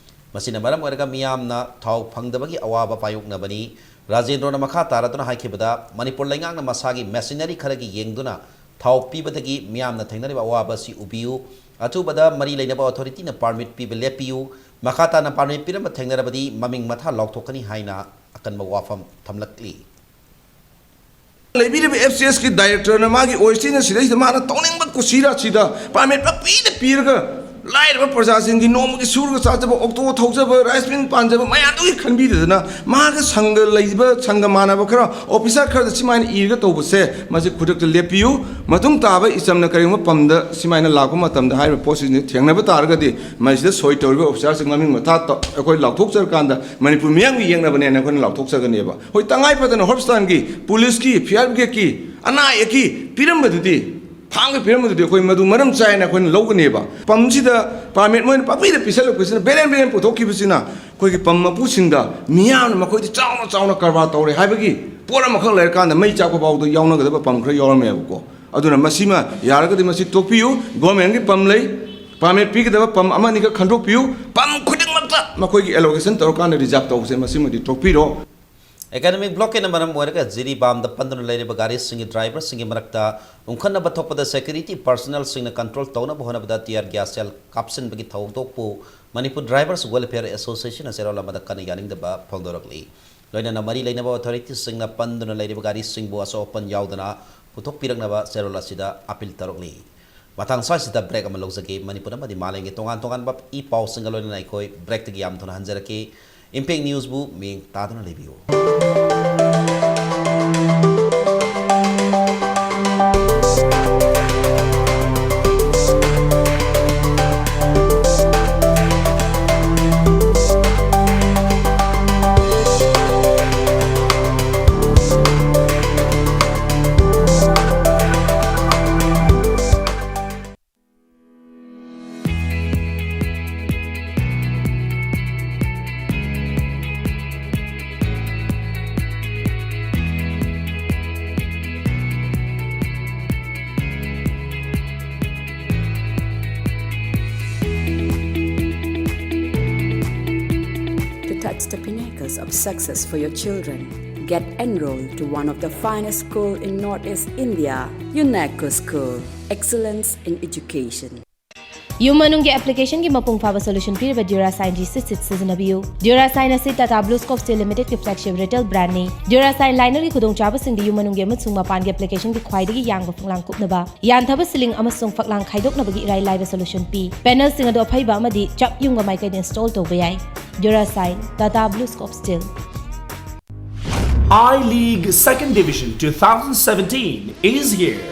ꯃꯁꯤꯅ ꯃꯔꯝ ꯑꯣꯏꯔꯒ ꯃꯤꯌꯥꯝꯅ ꯊꯥꯎ ꯐꯪꯗꯕꯒꯤ ꯑꯋꯥꯕ ꯃꯥꯌꯣꯛꯅꯕꯅꯤ꯫ ꯔꯥꯖꯦꯟꯗ꯭ꯔꯣꯅ ꯃꯈꯥ ꯇꯥꯔꯗꯨꯅ ꯍꯥꯏꯈꯤꯕꯗ, ꯃꯅꯤꯄꯨꯔ ꯂꯩꯉꯥꯛꯅ ꯃꯁꯥꯒꯤ ꯃꯦꯁꯤꯅꯔꯤ ꯈꯔꯒꯤ ꯌꯦꯡꯗꯨꯅ ꯊꯥꯎ ꯄꯤꯕꯗꯒꯤ ꯃꯤꯌꯥꯝꯅ ꯊꯦꯡꯅꯔꯤꯕ ꯑꯋꯥꯕ ꯑꯁꯤ ꯎꯕꯤꯌꯨ꯫ ꯑꯊꯨꯕꯗ ꯃꯔꯤ ꯂꯩꯅꯕ ꯑꯣꯊꯣꯔꯤꯇꯤꯅ ꯄꯥꯔꯃꯤꯠ ꯄꯤꯕ ꯂꯦꯞꯄꯤꯌꯨ꯫ ꯃꯈꯥ ꯇꯥꯅ ꯄꯥꯔꯃꯤꯠ ꯄꯤꯔꯝꯕ ꯊꯦꯡꯅꯔꯕꯗꯤ ꯃꯃꯤꯡ ꯃꯊꯥ ꯂꯥꯎꯊꯣꯛꯀꯅꯤ ꯍꯥꯏꯅ ꯑꯀꯟꯕ ꯋꯥꯐꯝ ꯊꯝꯂꯛꯂꯤ꯫ ꯂꯩꯕꯤꯔꯤꯕ ꯑꯦꯐ ꯁꯤ ꯑꯦꯁꯀꯤ ꯗꯥꯏꯔꯦꯛꯇꯔꯅ ꯃꯥꯒꯤ ꯑꯣ ꯑꯦꯁ ꯁꯤꯅ ꯁꯤꯗꯩꯁꯤꯗ ꯃꯥꯅ ꯇꯧꯅꯤꯡꯕ ꯀꯨꯁꯤꯔꯥꯁꯤꯗ ꯄꯥꯔꯃꯤꯠ ꯄꯪꯄꯤꯗ ꯄꯤꯔꯒ ꯂꯥꯏꯔꯕ ꯄ꯭ꯔꯖꯥꯁꯤꯡꯒꯤ ꯅꯣꯡꯃꯒꯤ ꯁꯨꯔꯒ ꯆꯥꯖꯕ, ꯑꯣꯛꯇꯣ ꯊꯧꯖꯕ, ꯔꯥꯏꯁ ꯃꯤꯜ ꯄꯥꯟꯖꯕ ꯃꯌꯥꯝꯗꯨꯒꯤ ꯈꯟꯕꯤꯗꯗꯅ, ꯃꯥꯒ ꯁꯪꯒ ꯂꯩꯕ ꯁꯪꯒ ꯃꯥꯟꯅꯕ ꯈꯔ, ꯑꯣꯐꯤꯁꯥꯔ ꯈꯔꯗ ꯁꯨꯃꯥꯏꯅ ꯏꯔꯒ ꯇꯧꯕꯁꯦ, ꯃꯁꯤ ꯈꯨꯗꯛꯇ ꯂꯦꯞꯄꯤꯌꯨ꯫ ꯃꯇꯨꯡ ꯇꯥꯕ ꯏꯆꯝꯅ ꯀꯔꯤꯒꯨꯝꯕ ꯄꯝꯗ ꯁꯨꯃꯥꯏꯅ ꯂꯥꯛꯄ ꯃꯇꯝꯗ ꯍꯥꯏꯔꯤꯕ ꯄꯣꯠꯁꯤꯡꯁꯤ ꯊꯦꯡꯅꯕ ꯇꯥꯔꯒꯗꯤ, ꯃꯁꯤꯗ ꯁꯣꯏ ꯇꯧꯔꯤꯕ ꯑꯣꯐꯤꯁꯥꯔꯁꯤꯡ ꯃꯃꯤꯡ ꯃꯊꯥ ꯇ-, ꯑꯩꯈꯣꯏ ꯂꯥꯎꯊꯣꯛꯆꯔꯀꯥꯟꯗ ꯃꯅꯤꯄꯨꯔ ꯃꯤꯌꯥꯝꯒꯤ ꯌꯦꯛꯅꯕꯅꯦꯅ ꯑꯩꯈꯣꯏꯅ ꯂꯥꯎꯊꯣꯛꯆꯒꯅꯦꯕ꯫ ꯍꯣꯏ, ꯇꯉꯥꯏ ꯐꯗꯅ ꯍꯣꯁꯄꯤꯇꯥꯜꯒꯤ, ꯄꯨꯂꯤꯁꯀꯤ, ꯐꯤꯌꯔ ꯕ꯭ꯔꯤꯒꯦꯗꯀꯤ ꯑꯅꯥ ꯑꯌꯦꯛꯀꯤ ꯄꯤꯔꯝꯕꯗꯨꯗꯤ, ꯐꯥꯝꯒꯤ ꯄꯤꯔꯝꯕꯗꯨꯗꯤ ꯑꯩꯈꯣꯏ ꯃꯗꯨ ꯃꯔꯝ ꯆꯥꯏꯅ ꯑꯩꯈꯣꯏꯅ ꯂꯧꯒꯅꯦꯕ꯫ ꯄꯝꯁꯤꯗ ꯄꯥꯔꯃꯤꯠ ꯃꯣꯏꯅ ꯄꯥꯛꯄꯤꯗ ꯄꯤꯁꯜꯂꯛꯄꯁꯤꯅ, ꯕꯦꯔꯦꯟ ꯕꯦꯔꯦꯟ ꯄꯨꯊꯣꯛꯈꯤꯕꯁꯤꯅ ꯑꯩꯈꯣꯏꯒꯤ ꯄꯝ ꯃꯄꯨꯁꯤꯡꯗ ꯃꯤꯌꯥꯝꯅ ꯃꯈꯣꯏꯗꯤ ꯆꯥꯎꯅ ꯆꯥꯎꯅ ꯀꯔꯕꯥꯔ ꯇꯧꯔꯦ ꯍꯥꯏꯕꯒꯤ ꯄꯣꯠ ꯑꯃꯈꯛ ꯂꯩꯔꯀꯥꯟꯗ ꯃꯩ ꯆꯥꯛꯄ ꯐꯥꯎꯗ ꯌꯥꯎꯅꯒꯗꯕ ꯄꯝ ꯈꯔ ꯌꯥꯎꯔꯝꯃꯦꯕꯀꯣ꯫ ꯑꯗꯨꯅ ꯃꯁꯤꯃ ꯌꯥꯔꯒꯗꯤ ꯃꯁꯤ ꯇꯣꯛꯄꯤꯌꯨ꯫ ꯒꯣꯔꯃꯦꯟꯒꯤ ꯄꯝ ꯂꯩ, ꯄꯥꯔꯃꯤꯠ ꯄꯤꯒꯗꯕ ꯄꯝ ꯑꯃ ꯑꯅꯤꯈꯛ ꯈꯟꯗꯣꯛꯄꯤꯌꯨ꯫ ꯄꯝ ꯈꯨꯗꯤꯡꯃꯛꯇ ꯃꯈꯣꯏꯒꯤ ꯑꯦꯂꯣꯀꯦꯁꯟ ꯇꯧꯔꯀꯥꯟꯗ ꯔꯤꯖꯥꯔꯕ ꯇꯧꯕꯁꯦ ꯃꯁꯤꯃꯗꯤ ꯇꯣꯛꯄꯤꯔꯣ꯫ ꯑꯦꯀꯥꯗꯃꯤꯛ ꯕ꯭ꯂꯣꯛꯀꯦꯠꯅ ꯃꯔꯝ ꯑꯣꯏꯔꯒ ꯖꯤꯔꯤꯕꯥꯝꯗ ꯄꯟꯗꯨꯅ ꯂꯩꯔꯤꯕ ꯒꯥꯔꯤꯁꯤꯡꯒꯤ ꯗ꯭ꯔꯥꯏꯚꯔꯁꯤꯡꯒꯤ ꯃꯔꯛꯇ ꯎꯪꯈꯠꯅꯕ ꯊꯣꯛꯄꯗ ꯁꯦꯀ꯭ꯌꯨꯔꯤꯇꯤ ꯄꯔꯁꯅꯦꯜꯁꯤꯡꯅ ꯀꯟꯇ꯭ꯔꯣꯜ ꯇꯧꯅꯕ ꯍꯣꯠꯅꯕꯗ ꯇꯤꯌꯥꯔ ꯒ꯭ꯌꯥꯁ ꯁꯦꯜ ꯀꯥꯞꯁꯤꯟꯕꯒꯤ ꯊꯧꯗꯣꯛꯄꯨ ꯃꯅꯤꯄꯨꯔ ꯗ꯭ꯔꯥꯏꯚꯔꯁ ꯋꯦꯜꯐꯤꯌꯔ ꯑꯦꯁꯣꯁꯤꯌꯦꯁꯟꯅ ꯆꯦꯔꯣꯜ ꯑꯃꯗ ꯀꯟꯅ ꯌꯥꯅꯤꯡꯗꯕ ꯐꯣꯡꯗꯣꯔꯛꯂꯤ꯫ ꯂꯣꯏꯅꯅ ꯃꯔꯤ ꯂꯩꯅꯕ ꯑꯣꯊꯣꯔꯤꯇꯤꯁꯤꯡꯅ ꯄꯟꯗꯨꯅ ꯂꯩꯔꯤꯕ ꯒꯥꯔꯤꯁꯤꯡꯕꯨ ꯑꯁꯣꯛ ꯑꯄꯟ ꯌꯥꯎꯗꯅ ꯄꯨꯊꯣꯛꯄꯤꯔꯛꯅꯕ ꯆꯦꯔꯣꯜ ꯑꯁꯤꯗ ꯑꯄꯤꯜ ꯇꯧꯔꯛꯂꯤ꯫ ꯃꯇꯥꯡ ꯁ꯭ꯋꯥꯏꯁꯤꯗ ꯕ꯭ꯔꯦꯛ ꯑꯃ ꯂꯧꯖꯒꯦ꯫ ꯃꯅꯤꯄꯨꯔ ꯑꯃꯗꯤ ꯃꯥꯂꯦꯝꯒꯤ ꯇꯣꯉꯥꯟ ꯇꯣꯉꯥꯟꯕ ꯏ ꯄꯥꯎꯁꯤꯡꯒ ꯂꯣꯏꯅꯅ ꯑꯩꯈꯣꯏ ꯕ꯭ꯔꯦꯛꯇꯒꯤ ꯌꯥꯝ ꯊꯨꯅ ꯍꯟꯖꯔꯛꯀꯦ꯫ ꯏꯝꯄꯦꯛ ꯅ꯭ꯌꯨꯁꯕꯨ ꯃꯤꯠꯌꯦꯡ ꯇꯥꯗꯨꯅ ꯂꯩꯕꯤꯌꯨ꯫ To touch the pinnacles of success for your children, get enrolled to one of the finest school in Northeast India, UNESCO School. Excellence in education. ꯌꯨꯝ ꯃꯅꯨꯡꯒꯤ ꯑꯦꯄ꯭ꯂꯤꯀꯦꯁꯟꯒꯤ ꯃꯄꯨꯡ ꯐꯥꯕ ꯁꯣꯂꯨꯁꯟ ꯄꯤꯔꯤꯕ Duracine G C Sit ꯁꯤꯖꯤꯟꯅꯕꯤꯌꯨ꯫ Duracine ꯑꯁꯤ Tata BlueScope Steel Limitedꯀꯤ flagship retail brandꯅꯤ꯫ Duracine linerꯒꯤ ꯈꯨꯗꯣꯡꯆꯥꯕꯁꯤꯡꯗꯤ ꯌꯨꯝ ꯃꯅꯨꯡꯒꯤ ꯑꯃꯁꯨꯡ ꯃꯄꯥꯟꯒꯤ ꯑꯦꯄ꯭ꯂꯤꯀꯦꯁꯟꯒꯤ ꯈ꯭ꯋꯥꯏꯗꯒꯤ ꯌꯥꯡꯕ ꯐꯛꯂꯥꯡ ꯀꯨꯞꯅꯕ, ꯌꯥꯟꯊꯕ ceiling ꯑꯃꯁꯨꯡ ꯐꯛꯂꯥꯡ ꯈꯥꯏꯗꯣꯛꯅꯕꯒꯤ ꯏꯔꯥꯏ ꯂꯥꯏꯕ ꯁꯣꯂꯨꯁꯟ ꯄꯤ꯫ ꯄꯦꯅꯦꯜꯁꯤꯡ ꯑꯗꯨ ꯑꯐꯩꯕ ꯑꯃꯗꯤ ꯆꯞ ꯌꯨꯡꯕ ꯃꯥꯏꯀꯩꯗ ꯏꯟꯁꯇꯣꯜ ꯇꯧꯕ ꯌꯥꯏ꯫ Duracine, Tata BlueScope Steel. I League Second Division twenty seventeen is here.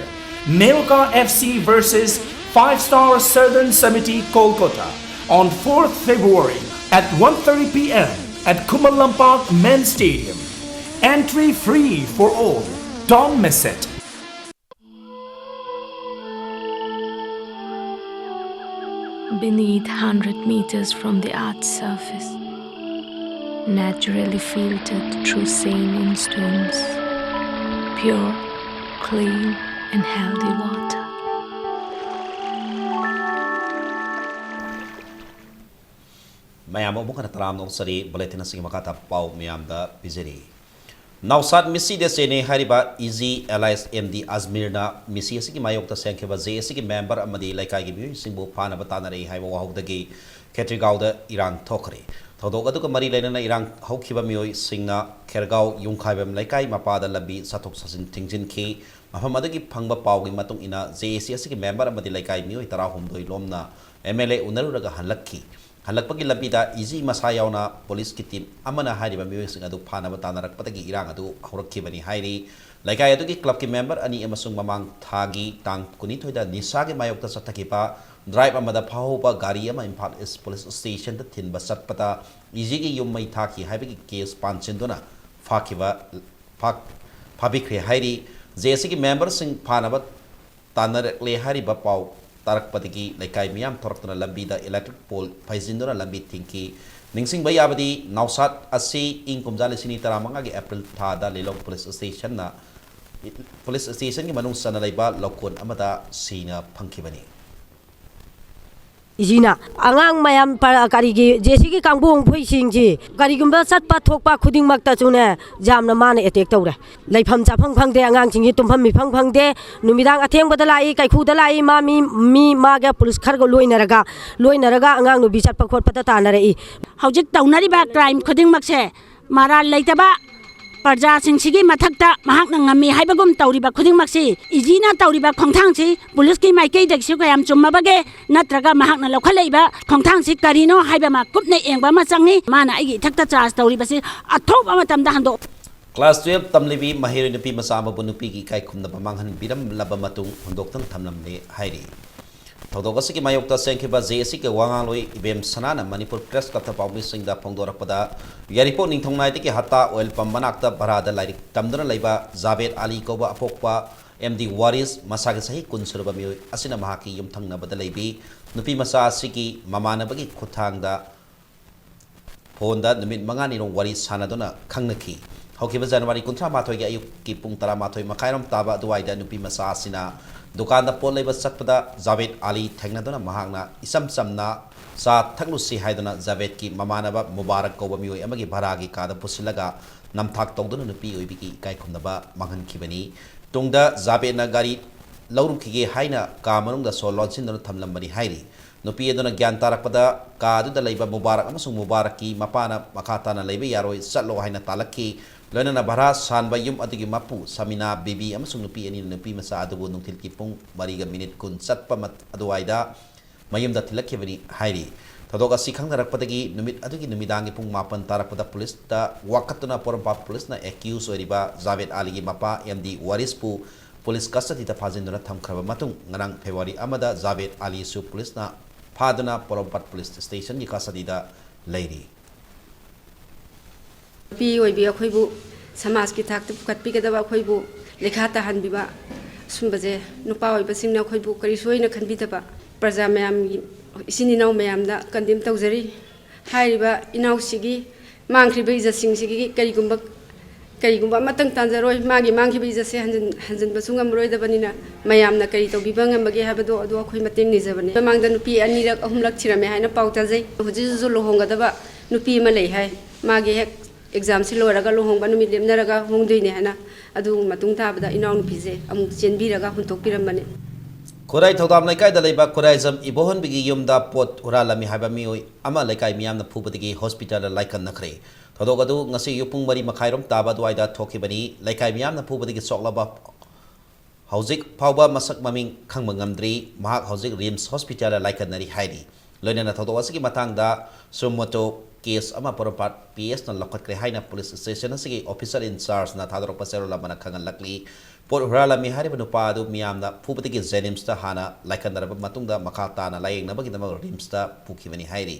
Neoka F C versus five star Southern Samiti Kolkata on fourth February at one thirty p m at Khuman Lampak Men's Stadium. Entry free for all. Don't miss it. Beneath hundred meters from the earth's surface, naturally filtered through saline stones, pure, clean, and healthy water. ꯃꯌꯥꯝ ꯑꯃꯨꯛ ꯍꯟꯅ ꯇꯔꯥꯝꯅ ꯑꯣꯛꯆꯔꯤ꯫ Bulletin ꯑꯁꯤꯒꯤ ꯃꯈꯥ ꯇꯥꯕ ꯄꯥꯎ ꯃꯌꯥꯝꯗ ꯄꯤꯖꯔꯤ꯫ ꯅꯥꯎꯁꯥꯠ ꯃꯤꯁꯤꯗ ꯆꯦꯟꯅꯩ ꯍꯥꯏꯔꯤꯕ ꯏꯖꯤ ꯑꯦꯂꯥꯏꯁ ꯑꯦꯝ ꯗꯤ ꯑꯖꯃꯤꯔꯅ ꯃꯤꯁꯤ ꯑꯁꯤꯒꯤ ꯃꯥꯌꯣꯛꯇ ꯁꯦꯝꯈꯤꯕ ꯖꯦ ꯑꯦ ꯁꯤꯒꯤ ꯃꯦꯝꯕꯔ ꯑꯃꯗꯤ ꯂꯩꯀꯥꯏꯒꯤ ꯃꯤꯑꯣꯏꯁꯤꯡꯕꯨ ꯐꯥꯅꯕ ꯇꯥꯟꯅꯔꯛꯏ ꯍꯥꯏꯕ ꯋꯥꯍꯧꯗꯒꯤ ꯈꯦꯇ꯭ꯔꯤꯒꯥꯎꯗ ꯏꯔꯥꯡ ꯊꯣꯛꯈ꯭ꯔꯦ꯫ ꯊꯧꯗꯣꯛ ꯑꯗꯨꯒ ꯃꯔꯤ ꯂꯩꯅꯅ ꯏꯔꯥꯡ ꯍꯧꯈꯤꯕ ꯃꯤꯑꯣꯏꯁꯤꯡꯅ ꯈꯦꯔꯒꯥꯎ ꯌꯨꯝꯈꯥꯏꯕꯝ ꯂꯩꯀꯥꯏ ꯃꯄꯥꯗ ꯂꯝꯕꯤ ꯆꯠꯊꯣꯛ ꯆꯠꯁꯤꯟ ꯊꯤꯡꯖꯤꯟꯈꯤ꯫ ꯃꯐꯝ ꯑꯗꯨꯒꯤ ꯐꯪꯕ ꯄꯥꯎꯒꯤ ꯃꯇꯨꯡ ꯏꯟꯅ ꯖꯦ ꯑꯦ ꯁꯤ ꯑꯁꯤꯒꯤ ꯃꯦꯝꯕꯔ ꯑꯃꯗꯤ ꯂꯩꯀꯥꯏ ꯃꯤꯑꯣꯏ ꯇꯔꯥꯍꯨꯝꯗꯣꯏ ꯂꯣꯝꯅ ꯑꯦꯝ ꯑꯦꯜ ꯑꯦ ꯎꯅꯔꯨꯔꯒ ꯍꯜꯂꯛꯈꯤ꯫ ꯍꯜꯂꯛꯄꯒꯤ ꯂꯝꯕꯤꯗ ꯏꯖꯤ ꯃꯁꯥ ꯌꯥꯎꯅ ꯄꯨꯂꯤꯁꯀꯤ ꯇꯤꯝ ꯑꯃꯅ ꯍꯥꯏꯔꯤꯕ ꯃꯤꯑꯣꯏꯁꯤꯡ ꯑꯗꯨ ꯐꯥꯅꯕ ꯇꯥꯟꯅꯔꯛꯄꯗꯒꯤ ꯏꯔꯥꯡ ꯑꯗꯨ ꯍꯧꯔꯛꯈꯤꯕꯅꯤ ꯍꯥꯏꯔꯤ꯫ ꯂꯩꯀꯥꯏ ꯑꯗꯨꯒꯤ ꯀ꯭ꯂꯕꯀꯤ ꯃꯦꯝꯕꯔ ꯑꯅꯤ ꯑꯃꯁꯨꯡ ꯃꯃꯥꯡ ꯊꯥꯒꯤ ꯇꯥꯡ ꯀꯨꯟꯅꯤꯊꯣꯏꯗ ꯅꯤꯁꯥꯒꯤ ꯃꯥꯌꯣꯛꯇ ꯆꯠꯊꯈꯤꯕ ꯗ꯭ꯔꯥꯏꯕ ꯑꯃꯗ ꯐꯥꯍꯧꯕ ꯒꯥꯔꯤ ꯑꯃ ꯏꯝꯐꯥꯜ ꯏꯁ ꯄꯨꯂꯤꯁ ꯁ꯭ꯇꯦꯁꯟꯗ ꯊꯤꯟꯕ ꯆꯠꯄꯗ ꯏꯖꯤꯒꯤ ꯌꯨꯝ ꯃꯩ ꯊꯥꯈꯤ ꯍꯥꯏꯕꯒꯤ ꯀꯦꯁ ꯄꯥꯟꯁꯤꯟꯗꯨꯅ ꯐꯥꯈꯤꯕ ꯐꯥ-, ꯐꯥꯕꯤꯈ꯭ꯔꯦ ꯍꯥꯏꯔꯤ꯫ ꯖꯦ ꯑꯦ ꯁꯤꯒꯤ ꯃꯦꯝꯕꯔꯁꯤꯡ ꯐꯥꯅꯕ ꯇꯥꯟꯅꯔꯛꯂꯦ ꯍꯥꯏꯔꯤꯕ ꯄꯥꯎ ꯇꯥꯔꯛꯄꯗꯒꯤ ꯂꯩꯀꯥꯏ ꯃꯤꯌꯥꯝ ꯊꯣꯔꯛꯇꯨꯅ ꯂꯝꯕꯤꯗ ꯏꯂꯦꯛꯇ꯭ꯔꯤꯛ ꯄꯣꯜ ꯐꯩꯖꯤꯟꯗꯨꯅ ꯂꯝꯕꯤ ꯊꯤꯡꯈꯤ꯫ ꯅꯤꯡꯁꯤꯡꯕ ꯌꯥꯕꯗꯤ ꯅꯥꯎꯁꯥꯠ ꯑꯁꯤ ꯏꯪ ꯀꯨꯝꯖꯥ ꯂꯤꯁꯤꯡ ꯑꯅꯤ ꯇꯔꯥꯃꯉꯥꯒꯤ ꯑꯦꯄ꯭ꯔꯤꯜ ꯊꯥꯗ ꯂꯤꯂꯣꯡ ꯄꯨꯂꯤꯁ ꯁ꯭ꯇꯦꯁꯟꯅ, ꯄꯨꯂꯤꯁ ꯁ꯭ꯇꯦꯁꯟꯒꯤ ꯃꯅꯨꯡ ꯆꯟꯅ ꯂꯩꯕ ꯂꯧꯀꯣꯟ ꯑꯃꯗ ꯁꯤꯅ ꯐꯪꯈꯤꯕꯅꯤ꯫ ꯏꯖꯤꯅ ꯑꯉꯥꯡ ꯃꯌꯥꯝ ꯄ-, ꯀꯔꯤꯒꯤ ꯖꯦ ꯁꯤꯒꯤ ꯀꯥꯡꯕꯨ ꯍꯣꯡꯐꯩꯁꯤꯡꯁꯤ ꯀꯔꯤꯒꯨꯝꯕ ꯆꯠꯄ ꯊꯣꯛꯄ ꯈꯨꯗꯤꯡꯃꯛꯇꯁꯨꯅꯦ, ꯌꯥꯝꯅ ꯃꯥꯅ ꯑꯦꯇꯦꯛ ꯇꯧꯔꯦ꯫ ꯂꯩꯐꯝ ꯆꯥꯐꯝ ꯈꯪꯗꯦ, ꯑꯉꯥꯡꯁꯤꯡꯁꯤ ꯇꯨꯝꯐꯝ ꯃꯤꯐꯝ ꯈꯪꯗꯦ꯫ ꯅꯨꯃꯤꯗꯥꯡ ꯑꯊꯦꯡꯕꯗ ꯂꯥꯛꯏ, ꯀꯩꯈꯨꯗ ꯂꯥꯛꯏ, ꯃꯥ ꯃꯤ, ꯃꯤ ꯃꯥꯒ ꯄꯨꯂꯤꯁ ꯈꯔꯒ ꯂꯣꯏꯅꯔꯒ, ꯂꯣꯏꯅꯔꯒ ꯑꯉꯥꯡ ꯅꯨꯄꯤ ꯆꯠꯄ ꯈꯣꯠꯄꯗ ꯇꯥꯟꯅꯔꯛꯏ꯫ ꯍꯧꯖꯤꯛ ꯇꯧꯅꯔꯤꯕ ꯀ꯭ꯔꯥꯏꯝ ꯈꯨꯗꯤꯡꯃꯛꯁꯦ ꯃꯔꯥꯜ ꯂꯩꯇꯕ ꯄ꯭ꯔꯖꯥꯁꯤꯡꯁꯤꯒꯤ ꯃꯊꯛꯇ ꯃꯍꯥꯛꯅ ꯉꯝꯃꯤ ꯍꯥꯏꯕꯒꯨꯝ ꯇꯧꯔꯤꯕ ꯈꯨꯗꯤꯡꯃꯛꯁꯤ, ꯏꯖꯤꯅ ꯇꯧꯔꯤꯕ ꯈꯣꯡꯊꯥꯡꯁꯤ ꯄꯨꯂꯤꯁꯀꯤ ꯃꯥꯏꯀꯩꯗꯒꯤꯁꯨ ꯀꯌꯥꯝ ꯆꯨꯝꯃꯕꯒꯦ, ꯅꯠꯇ꯭ꯔꯒ ꯃꯍꯥꯛꯅ ꯂꯧꯈꯠꯂꯛꯏꯕ ꯈꯣꯡꯊꯥꯡꯁꯤ ꯀꯔꯤꯅꯣ ꯍꯥꯏꯕ ꯑꯃ ꯀꯨꯞꯅ ꯌꯦꯡꯕ ꯑꯃ ꯆꯪꯏ꯫ ꯃꯥꯅ ꯑꯩꯒꯤ ꯏꯊꯛꯇ ꯆꯥꯔꯖ ꯇꯧꯔꯤꯕꯁꯤ ꯑꯊꯨꯕ ꯃꯇꯝꯗ ꯍꯟꯗꯣꯛ Class twelve ꯇꯝꯂꯤꯕꯤ ꯃꯍꯩꯔꯣꯏ ꯅꯨꯄꯤ ꯃꯆꯥ ꯑꯃꯕꯨ ꯅꯨꯄꯤꯒꯤ ꯏꯀꯥꯏ ꯈꯨꯝꯅꯕ ꯃꯥꯡꯍꯟꯕꯤꯔꯝꯂꯕ ꯃꯇꯨꯡ ꯍꯨꯟꯗꯣꯛꯇꯨꯅ ꯊꯝꯂꯝꯂꯦ ꯍꯥꯏꯔꯤ꯫ ꯊꯧꯗꯣꯛ ꯑꯁꯤꯒꯤ ꯃꯥꯌꯣꯛꯇ ꯆꯦꯟꯈꯤꯕ ꯖꯦ ꯑꯦ ꯁꯤꯒꯤ ꯋꯥ ꯉꯥꯡꯂꯣꯏ ꯏꯕꯦꯝ ꯁꯅꯥꯅ ꯃꯅꯤꯄꯨꯔ ꯄ꯭ꯔꯦꯁ ꯀ꯭ꯂꯕꯇ ꯄꯥꯎꯃꯤꯁꯤꯡꯗ ꯐꯣꯡꯗꯣꯔꯛꯄꯗ, ꯌꯥꯏꯔꯤꯄꯣꯛ ꯅꯤꯡꯊꯧꯅꯥꯏꯗꯒꯤ ꯍꯠꯇꯥ ꯑꯣꯏꯜ ꯄꯝ ꯃꯅꯥꯛꯇ ꯚꯔꯥꯗ ꯂꯥꯏꯔꯤꯛ ꯇꯝꯗꯨꯅ ꯂꯩꯕ ꯖꯥꯕꯦꯗ ꯑꯂꯤ ꯀꯧꯕ ꯑꯄꯣꯛꯄ ꯑꯦꯝ ꯗꯤ ꯋꯥꯔꯤꯁ, ꯃꯁꯥꯒꯤ ꯆꯍꯤ ꯀꯨꯟ ꯁꯨꯔꯕ ꯃꯤꯑꯣꯏ ꯑꯁꯤꯅ ꯃꯍꯥꯛꯀꯤ ꯌꯨꯝꯊꯪꯅꯕꯗ ꯂꯩꯕꯤ ꯅꯨꯄꯤ ꯃꯆꯥ ꯑꯁꯤꯒꯤ ꯃꯃꯥꯟꯅꯕꯒꯤ ꯈꯨꯠꯊꯥꯡꯗ ꯐꯣꯟꯗ ꯅꯨꯃꯤꯠ ꯃꯉꯥꯅꯤꯔꯣꯝ ꯋꯥꯔꯤ ꯁꯥꯟꯅꯗꯨꯅ ꯈꯪꯅꯈꯤ꯫ ꯍꯧꯈꯤꯕ ꯖꯅꯋꯥꯔꯤ ꯀꯨꯟꯊ꯭ꯔꯥ ꯃꯥꯊꯣꯏꯒꯤ ꯑꯌꯨꯛꯀꯤ ꯄꯨꯡ ꯇꯔꯥꯃꯥꯊꯣꯏ ꯃꯈꯥꯏꯔꯣꯝ ꯇꯥꯕ ꯑꯗꯨꯋꯥꯏꯗ ꯅꯨꯄꯤ ꯃꯆꯥ ꯑꯁꯤꯅ ꯗꯨꯀꯥꯟꯗ ꯄꯣꯠ ꯂꯩꯕ ꯆꯠꯄꯗ ꯖꯥꯕꯦꯗ ꯑꯂꯤ ꯊꯦꯡꯅꯗꯨꯅ ꯃꯍꯥꯛꯅ ꯏꯆꯝ ꯆꯝꯅ ꯆꯥ ꯊꯛꯂꯨꯁꯤ ꯍꯥꯏꯗꯨꯅ ꯖꯥꯕꯦꯗꯀꯤ ꯃꯃꯥꯟꯅꯕ ꯃꯨꯕꯥꯔꯛ ꯀꯧꯕ ꯃꯤꯑꯣꯏ ꯑꯃꯒꯤ ꯚꯔꯥꯒꯤ ꯀꯥꯗ ꯄꯨꯁꯤꯜꯂꯒ ꯅꯝꯊꯥꯛ ꯇꯧꯗꯨꯅ ꯅꯨꯄꯤ ꯑꯣꯏꯕꯤꯒꯤ ꯏꯀꯥꯏ ꯈꯨꯝꯅꯕ ꯃꯥꯡꯍꯟꯈꯤꯕꯅꯤ꯫ ꯇꯨꯡꯗ ꯖꯥꯕꯦꯗꯅ ꯒꯥꯔꯤ ꯂꯧꯔꯨꯈꯤꯒꯦ ꯍꯥꯏꯅ ꯀꯥ ꯃꯅꯨꯡꯗ ꯁꯣ ꯂꯣꯟꯁꯤꯟꯗꯨꯅ ꯊꯝꯂꯝꯕꯅꯤ ꯍꯥꯏꯔꯤ꯫ ꯅꯨꯄꯤ ꯑꯗꯨꯅ ꯒ꯭ꯌꯥꯟ ꯇꯥꯔꯛꯄꯗ ꯀꯥ ꯑꯗꯨꯗ ꯂꯩꯕ ꯃꯨꯕꯥꯔꯛ ꯑꯃꯁꯨꯡ ꯃꯨꯕꯥꯔꯛꯀꯤ ꯃꯄꯥꯅ ꯃꯈꯥ ꯇꯥꯅ ꯂꯩꯕ ꯌꯥꯔꯣꯏ, ꯆꯠꯂꯣ ꯍꯥꯏꯅ ꯇꯥꯜꯂꯛꯈꯤ꯫ ꯂꯣꯏꯅꯅ ꯚꯔꯥ ꯁꯥꯟꯕ ꯌꯨꯝ ꯑꯗꯨꯒꯤ ꯃꯄꯨ ꯁꯃꯤꯅꯥ ꯕꯤꯕꯤ ꯑꯃꯁꯨꯡ ꯅꯨꯄꯤ ꯑꯅꯤꯅ ꯅꯨꯄꯤ ꯃꯆꯥ ꯑꯗꯨꯕꯨ ꯅꯨꯡꯊꯤꯜꯒꯤ ꯄꯨꯡ ꯃꯔꯤꯒ ꯃꯤꯅꯤꯠ ꯀꯨꯟ ꯆꯠꯄ ꯃꯠ-, ꯑꯗꯨꯋꯥꯏꯗ ꯃꯌꯨꯝꯗ ꯊꯤꯜꯂꯛꯈꯤꯕꯅꯤ ꯍꯥꯏꯔꯤ꯫ ꯊꯧꯗꯣꯛ ꯑꯁꯤ ꯈꯪꯅꯔꯛꯄꯗꯒꯤ ꯅꯨꯃꯤꯠ ꯑꯗꯨꯒꯤ ꯅꯨꯃꯤꯗꯥꯡꯒꯤ ꯄꯨꯡ ꯃꯥꯄꯟ ꯇꯥꯔꯛꯄꯗ ꯄꯨꯂꯤꯁꯇ ꯋꯥꯀꯠꯇꯨꯅ ꯄꯣꯔꯣꯝꯄꯥꯠ ꯄꯨꯂꯤꯁꯅ ꯑꯦꯀ꯭ꯌꯨꯁ ꯑꯣꯏꯔꯤꯕ ꯖꯥꯕꯦꯗ ꯑꯂꯤꯒꯤ ꯃꯄꯥ ꯑꯦꯝ ꯗꯤ ꯋꯥꯔꯤꯁꯄꯨ ꯄꯨꯂꯤꯁ ꯀꯁꯇꯗꯤꯗ ꯐꯥꯖꯤꯟꯗꯨꯅ ꯊꯝꯈ꯭ꯔꯕ ꯃꯇꯨꯡ, ꯉꯔꯥꯡ ꯐꯦꯕ꯭ꯔꯨꯋꯥꯔꯤ ꯑꯃꯗ ꯖꯥꯕꯦꯗ ꯑꯂꯤꯁꯨ ꯄꯨꯂꯤꯁꯅ ꯐꯥꯗꯨꯅ ꯄꯣꯔꯣꯝꯄꯥꯠ ꯄꯨꯂꯤꯁ ꯁ꯭ꯇꯦꯁꯟꯒꯤ ꯀꯁꯇꯗꯤꯗ ꯂꯩꯔꯤ꯫ ꯅꯨꯄꯤ ꯑꯣꯏꯕꯤ ꯑꯩꯈꯣꯏꯕꯨ ꯁꯃꯥꯖꯀꯤ ꯊꯥꯛꯇ ꯄꯨꯈꯠꯄꯤꯒꯗꯕ, ꯑꯩꯈꯣꯏꯕꯨ ꯂꯩꯈꯥ ꯇꯥꯍꯟꯕꯤꯕ, ꯑꯁꯨꯝꯕꯁꯦ ꯅꯨꯄꯥ ꯑꯣꯏꯕꯁꯤꯡꯅ ꯑꯩꯈꯣꯏꯕꯨ ꯀꯔꯤꯁꯨ ꯑꯣꯏꯅ ꯈꯟꯕꯤꯗꯕ, ꯄ꯭ꯔꯖꯥ ꯃꯌꯥꯝꯒꯤ, ꯏꯆꯤꯟ ꯏꯅꯥꯎ ꯃꯌꯥꯝꯗ ꯀꯟꯗꯦꯝ ꯇꯧꯖꯔꯤ꯫ ꯍꯥꯏꯔꯤꯕ ꯏꯅꯥꯎꯁꯤꯒꯤ ꯃꯥꯡꯈ꯭ꯔꯤꯕ ꯏꯖꯠꯁꯤꯡꯁꯤꯒꯤ ꯀꯔꯤꯒꯨꯝꯕ ꯀꯔꯤꯒꯨꯝꯕ ꯑꯃꯇꯪ ꯇꯥꯟꯖꯔꯣꯏ, ꯃꯥꯒꯤ ꯃꯥꯡꯈꯤꯕ ꯏꯖꯠꯁꯦ ꯍꯟꯖꯤꯟ-, ꯍꯟꯖꯤꯟꯕꯁꯨ ꯉꯝꯃꯔꯣꯏꯗꯕꯅꯤꯅ, ꯃꯌꯥꯝꯅ ꯀꯔꯤ ꯇꯧꯕꯤꯕ ꯉꯝꯕꯒꯦ ꯍꯥꯏꯕꯗꯣ, ꯑꯗꯨ ꯑꯩꯈꯣꯏ ꯃꯇꯦꯡ ꯅꯤꯖꯕꯅꯤ꯫ ꯃꯃꯥꯡꯗ ꯅꯨꯄꯤ ꯑꯅꯤꯔꯛ, ꯑꯍꯨꯝꯂꯛ ꯊꯤꯔꯝꯃꯦ ꯍꯥꯏꯅ ꯄꯥꯎ ꯇꯥꯖꯩ꯫ ꯍꯧꯖꯤꯛ ꯍꯧꯖꯤꯛꯁꯨ ꯂꯨꯍꯣꯡꯒꯗꯕ ꯅꯨꯄꯤ ꯑꯃ ꯂꯩ ꯍꯥꯏ꯫ ꯃꯥꯒꯤ ꯍꯦꯛ ꯑꯦꯛꯖꯥꯝꯁꯤ ꯂꯣꯏꯔꯒ ꯂꯨꯍꯣꯡꯕ ꯅꯨꯃꯤꯠ ꯂꯦꯞꯅꯔꯒ ꯍꯣꯡꯗꯣꯏꯅꯦ ꯍꯥꯏꯅ, ꯑꯗꯨ ꯃꯇꯨꯡ ꯇꯥꯕꯗ ꯏꯅꯥꯎꯅꯨꯄꯤꯁꯦ ꯑꯃꯨꯛ ꯆꯦꯟꯕꯤꯔꯒ ꯍꯨꯟꯇꯣꯛꯄꯤꯔꯝꯕꯅꯤ꯫ ꯈꯨꯔꯥꯏ ꯊꯧꯗꯥꯝ ꯂꯩꯀꯥꯏꯗ ꯂꯩꯕ ꯈꯨꯔꯥꯏꯖꯝ ꯏꯕꯣꯍꯟꯕꯤꯒꯤ ꯌꯨꯝꯗ ꯄꯣꯠ ꯍꯨꯔꯥꯜꯂꯝꯃꯤ ꯍꯥꯏꯕ ꯃꯤꯑꯣꯏ ꯑꯃ ꯂꯩꯀꯥꯏ ꯃꯤꯌꯥꯝꯅ ꯐꯨꯕꯗꯒꯤ ꯍꯣꯁꯄꯤꯇꯥꯜꯗ ꯂꯥꯏꯀꯠꯅꯈ꯭ꯔꯦ꯫ ꯊꯧꯗꯣꯛ ꯑꯗꯨ ꯉꯁꯤ ꯑꯌꯨꯛ ꯄꯨꯡ ꯃꯔꯤ ꯃꯈꯥꯏꯔꯣꯝ ꯇꯥꯕ ꯑꯗꯨꯋꯥꯏꯗ ꯊꯣꯛꯈꯤꯕꯅꯤ꯫ ꯂꯩꯀꯥꯏ ꯃꯤꯌꯥꯝꯅ ꯐꯨꯕꯗꯒꯤ ꯁꯣꯛꯂꯕ ꯍꯧꯖꯤꯛ ꯐꯥꯎꯕ ꯃꯁꯛ ꯃꯃꯤꯡ ꯈꯪꯕ ꯉꯝꯗ꯭ꯔꯤ꯫ ꯃꯍꯥꯛ ꯍꯧꯖꯤꯛ ꯔꯤꯝꯁ ꯍꯣꯁꯄꯤꯇꯥꯜꯗ ꯂꯥꯏꯀꯠꯅꯔꯤ ꯍꯥꯏꯔꯤ꯫ ꯂꯣꯏꯅꯅ ꯊꯧꯗꯣꯛ ꯑꯁꯤꯒꯤ ꯃꯇꯥꯡꯗ suo motu ꯀꯦꯁ ꯑꯃ ꯄꯣꯔꯣꯝꯄꯥꯠ ꯄꯤ ꯑꯦꯁꯅ ꯂꯧꯈꯠꯈ꯭ꯔꯦ ꯍꯥꯏꯅ ꯄꯨꯂꯤꯁ ꯁ꯭ꯇꯦꯁꯟ ꯑꯁꯤꯒꯤ ꯑꯣꯐꯤꯁꯔ ꯏꯟ ꯆꯥꯔꯖꯅ ꯊꯥꯗꯣꯔꯛꯄ ꯆꯦꯔꯣꯜ ꯑꯃꯅ ꯈꯪꯍꯜꯂꯛꯂꯤ꯫ ꯄꯣꯠ ꯍꯨꯔꯥꯜꯂꯝꯃꯤ ꯍꯥꯏꯔꯤꯕ ꯅꯨꯄꯥ ꯑꯗꯨ ꯃꯤꯌꯥꯝꯅ ꯐꯨꯕꯗꯒꯤ ꯖꯦꯅꯤꯝꯁꯇ ꯍꯥꯟꯅ ꯂꯥꯏꯀꯠꯅꯔꯕ ꯃꯇꯨꯡꯗ ꯃꯈꯥ ꯇꯥꯅ ꯂꯥꯌꯦꯡꯅꯕꯒꯤꯗꯃꯛ ꯔꯤꯝꯁꯇ ꯄꯨꯈꯤꯕꯅꯤ ꯍꯥꯏꯔꯤ꯫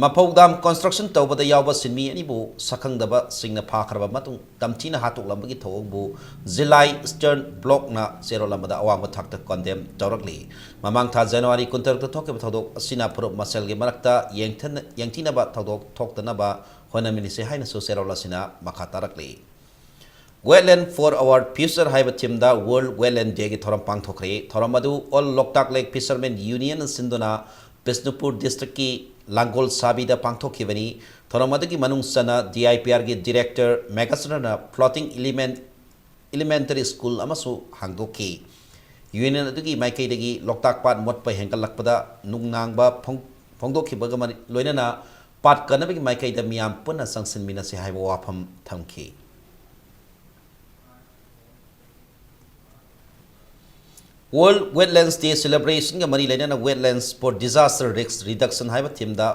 ꯃꯐꯧ ꯗꯥꯝ construction ꯇꯧꯕꯗ ꯌꯥꯎꯕ ꯁꯤꯟꯃꯤ ꯑꯅꯤꯕꯨ ꯁꯛꯈꯪꯗꯕꯁꯤꯡꯅ ꯐꯥꯈ꯭ꯔꯕ ꯃꯇꯨꯡ ꯇꯝꯊꯤꯅ ꯍꯥꯠꯇꯣꯛꯂꯝꯕꯒꯤ ꯊꯧꯑꯣꯡꯕꯨ ꯖꯤꯂꯥꯏ Eastern Blockꯅ ꯆꯦꯔꯣꯜ ꯑꯃꯗ ꯑꯋꯥꯡꯕ ꯊꯥꯛꯇ condemn ꯇꯧꯔꯛꯂꯤ꯫ ꯃꯃꯥꯡ ꯊꯥ ꯖꯅꯋꯥꯔꯤ ꯀꯨꯟꯇꯔꯨꯛꯇ ꯊꯣꯛꯈꯤꯕ ꯊꯧꯗꯣꯛ ꯑꯁꯤꯅ ꯐꯨꯔꯨꯞ ꯃꯁꯦꯜꯒꯤ ꯃꯔꯛꯇ ꯌꯦꯡꯊꯟ-, ꯌꯦꯡꯊꯤꯅꯕ ꯊꯧꯗꯣꯛ ꯊꯣꯛꯇꯅꯕ ꯍꯣꯠꯅꯃꯤꯟꯅꯁꯤ ꯍꯥꯏꯅꯁꯨ ꯆꯦꯔꯣꯜ ꯑꯁꯤꯅ ꯃꯈꯥ ꯇꯥꯔꯛꯂꯤ꯫ Wetland for Our Future ꯍꯥꯏꯕ theme ꯗ World Wetland Day ꯒꯤ ꯊꯧꯔꯝ ꯄꯥꯡꯊꯣꯛꯈ꯭ꯔꯦ꯫ ꯊꯧꯔꯝ ꯑꯗꯨ All Loktak Lake Fishermen Union ꯅ ꯁꯤꯟꯗꯨꯅ ꯕꯤꯁꯅꯨꯄꯨꯔ district ꯀꯤ ꯂꯥꯡꯒꯣꯜ ꯁꯥꯕꯤꯗ ꯄꯥꯡꯊꯣꯛꯈꯤꯕꯅꯤ꯫ ꯊꯧꯔꯝ ꯑꯗꯨꯒꯤ ꯃꯅꯨꯡ ꯆꯟꯅ D I P R ꯒꯤ director ꯃꯦꯒꯥꯁꯅꯔꯅ floating element, elementary school ꯑꯃꯁꯨ ꯍꯥꯡꯗꯣꯛꯈꯤ꯫ Union ꯑꯗꯨꯒꯤ ꯃꯥꯏꯀꯩꯗꯒꯤ ꯂꯣꯛꯇꯥꯛ ꯄꯥꯠ ꯃꯣꯠꯄ ꯍꯦꯟꯒꯠꯂꯛꯄꯗ ꯅꯨꯡꯅꯥꯡꯕ ꯐꯣꯡ-, ꯐꯣꯡꯗꯣꯛꯈꯤꯕꯒ ꯃꯔꯤ ꯂꯣꯏꯅꯅ ꯄꯥꯠ ꯀꯟꯅꯕꯒꯤ ꯃꯥꯏꯀꯩꯗ ꯃꯤꯌꯥꯝ ꯄꯨꯟꯅ ꯆꯪꯁꯤꯟꯃꯤꯟꯅꯁꯤ ꯍꯥꯏꯕ ꯋꯥꯐꯝ ꯊꯝꯈꯤ꯫ World Wetlands Day celebration ꯒ ꯃꯔꯤ ꯂꯩꯅꯅ Wetlands for Disaster Risk Reduction ꯍꯥꯏꯕ theme ꯗ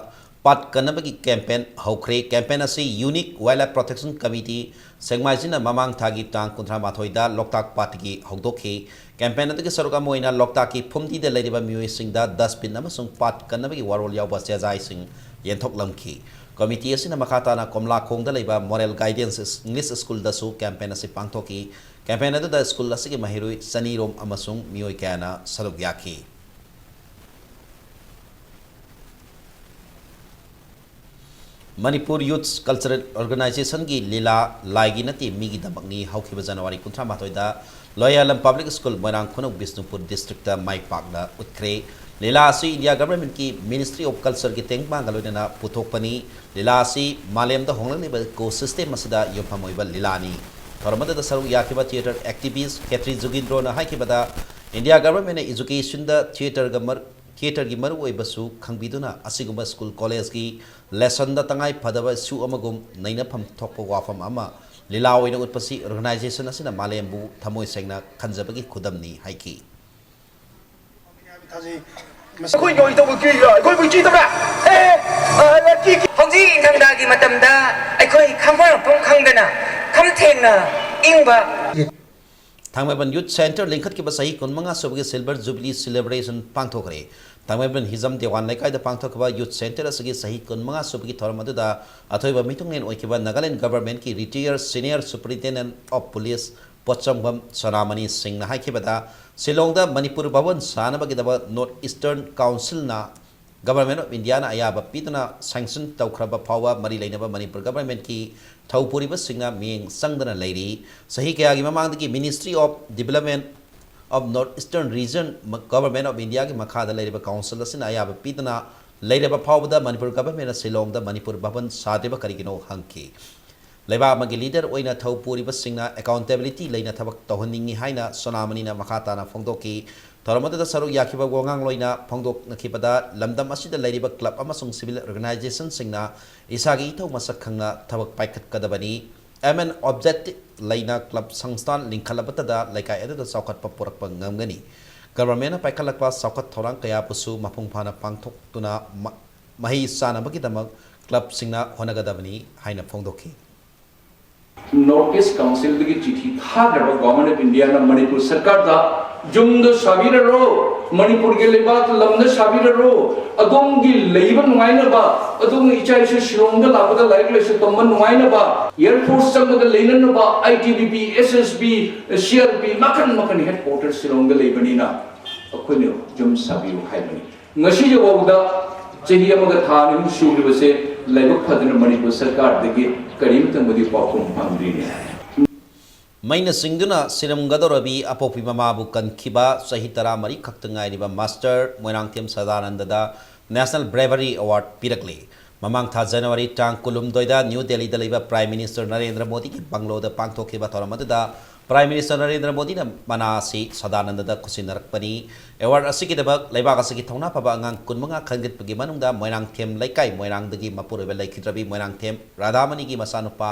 ꯄꯥꯠ ꯀꯟꯅꯕꯒꯤ campaign ꯍꯧꯈ꯭ꯔꯦ꯫ Campaign ꯑꯁꯤ Unique Wildlife Protection Committee ꯁꯦꯛꯃꯥꯏꯖꯤꯟꯅ ꯃꯃꯥꯡ ꯊꯥꯒꯤ ꯇꯥꯡ ꯀꯨꯟꯊ꯭ꯔꯥ ꯃꯥꯊꯣꯏꯗ ꯂꯣꯛꯇꯥꯛ ꯄꯥꯠꯇꯒꯤ ꯍꯧꯗꯣꯛꯈꯤ꯫ Campaign ꯑꯗꯨꯒꯤ ꯁꯔꯨꯛ ꯑꯃ ꯑꯣꯏꯅ ꯂꯣꯛꯇꯥꯛꯀꯤ ꯐꯨꯝꯗꯤꯗ ꯂꯩꯔꯤꯕ ꯃꯤꯑꯣꯏꯁꯤꯡꯗ dustbin ꯑꯃꯁꯨꯡ ꯄꯥꯠ ꯀꯟꯅꯕꯒꯤ ꯋꯥꯔꯣꯜ ꯌꯥꯎꯕ ꯆꯦꯖꯥꯏꯁꯤꯡ ꯌꯦꯟꯊꯣꯛꯂꯝꯈꯤ꯫ Committee ꯑꯁꯤꯅ ꯃꯈꯥ ꯇꯥꯅ ꯀꯣꯝꯂꯥꯈꯣꯡꯗ ꯂꯩꯕ Morel Guidance English School ꯗꯁꯨ campaign ꯑꯁꯤ ꯄꯥꯡꯊꯣꯛꯈꯤ꯫ Campaign ꯑꯗꯨꯗ school ꯑꯁꯤꯒꯤ ꯃꯍꯩꯔꯣꯏ ꯆꯅꯤ ꯔꯣꯝ ꯑꯃꯁꯨꯡ ꯃꯤꯑꯣꯏ ꯀꯌꯥꯅ ꯁꯔꯨꯛ ꯌꯥꯈꯤ꯫ ꯃꯅꯤꯄꯨꯔ ꯌꯨꯠꯁ ꯀꯜꯆꯔꯦꯜ ꯑꯣꯔꯒꯅꯥꯏꯖꯦꯁꯟꯒꯤ ꯂꯤꯂꯥ ꯂꯥꯏꯒꯤ ꯅꯠꯇꯦ ꯃꯤꯒꯤꯗꯃꯛꯅꯤ ꯍꯧꯈꯤꯕ ꯖꯅꯋꯥꯔꯤ ꯀꯨꯟꯊ꯭ꯔꯥ ꯃꯥꯊꯣꯏꯗ ꯂꯣꯌꯥꯂꯝ ꯄꯕ꯭ꯂꯤꯛ ꯁ꯭ꯀꯨꯜ ꯃꯣꯏꯔꯥꯡ ꯈꯨꯅꯧ ꯕꯤꯁꯅꯨꯄꯨꯔ ꯗꯤꯁꯇ꯭ꯔꯤꯛꯇ ꯃꯥꯏ ꯄꯥꯛꯅ ꯎꯠꯈ꯭ꯔꯦ꯫ ꯂꯤꯂꯥ ꯑꯁꯤ ꯏꯟꯗꯤꯌꯥ ꯒꯚꯔꯟꯃꯦꯟꯠꯀꯤ ꯃꯤꯅꯤꯁꯇ꯭ꯔꯤ ꯑꯣꯐ ꯀꯜꯆꯔꯒꯤ ꯇꯦꯡꯕꯥꯡꯒ ꯂꯣꯏꯅꯅ ꯄꯨꯊꯣꯛꯄꯅꯤ꯫ ꯂꯤꯂꯥ ꯑꯁꯤ ꯃꯥꯂꯦꯝꯗ ꯍꯣꯡꯂꯛꯂꯤꯕ ꯏꯀꯣ ꯁꯤꯁꯇꯦꯝ ꯑꯁꯤꯗ ꯌꯨꯝꯐꯝ ꯑꯣꯏꯕ ꯂꯤꯂꯥꯅꯤ꯫ ꯊꯧꯔꯝ ꯑꯗꯨꯗ ꯁꯔꯨꯛ ꯌꯥꯈꯤꯕ ꯊꯤꯌꯦꯇꯔ ꯑꯦꯛꯇꯤꯚꯤꯁ꯭ꯠ ꯈꯦꯇ꯭ꯔꯤ ꯖꯨꯒꯤꯟꯗ꯭ꯔꯣꯅ ꯍꯥꯏꯈꯤꯕꯗ, ꯏꯟꯗꯤꯌꯥ ꯒꯚꯔꯟꯃꯦꯟꯠꯅ ꯏꯖꯨꯀꯦꯁꯟꯗ ꯊꯤꯌꯦꯇꯔꯒ ꯃꯔ-, ꯊꯤꯌꯦꯇꯔꯒꯤ ꯃꯔꯨꯑꯣꯏꯕꯁꯨ ꯈꯪꯕꯤꯗꯨꯅ ꯑꯁꯤꯒꯨꯝꯕ ꯁ꯭ꯀꯨꯜ ꯀꯣꯂꯦꯖꯀꯤ ꯂꯦꯁꯟꯗ ꯇꯉꯥꯏ ꯐꯗꯕ ꯏꯁꯨ ꯑꯃꯒꯨꯝ ꯅꯩꯅꯐꯝ ꯊꯣꯛꯄ ꯋꯥꯐꯝ ꯑꯃ ꯂꯤꯂꯥ ꯑꯣꯏꯅ ꯎꯠꯄꯁꯤ ꯑꯣꯔꯒꯅꯥꯏꯖꯦꯁꯟ ꯑꯁꯤꯅ ꯃꯥꯂꯦꯝꯕꯨ ꯊꯃꯣꯏ ꯁꯦꯡꯅ ꯈꯟꯖꯕꯒꯤ ꯈꯨꯗꯝꯅꯤ ꯍꯥꯏꯈꯤ꯫ ꯑꯩꯈꯣꯏ ꯅꯣꯏ ꯇꯧꯕ ꯀꯤ-, ꯑꯩꯈꯣꯏꯕꯨ ꯀꯤꯗꯕ꯭ꯔꯥ? ꯑꯦ, ꯑ, ꯀꯤ-, ꯀꯤ-, ꯍꯧꯖꯤꯛ ꯏꯪꯊꯝꯊꯥꯒꯤ ꯃꯇꯝꯗ ꯑꯩꯈꯣꯏ ꯈꯪꯐꯝ ꯂꯥꯛꯐꯝ ꯈꯪꯗꯅ ꯈꯝ ꯊꯦꯡꯅ ꯏꯪꯕ ꯊꯥꯡꯃꯩꯕꯟ ꯌꯨꯠ ꯁꯦꯟꯇꯔ ꯂꯤꯡꯈꯠꯈꯤꯕ ꯆꯍꯤ ꯀꯨꯟꯃꯉꯥ ꯁꯨꯕꯒꯤ ꯁꯤꯜꯚꯔ ꯖꯨꯕꯤꯂꯤ ꯁꯦꯂꯦꯕ꯭ꯔꯦꯁꯟ ꯄꯥꯡꯊꯣꯛꯈ꯭ꯔꯦ꯫ ꯊꯥꯡꯃꯩꯕꯟ ꯍꯤꯖꯝ ꯗꯦꯋꯥꯟ ꯂꯩꯀꯥꯏꯗ ꯄꯥꯡꯊꯣꯛꯈꯤꯕ ꯌꯨꯠ ꯁꯦꯟꯇꯔ ꯑꯁꯤꯒꯤ ꯆꯍꯤ ꯀꯨꯟꯃꯉꯥ ꯁꯨꯕꯒꯤ ꯊꯧꯔꯝ ꯑꯗꯨꯗ ꯑꯊꯣꯏꯕ ꯃꯤꯊꯨꯡꯂꯦꯟ ꯑꯣꯏꯈꯤꯕ ꯅꯥꯒꯥꯂꯦꯟ ꯒꯚꯔꯟꯃꯦꯟꯠꯀꯤ retired senior superintendent of police ꯄꯣꯠꯁꯪꯕꯝ ꯁꯣꯅꯥꯃꯅꯤ ꯁꯤꯡꯅ ꯍꯥꯏꯈꯤꯕꯗ, ꯁꯤꯂꯣꯡꯗ ꯃꯅꯤꯄꯨꯔ ꯚꯕꯟ ꯁꯥꯅꯕꯒꯤꯗꯃꯛ ꯅꯣꯔꯠ ꯏꯁꯇꯔꯟ ꯀꯥꯎꯟꯁꯤꯜꯅ ꯒꯚꯔꯟꯃꯦꯟꯠ ꯑꯣꯐ ꯏꯟꯗꯤꯌꯥꯅ ꯑꯌꯥꯕ ꯄꯤꯗꯨꯅ ꯁꯦꯡꯁꯟ ꯇꯧꯈ꯭ꯔꯕ ꯐꯥꯎꯕ ꯃꯔꯤ ꯂꯩꯅꯕ ꯃꯅꯤꯄꯨꯔ ꯒꯚꯔꯟꯃꯦꯟꯠꯀꯤ ꯊꯧ ꯄꯨꯔꯤꯕꯁꯤꯡꯅ ꯃꯤꯠꯌꯦꯡ ꯆꯪꯗꯅ ꯂꯩꯔꯤ꯫ ꯆꯍꯤ ꯀꯌꯥꯒꯤ ꯃꯃꯥꯡꯗꯒꯤ ministry of development of north eastern region government of ꯏꯟꯗꯤꯌꯥꯒꯤ ꯃꯈꯥꯗ ꯂꯩꯔꯤꯕ ꯀꯥꯎꯟꯁꯤꯜ ꯑꯁꯤꯅ ꯑꯌꯥꯕ ꯄꯤꯗꯨꯅ ꯂꯩꯔꯕ ꯐꯥꯎꯕꯗ ꯃꯅꯤꯄꯨꯔ ꯒꯚꯔꯟꯃꯦꯟꯠꯅ ꯁꯤꯂꯣꯡꯗ ꯃꯅꯤꯄꯨꯔ ꯚꯕꯟ ꯁꯥꯗ꯭ꯔꯤꯕ ꯀꯔꯤꯒꯤꯅꯣ ꯍꯪꯈꯤ꯫ ꯂꯩꯕꯥꯛ ꯑꯃꯒꯤ ꯂꯤꯗꯔ ꯑꯣꯏꯅ ꯊꯧ ꯄꯨꯔꯤꯕꯁꯤꯡꯅ ꯑꯦꯀꯥꯎꯟꯇꯦꯕꯤꯂꯤꯇꯤ ꯂꯩꯅ ꯊꯕꯛ ꯇꯧꯍꯟꯅꯤꯡꯏ ꯍꯥꯏꯅ ꯁꯣꯅꯥꯃꯅꯤꯅ ꯃꯈꯥ ꯇꯥꯅ ꯐꯣꯡꯗꯣꯛꯈꯤ꯫ ꯊꯧꯔꯝ ꯑꯗꯨꯗ ꯁꯔꯨꯛ ꯌꯥꯈꯤꯕ ꯋꯥꯉꯥꯡꯂꯣꯏꯅ ꯐꯣꯡꯗꯣꯛꯅꯈꯤꯕꯗ, ꯂꯝꯗꯝ ꯑꯁꯤꯗ ꯂꯩꯔꯤꯕ ꯀ꯭ꯂꯕ ꯑꯃꯁꯨꯡ ꯁꯤꯚꯤꯜ ꯑꯣꯔꯒꯅꯥꯏꯖꯦꯁꯟꯁꯤꯡꯅ ꯏꯁꯥꯒꯤ ꯏꯊꯧ ꯃꯁꯛ ꯈꯪꯅ ꯊꯕꯛ ꯄꯥꯏꯈꯠꯀꯗꯕꯅꯤ꯫ ꯑꯦꯝ ꯑꯦꯟ ꯑꯣꯕꯖꯦꯛꯇꯤꯚ ꯂꯩꯅ ꯀ꯭ꯂꯕ ꯁꯪꯁꯊꯥꯟ ꯂꯤꯡꯈꯠꯂꯕꯇꯗ ꯂꯩꯀꯥꯏ ꯑꯗꯨꯗ ꯆꯥꯎꯈꯠꯄ ꯄꯨꯔꯛꯄ ꯉꯝꯒꯅꯤ꯫ ꯒꯚꯔꯟꯃꯦꯟꯠꯅ ꯄꯥꯏꯈꯠꯂꯛꯄ ꯆꯥꯎꯈꯠ ꯊꯧꯔꯥꯡ ꯀꯌꯥꯕꯨꯁꯨ ꯃꯄꯨꯡ ꯐꯥꯅ ꯄꯥꯡꯊꯣꯛꯇꯨꯅ ꯃ-, ꯃꯍꯩ ꯆꯥꯅꯕꯒꯤꯗꯃꯛ ꯀ꯭ꯂꯕꯁꯤꯡꯅ ꯍꯣꯠꯅꯒꯗꯕꯅꯤ ꯍꯥꯏꯅ ꯐꯣꯡꯗꯣꯛꯈꯤ꯫ ꯅꯣꯔꯠ ꯏꯁ ꯀꯥꯎꯟꯁꯤꯜꯗꯒꯤ ꯆꯤꯊꯤ ꯊꯥꯈ꯭ꯔꯕ ꯒꯣꯚꯔꯟꯃꯦꯟꯠ ꯑꯣꯐ ꯏꯟꯗꯤꯌꯥꯅ ꯃꯅꯤꯄꯨꯔ ꯁꯔꯀꯥꯔꯗ ꯌꯨꯝꯗ ꯁꯥꯕꯤꯔꯔꯣ, ꯃꯅꯤꯄꯨꯔꯒꯤ ꯂꯩꯕꯥꯛ ꯂꯝꯗ ꯁꯥꯕꯤꯔꯔꯣ, ꯑꯗꯣꯝꯒꯤ ꯂꯩꯕ ꯅꯨꯡꯉꯥꯏꯅꯕ, ꯑꯗꯣꯝꯒꯤ ꯏꯆꯥ ꯏꯁꯨ ꯁꯤꯂꯣꯡꯗ ꯂꯥꯛꯄꯗ ꯂꯥꯏꯔꯤꯛ ꯂꯥꯏꯁꯨ ꯇꯝꯕ ꯅꯨꯡꯉꯥꯏꯅꯕ, ꯑꯦꯌꯔ ꯐꯣꯔꯁ ꯆꯪꯕꯗ ꯂꯩꯅꯅꯕ, ꯑꯥꯏ ꯇꯤ ꯕꯤ ꯄꯤ, ꯑꯦꯁ ꯑꯦꯁ ꯕꯤ, ꯁꯤ ꯑꯥꯔ ꯄꯤ, ꯃꯈꯟ ꯃꯈꯟ ꯍꯦꯗ ꯀ꯭ꯋꯥꯇꯔ ꯁꯤꯂꯣꯡꯗ ꯂꯩꯕꯅꯤꯅ ꯑꯩꯈꯣꯏꯅ ꯌꯨꯝ ꯁꯥꯕꯤꯌꯨ ꯍꯥꯏꯕꯅꯤ꯫ ꯉꯁꯤ ꯐꯥꯎꯕꯗ ꯆꯍꯤ ꯑꯃꯒ ꯊꯥ ꯑꯅꯤ ꯑꯍꯨꯝ ꯁꯨꯈ꯭ꯔꯤꯕꯁꯦ ꯂꯥꯏꯕꯛ ꯐꯗꯅ ꯃꯅꯤꯄꯨꯔ ꯁꯔꯀꯥꯔꯗꯒꯤ ꯀꯔꯤꯝꯇꯪꯕꯨꯗꯤ ꯄꯥꯎꯈꯨꯝ ꯐꯪꯗ꯭ꯔꯤꯅꯦ꯫ ꯃꯩꯅ ꯆꯤꯡꯗꯨꯅ ꯁꯤꯔꯝꯒꯗꯧꯔꯕꯤ ꯑꯄꯣꯛꯄꯤ ꯃꯃꯥꯕꯨ ꯀꯟꯈꯤꯕ ꯆꯍꯤ ꯇꯔꯥꯃꯔꯤ ꯈꯛꯇ ꯉꯥꯏꯔꯤꯕ ꯃꯥꯁꯇꯔ ꯃꯣꯏꯔꯥꯡꯊꯦꯝ ꯁꯗꯥꯅꯟꯗꯗ National Bravery Award ꯄꯤꯔꯛꯂꯤ꯫ ꯃꯃꯥꯡ ꯊꯥ ꯖꯅꯋꯥꯔꯤ ꯇꯥꯡ ꯀꯨꯟꯍꯨꯝꯗꯣꯏꯗ ꯅ꯭ꯌꯨ ꯗꯦꯜꯂꯤꯗ ꯂꯩꯕ Prime Minister ꯅꯔꯦꯟꯗ꯭ꯔ ꯃꯣꯗꯤꯒꯤ ꯕꯪꯒ꯭ꯂꯣꯗ ꯄꯥꯡꯊꯣꯛꯈꯤꯕ ꯊꯧꯔꯝ ꯑꯗꯨꯗ Prime Minister ꯅꯔꯦꯟꯗ꯭ꯔ ꯃꯣꯗꯤꯅ ꯃꯅꯥ ꯑꯁꯤ ꯁꯗꯥꯅꯟꯗꯗ ꯈꯨꯠꯁꯤꯟꯅꯔꯛꯄꯅꯤ꯫ Award ꯑꯁꯤꯒꯤꯗꯃꯛ ꯂꯩꯕꯥꯛ ꯑꯁꯤꯒꯤ ꯊꯧꯅꯥ ꯐꯕ ꯑꯉꯥꯡ ꯀꯨꯟꯃꯉꯥ ꯈꯟꯒꯠꯄꯒꯤ ꯃꯅꯨꯡꯗ ꯃꯣꯏꯔꯥꯡꯊꯦꯝ ꯂꯩꯀꯥꯏ ꯃꯣꯏꯔꯥꯡꯗꯒꯤ ꯃꯄꯨꯔꯣꯏꯕ ꯂꯩꯈꯤꯗ꯭ꯔꯕꯤ ꯃꯣꯏꯔꯥꯡꯊꯦꯝ ꯔꯥꯙꯥꯃꯅꯤꯒꯤ ꯃꯆꯥꯅꯨꯄꯥ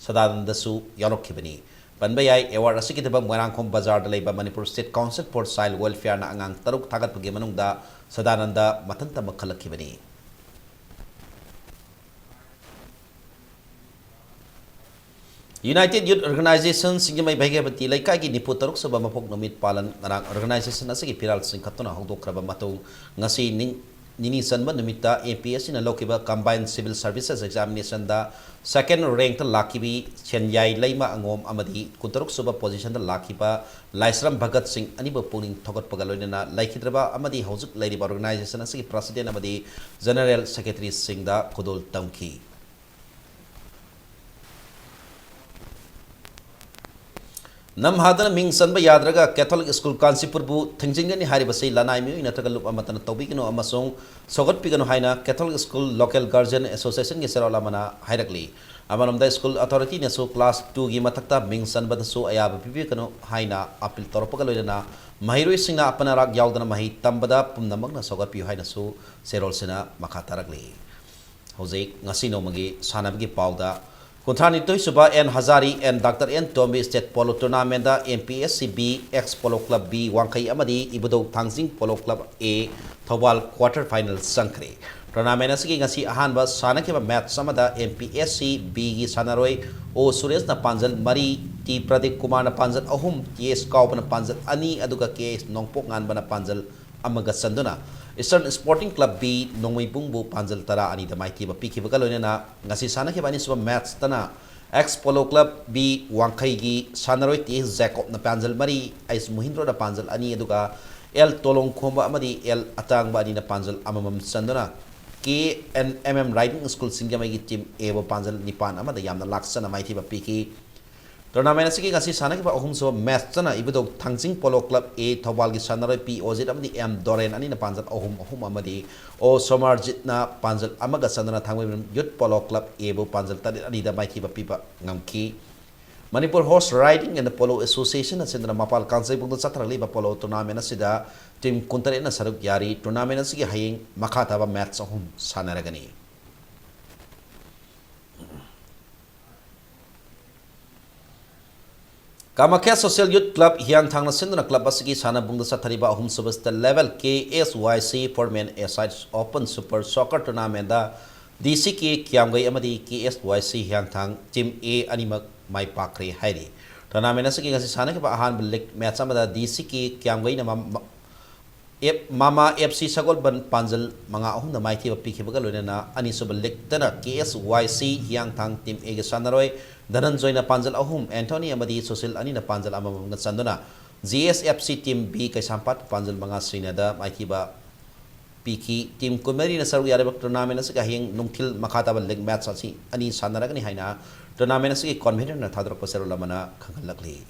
ꯁꯗꯥꯅꯟꯗꯁꯨ ꯌꯥꯎꯔꯛꯈꯤꯕꯅꯤ꯫ ꯄꯟꯕ ꯌꯥꯏ, award ꯑꯁꯤꯒꯤꯗꯃꯛ ꯃꯣꯏꯔꯥꯡꯈꯣꯝ ꯕꯖꯥꯔꯗ ꯂꯩꯕ Manipur State Council for Child Welfareꯅ ꯑꯉꯥꯡ ꯇꯔꯨꯛ ꯊꯥꯒꯠꯄꯒꯤ ꯃꯅꯨꯡꯗ ꯁꯗꯥꯅꯟꯗ ꯃꯊꯟꯇꯃꯛ ꯈꯜꯂꯛꯈꯤꯕꯅꯤ꯫ United Youth Organization ꯁꯤꯡꯖꯃꯩ ꯚꯩꯒ꯭ꯌꯥꯕꯇꯤ ꯂꯩꯀꯥꯏꯒꯤ ꯅꯤꯐꯨ ꯇꯔꯨꯛ ꯁꯨꯕ ꯃꯄꯣꯛ ꯅꯨꯃꯤꯠ ꯄꯥꯂꯟ ꯉꯔꯥꯡ organization ꯑꯁꯤꯒꯤ ꯐꯤꯔꯥꯜ ꯆꯤꯡꯈꯠꯇꯨꯅ ꯍꯧꯗꯣꯛꯈ꯭ꯔꯕ ꯃꯇꯨꯡ, ꯉꯁꯤ ꯅꯤꯡ-, ꯅꯤꯅꯤ ꯆꯟꯕ ꯅꯨꯃꯤꯠꯇ M P S Cꯅ ꯂꯧꯈꯤꯕ Combined Civil Services Examinationꯗ second rankꯇ ꯂꯥꯛꯈꯤꯕꯤ ꯁꯦꯟꯌꯥꯏ ꯂꯩꯃ ꯑꯉꯣꯝ ꯑꯃꯗꯤ ꯀꯨꯟꯇꯔꯨꯛ ꯁꯨꯕ positionꯗ ꯂꯥꯛꯈꯤꯕ ꯂꯥꯏꯁ꯭ꯔꯝ ꯚꯒꯠ ꯁꯤꯡ ꯑꯅꯤꯕꯨ ꯄꯨꯛꯅꯤꯡ ꯊꯧꯒꯠꯄꯒ ꯂꯣꯏꯅꯅ ꯂꯩꯈꯤꯗ꯭ꯔꯕ ꯑꯃꯗꯤ ꯍꯧꯖꯤꯛ ꯂꯩꯔꯤꯕ organization ꯑꯁꯤꯒꯤ president ꯑꯃꯗꯤ general secretaryꯁꯤꯡꯗ ꯈꯨꯗꯣꯜ ꯇꯝꯈꯤ꯫ ꯅꯝꯍꯥꯗꯅ ꯃꯤꯡ ꯆꯟꯕ ꯌꯥꯗ꯭ꯔꯒ Catholic School ꯀꯥꯟꯆꯤꯄꯨꯔꯕꯨ ꯊꯤꯡꯖꯤꯟꯒꯅꯤ ꯍꯥꯏꯔꯤꯕꯁꯤ ꯂꯅꯥꯏ ꯃꯤꯑꯣꯏ ꯅꯠꯇ꯭ꯔꯒ ꯂꯨꯞ ꯑꯃꯠꯇꯅ ꯇꯧꯕꯤꯒꯅꯨ ꯑꯃꯁꯨꯡ ꯁꯧꯒꯠꯄꯤꯒꯅꯨ ꯍꯥꯏꯅ Catholic School Local Guardian Associationꯒꯤ ꯆꯦꯔꯣꯜ ꯑꯃꯅ ꯍꯥꯏꯔꯛꯂꯤ꯫ ꯑꯃꯔꯣꯝꯗ school authorityꯅꯁꯨ class twoꯒꯤ ꯃꯊꯛꯇ ꯃꯤꯡ ꯆꯟꯕꯗꯁꯨ ꯑꯌꯥꯕ ꯄꯤꯕꯤꯒꯅꯨ ꯍꯥꯏꯅ appeal ꯇꯧꯔꯛꯄꯒ ꯂꯣꯏꯅꯅ ꯃꯍꯩꯔꯣꯏꯁꯤꯡꯅ ꯑꯄꯟ ꯑꯔꯥꯛ ꯌꯥꯎꯗꯅ ꯃꯍꯩ ꯇꯝꯕꯗ ꯄꯨꯝꯅꯃꯛꯅ ꯁꯧꯒꯠꯄꯤꯌꯨ ꯍꯥꯏꯅꯁꯨ ꯆꯦꯔꯣꯜꯁꯤꯅ ꯃꯈꯥ ꯇꯥꯔꯛꯂꯤ꯫ ꯍꯧꯖꯤꯛ ꯉꯁꯤ ꯅꯣꯡꯃꯒꯤ ꯁꯥꯟꯅꯕꯒꯤ ꯄꯥꯎꯗ, ꯀꯨꯟꯊ꯭ꯔꯥꯅꯤꯊꯣꯏ ꯁꯨꯕ N Hazari and Doctor N Tombi State Polo Tournamentꯗ M P S C B, Ex Polo Club B ꯋꯥꯡꯈꯩ ꯑꯃꯗꯤ ꯏꯕꯨꯙꯧ ꯊꯥꯡꯖꯤꯡ Polo Club A Thoubal quarter final ꯆꯪꯈ꯭ꯔꯦ꯫ Tournament ꯑꯁꯤꯒꯤ ꯉꯁꯤ ꯑꯍꯥꯟꯕ ꯁꯥꯟꯅꯈꯤꯕ match ꯑꯃꯗ M P S C Bꯒꯤ ꯁꯥꯟꯅꯔꯣꯏ O ꯁꯨꯔꯦꯁꯅ ꯄꯥꯟꯖꯜ ꯃꯔꯤ, T ꯄ꯭ꯔꯗꯤꯞ ꯀꯨꯃꯥꯔꯅ ꯄꯥꯟꯖꯜ ꯑꯍꯨꯝ, T S ꯀꯥꯎꯕꯅ ꯄꯥꯟꯖꯜ ꯑꯅꯤ, ꯑꯗꯨꯒ K S ꯅꯣꯡꯄꯣꯛ ꯉꯥꯟꯕꯅ ꯄꯥꯟꯖꯜ ꯑꯃꯒ ꯆꯟꯗꯨꯅ Eastern Sporting Club B ꯅꯣꯡꯃꯩꯕꯨꯡꯕꯨ ꯄꯥꯟꯖꯜ ꯇꯔꯥ ꯑꯅꯤꯗ ꯃꯥꯏꯊꯤꯕ ꯄꯤꯈꯤꯕꯒ ꯂꯣꯏꯅꯅ ꯉꯁꯤ ꯁꯥꯟꯅꯈꯤꯕ ꯑꯅꯤꯁꯨꯕ matchꯇꯅ Ex Polo Club B ꯋꯥꯡꯈꯩꯒꯤ ꯁꯥꯟꯅꯔꯣꯏ T S ꯖꯦꯀꯣꯕꯅ ꯄꯥꯟꯖꯜ ꯃꯔꯤ, H ꯃꯨꯍꯤꯟꯗ꯭ꯔꯣꯅ ꯄꯥꯟꯖꯜ ꯑꯅꯤ, ꯑꯗꯨꯒ L ꯇꯣꯂꯣꯡꯈꯣꯝꯕ ꯑꯃꯗꯤ L ꯑꯇꯥꯡꯕ ꯑꯅꯤꯅ ꯄꯥꯟꯖꯜ ꯑꯃꯃꯝ ꯆꯟꯗꯨꯅ K N M M Riding School ꯁꯤꯡꯖꯃꯩꯒꯤ team A ꯕꯨ ꯄꯥꯟꯖꯜ ꯅꯤꯄꯥꯟ ꯑꯃꯗ ꯌꯥꯝꯅ ꯂꯥꯛꯆꯅ ꯃꯥꯏꯊꯤꯕ ꯄꯤꯈꯤ꯫ Tournament ꯑꯁꯤꯒꯤ ꯉꯁꯤ ꯁꯥꯟꯅꯈꯤꯕ ꯑꯍꯨꯝꯁꯨꯕ match ꯇꯅ ꯏꯕꯨꯙꯧ ꯊꯥꯡꯖꯤꯡ Polo Club A ꯊꯧꯕꯥꯜꯒꯤ ꯁꯥꯟꯅꯔꯣꯏ ꯄꯤ ꯑꯣꯖꯤꯠ ꯑꯃꯗꯤ ꯑꯦꯝ ꯗꯣꯔꯦꯟ ꯑꯅꯤꯅ ꯄꯥꯟꯖꯜ ꯑꯍꯨꯝ ꯑꯍꯨꯝ ꯑꯃꯗꯤ ꯑꯣ ꯁꯣꯃꯥꯔꯖꯤꯠꯅ ꯄꯥꯟꯖꯜ ꯑꯃꯒ ꯆꯟꯗꯨꯅ ꯊꯥꯡꯃꯩꯕꯟ Youth Polo Club A ꯕꯨ ꯄꯥꯟꯖꯜ ꯇꯔꯦꯠ ꯑꯅꯤꯗ ꯃꯥꯏꯊꯤꯕ ꯄꯤꯕ ꯉꯝꯈꯤ꯫ Manipur Horse Riding and Polo Association ꯅ ꯁꯤꯟꯗꯨꯅ ꯃꯄꯥꯜ ꯀꯥꯡꯖꯩꯕꯨꯡꯗ ꯆꯠꯊꯔꯛꯂꯤꯕ polo tournament ꯑꯁꯤꯗ team ꯀꯨꯟꯇꯔꯦꯠꯅ ꯁꯔꯨꯛ ꯌꯥꯔꯤ꯫ Tournament ꯑꯁꯤꯒꯤ ꯍꯌꯦꯡ ꯃꯈꯥ ꯇꯥꯕ match ꯑꯍꯨꯝ ꯁꯥꯟꯅꯔꯒꯅꯤ꯫ ꯀꯥꯃꯈ꯭ꯌꯥ Social Youth Club ꯍꯤꯌꯥꯡꯊꯥꯡꯅ ꯁꯤꯟꯗꯨꯅ club ꯑꯁꯤꯒꯤ ꯁꯥꯟꯅꯕꯨꯡꯗ ꯆꯠꯊꯔꯤꯕ ꯑꯍꯨꯝꯁꯨꯕ state level K S Y C Four Men A-side Open Super Soccer Tournament ꯗ D C K ꯀ꯭ꯌꯥꯝꯒꯩ ꯑꯃꯗꯤ K S Y C Hiyangthang team A ꯑꯅꯤꯃꯛ ꯃꯥꯏ ꯄꯥꯛꯈ꯭ꯔꯦ ꯍꯥꯏꯔꯤ꯫ Tournament ꯑꯁꯤꯒꯤ ꯉꯁꯤ ꯁꯥꯟꯅꯈꯤꯕ ꯑꯍꯥꯟꯕ league match ꯑꯃꯗ D C K ꯀ꯭ꯌꯥꯝꯒꯩꯅ ꯃ-, ꯃ-, F-, ꯃꯃꯥ F C ꯁꯒꯣꯜꯕꯟ ꯄꯥꯟꯖꯜ ꯃꯉꯥ ꯑꯍꯨꯝꯗ ꯃꯥꯏꯊꯤꯕ ꯄꯤꯈꯤꯕꯒ ꯂꯣꯏꯅꯅ ꯑꯅꯤꯁꯨꯕ league ꯇꯅ K S Y C Hiyangthang team A ꯒꯤ ꯁꯥꯟꯅꯔꯣꯏ ꯙꯅꯟꯖꯣꯏꯅ ꯄꯥꯟꯖꯜ ꯑꯍꯨꯝ, ꯑꯦꯟꯊꯣꯅꯤ ꯑꯃꯗꯤ ꯁꯨꯁꯤꯜ ꯑꯅꯤꯅ ꯄꯥꯟꯖꯜ ꯑꯃꯃꯝꯒ ꯆꯟꯗꯨꯅ G S F C team B ꯀꯩꯁꯥꯝꯄꯥꯠ ꯄꯥꯟꯖꯜ ꯃꯉꯥ ꯁꯤꯅꯣꯗ ꯃꯥꯏꯊꯤꯕ ꯄꯤꯈꯤ꯫ Team ꯀꯨꯟꯃꯔꯤꯅ ꯁꯔꯨꯛ ꯌꯥꯔꯤꯕ tournament ꯑꯁꯤꯒꯤ ꯍꯌꯦꯡ ꯅꯨꯡꯊꯤꯜ ꯃꯈꯥ ꯇꯥꯕ league match ꯑꯁꯤ ꯑꯅꯤ ꯁꯥꯟꯅꯔꯒꯅꯤ ꯍꯥꯏꯅ tournament ꯑꯁꯤꯒꯤ convener ꯅ ꯊꯥꯗꯣꯔꯛꯄ ꯆꯦꯔꯣꯜ ꯑꯃꯅ ꯈꯪꯍꯜꯂꯛꯂꯤ꯫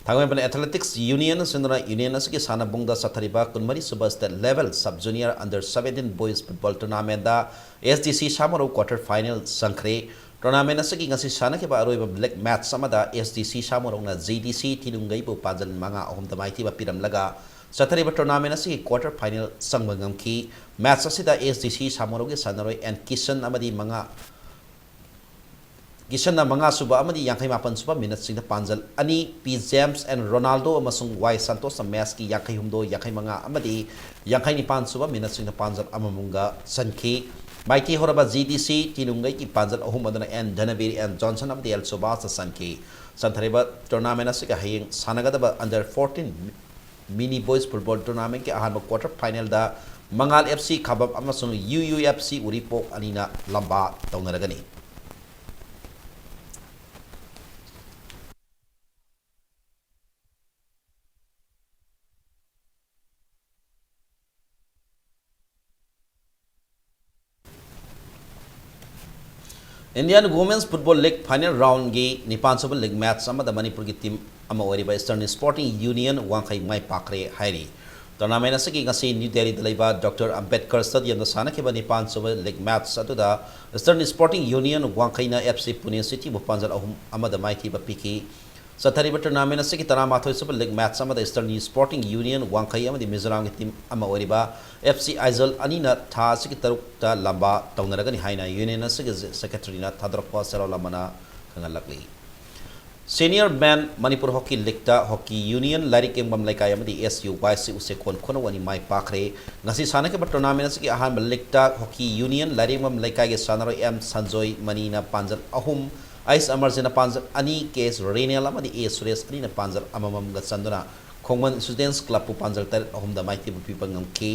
ꯊꯥꯡꯃꯩꯕꯟ Athletics Union ꯁꯤꯟꯗꯨꯅ union ꯑꯁꯤꯒꯤ ꯁꯥꯟꯅꯕꯨꯡꯗ ꯆꯠꯊꯔꯤꯕ ꯀꯨꯟꯃꯔꯤ ꯁꯨꯕ state level sub junior under seventeen boys football tournament ꯗ S D C ꯁꯥꯃꯔꯧ quarter final ꯆꯪꯈ꯭ꯔꯦ꯫ Tournament ꯑꯁꯤꯒꯤ ꯉꯁꯤ ꯁꯥꯟꯅꯈꯤꯕ ꯑꯔꯣꯏꯕ league match ꯑꯃꯗ S D C ꯁꯥꯃꯔꯧꯅ G D C ꯊꯤꯅꯨꯡꯒꯩꯕꯨ ꯄꯥꯟꯖꯜ ꯃꯉꯥ ꯑꯍꯨꯝꯗ ꯃꯥꯏꯊꯤꯕ ꯄꯤꯔꯝꯂꯒ ꯆꯠꯊꯔꯤꯕ tournament ꯑꯁꯤꯒꯤ quarter final ꯆꯪꯕ ꯉꯝꯈꯤ꯫ Match ꯑꯁꯤꯗ S D C ꯁꯥꯃꯔꯧꯒꯤ ꯁꯥꯟꯅꯔꯣꯏ ꯑꯦꯟ ꯀꯤꯁꯟ ꯑꯃꯗꯤ ꯃꯉꯥ, ꯀꯤꯁꯟꯅ ꯃꯉꯥ ꯁꯨꯕ ꯑꯃꯗꯤ ꯌꯥꯡꯈꯩ ꯃꯥꯄꯟ ꯁꯨꯕ minute ꯁꯤꯡꯗ ꯄꯥꯟꯖꯜ ꯑꯅꯤ, ꯄꯤ ꯖꯦꯝꯁ ꯑꯦꯟ ꯔꯣꯅꯥꯜꯗꯣ ꯑꯃꯁꯨꯡ ꯋꯥꯏ ꯁꯟꯇꯣꯁꯅ match ꯀꯤ ꯌꯥꯡꯈꯩ ꯍꯨꯝꯗꯣꯏ, ꯌꯥꯡꯈꯩ ꯃꯉꯥ ꯑꯃꯗꯤ ꯌꯥꯡꯈꯩ ꯅꯤꯄꯥꯟ ꯁꯨꯕ minute ꯁꯤꯡꯗ ꯄꯥꯟꯖꯜ ꯑꯃꯃꯝꯒ ꯆꯟꯈꯤ꯫ ꯃꯥꯏꯊꯤ ꯍꯧꯔꯕ G D C ꯊꯤꯅꯨꯡꯒꯩꯒꯤ ꯄꯥꯟꯖꯜ ꯑꯍꯨꯝ ꯑꯗꯨꯅ ꯑꯦꯟ ꯙꯅꯕꯤꯔ, ꯑꯦꯟ ꯖꯣꯟꯁꯟ ꯑꯃꯗꯤ ꯑꯦꯜ ꯁꯨꯕꯥꯁꯅ ꯆꯟꯈꯤ꯫ ꯆꯟꯊꯔꯤꯕ tournament ꯑꯁꯤꯒꯤ ꯍꯌꯦꯡ ꯁꯥꯟꯅꯒꯗꯕ under fourteen mini boys football tournament ꯀꯤ ꯑꯍꯥꯟꯕ quarter final ꯗ ꯃꯉꯥꯜ F C ꯈꯥꯕꯝ ꯑꯃꯁꯨꯡ U U F C ꯎꯔꯤꯄꯣꯛ ꯑꯅꯤꯅ ꯂꯝꯕꯥ ꯇꯧꯅꯔꯒꯅꯤ꯫ Indian Women's Football League final roundꯒꯤ ꯅꯤꯄꯥꯟ ꯁꯨꯕ league match ꯑꯃꯗ ꯃꯅꯤꯄꯨꯔꯒꯤ team ꯑꯃ ꯑꯣꯏꯔꯤꯕ Eastern Sporting Union ꯋꯥꯡꯈꯩ ꯃꯥꯏ ꯄꯥꯛꯈ꯭ꯔꯦ ꯍꯥꯏꯔꯤ꯫ Tournament ꯑꯁꯤꯒꯤ ꯉꯁꯤ New Delhiꯗ ꯂꯩꯕ Doctor Ambedkar Stadiumꯗ ꯁꯥꯟꯅꯈꯤꯕ ꯅꯤꯄꯥꯟ ꯁꯨꯕ league match ꯑꯗꯨꯗ Eastern Sporting Union ꯋꯥꯡꯈꯩꯅ F C Pune Cityꯕꯨ ꯄꯥꯟꯖꯜ ꯑꯍꯨꯝ ꯑꯃꯗ ꯃꯥꯏꯊꯤꯕ ꯄꯤꯈꯤ꯫ ꯆꯠꯊꯔꯤꯕ tournament ꯑꯁꯤꯒꯤ ꯇꯔꯥꯃꯥꯊꯣꯏ ꯁꯨꯕ league match ꯑꯃꯗ Eastern Sporting Union ꯋꯥꯡꯈꯩ ꯑꯃꯗꯤ ꯃꯤꯖꯣꯔꯥꯝꯒꯤ team ꯑꯃ ꯑꯣꯏꯔꯤꯕ F C Aizawl ꯑꯅꯤꯅ ꯊꯥ ꯑꯁꯤꯒꯤ ꯇꯔꯨꯛꯇ ꯂꯝꯕꯥ ꯇꯧꯅꯔꯒꯅꯤ ꯍꯥꯏꯅ union ꯑꯁꯤꯒꯤ secretaryꯅ ꯊꯥꯗꯣꯔꯛꯄ ꯆꯦꯔꯥꯎ ꯑꯃꯅ ꯈꯪꯍꯜꯂꯛꯂꯤ꯫ Senior Men Manipur Hockey Leagueꯇ Hockey Union ꯂꯥꯏꯔꯤꯛ ꯌꯦꯡꯐꯝ ꯂꯩꯀꯥꯏ ꯑꯃꯗꯤ S U Y C ꯎꯆꯦꯛꯀꯣꯟ ꯈꯨꯅꯧ ꯑꯅꯤ ꯃꯥꯏ ꯄꯥꯛꯈ꯭ꯔꯦ꯫ ꯉꯁꯤ ꯁꯥꯟꯅꯈꯤꯕ tournament ꯑꯁꯤꯒꯤ ꯑꯍꯥꯟꯕ leagueꯇ Hockey Union ꯂꯥꯏꯔꯤꯛ ꯌꯦꯡꯐꯝ ꯂꯩꯀꯥꯏꯒꯤ ꯁꯥꯟꯅꯔꯣꯏ M ꯁꯟꯖꯣꯏ ꯃꯅꯤꯅ ꯄꯥꯟꯖꯜ ꯑꯍꯨꯝ, ꯑꯩꯁ ꯑꯃꯔꯖꯤꯠꯅ ꯄꯥꯟꯖꯜ ꯑꯅꯤ, ꯀꯦ ꯑꯦꯁ ꯔꯦꯅꯦꯜ ꯑꯃꯗꯤ ꯑꯦ ꯁꯨꯔꯦꯁ ꯑꯅꯤꯅ ꯄꯥꯟꯖꯜ ꯑꯃꯃꯝꯒ ꯆꯟꯗꯨꯅ ꯈꯣꯡꯃꯟ Students Clubꯄꯨ ꯄꯥꯟꯖꯜ ꯇꯔꯦꯠ ꯑꯍꯨꯝꯗ ꯃꯥꯏꯊꯤꯕ ꯄꯤꯕ ꯉꯝꯈꯤ꯫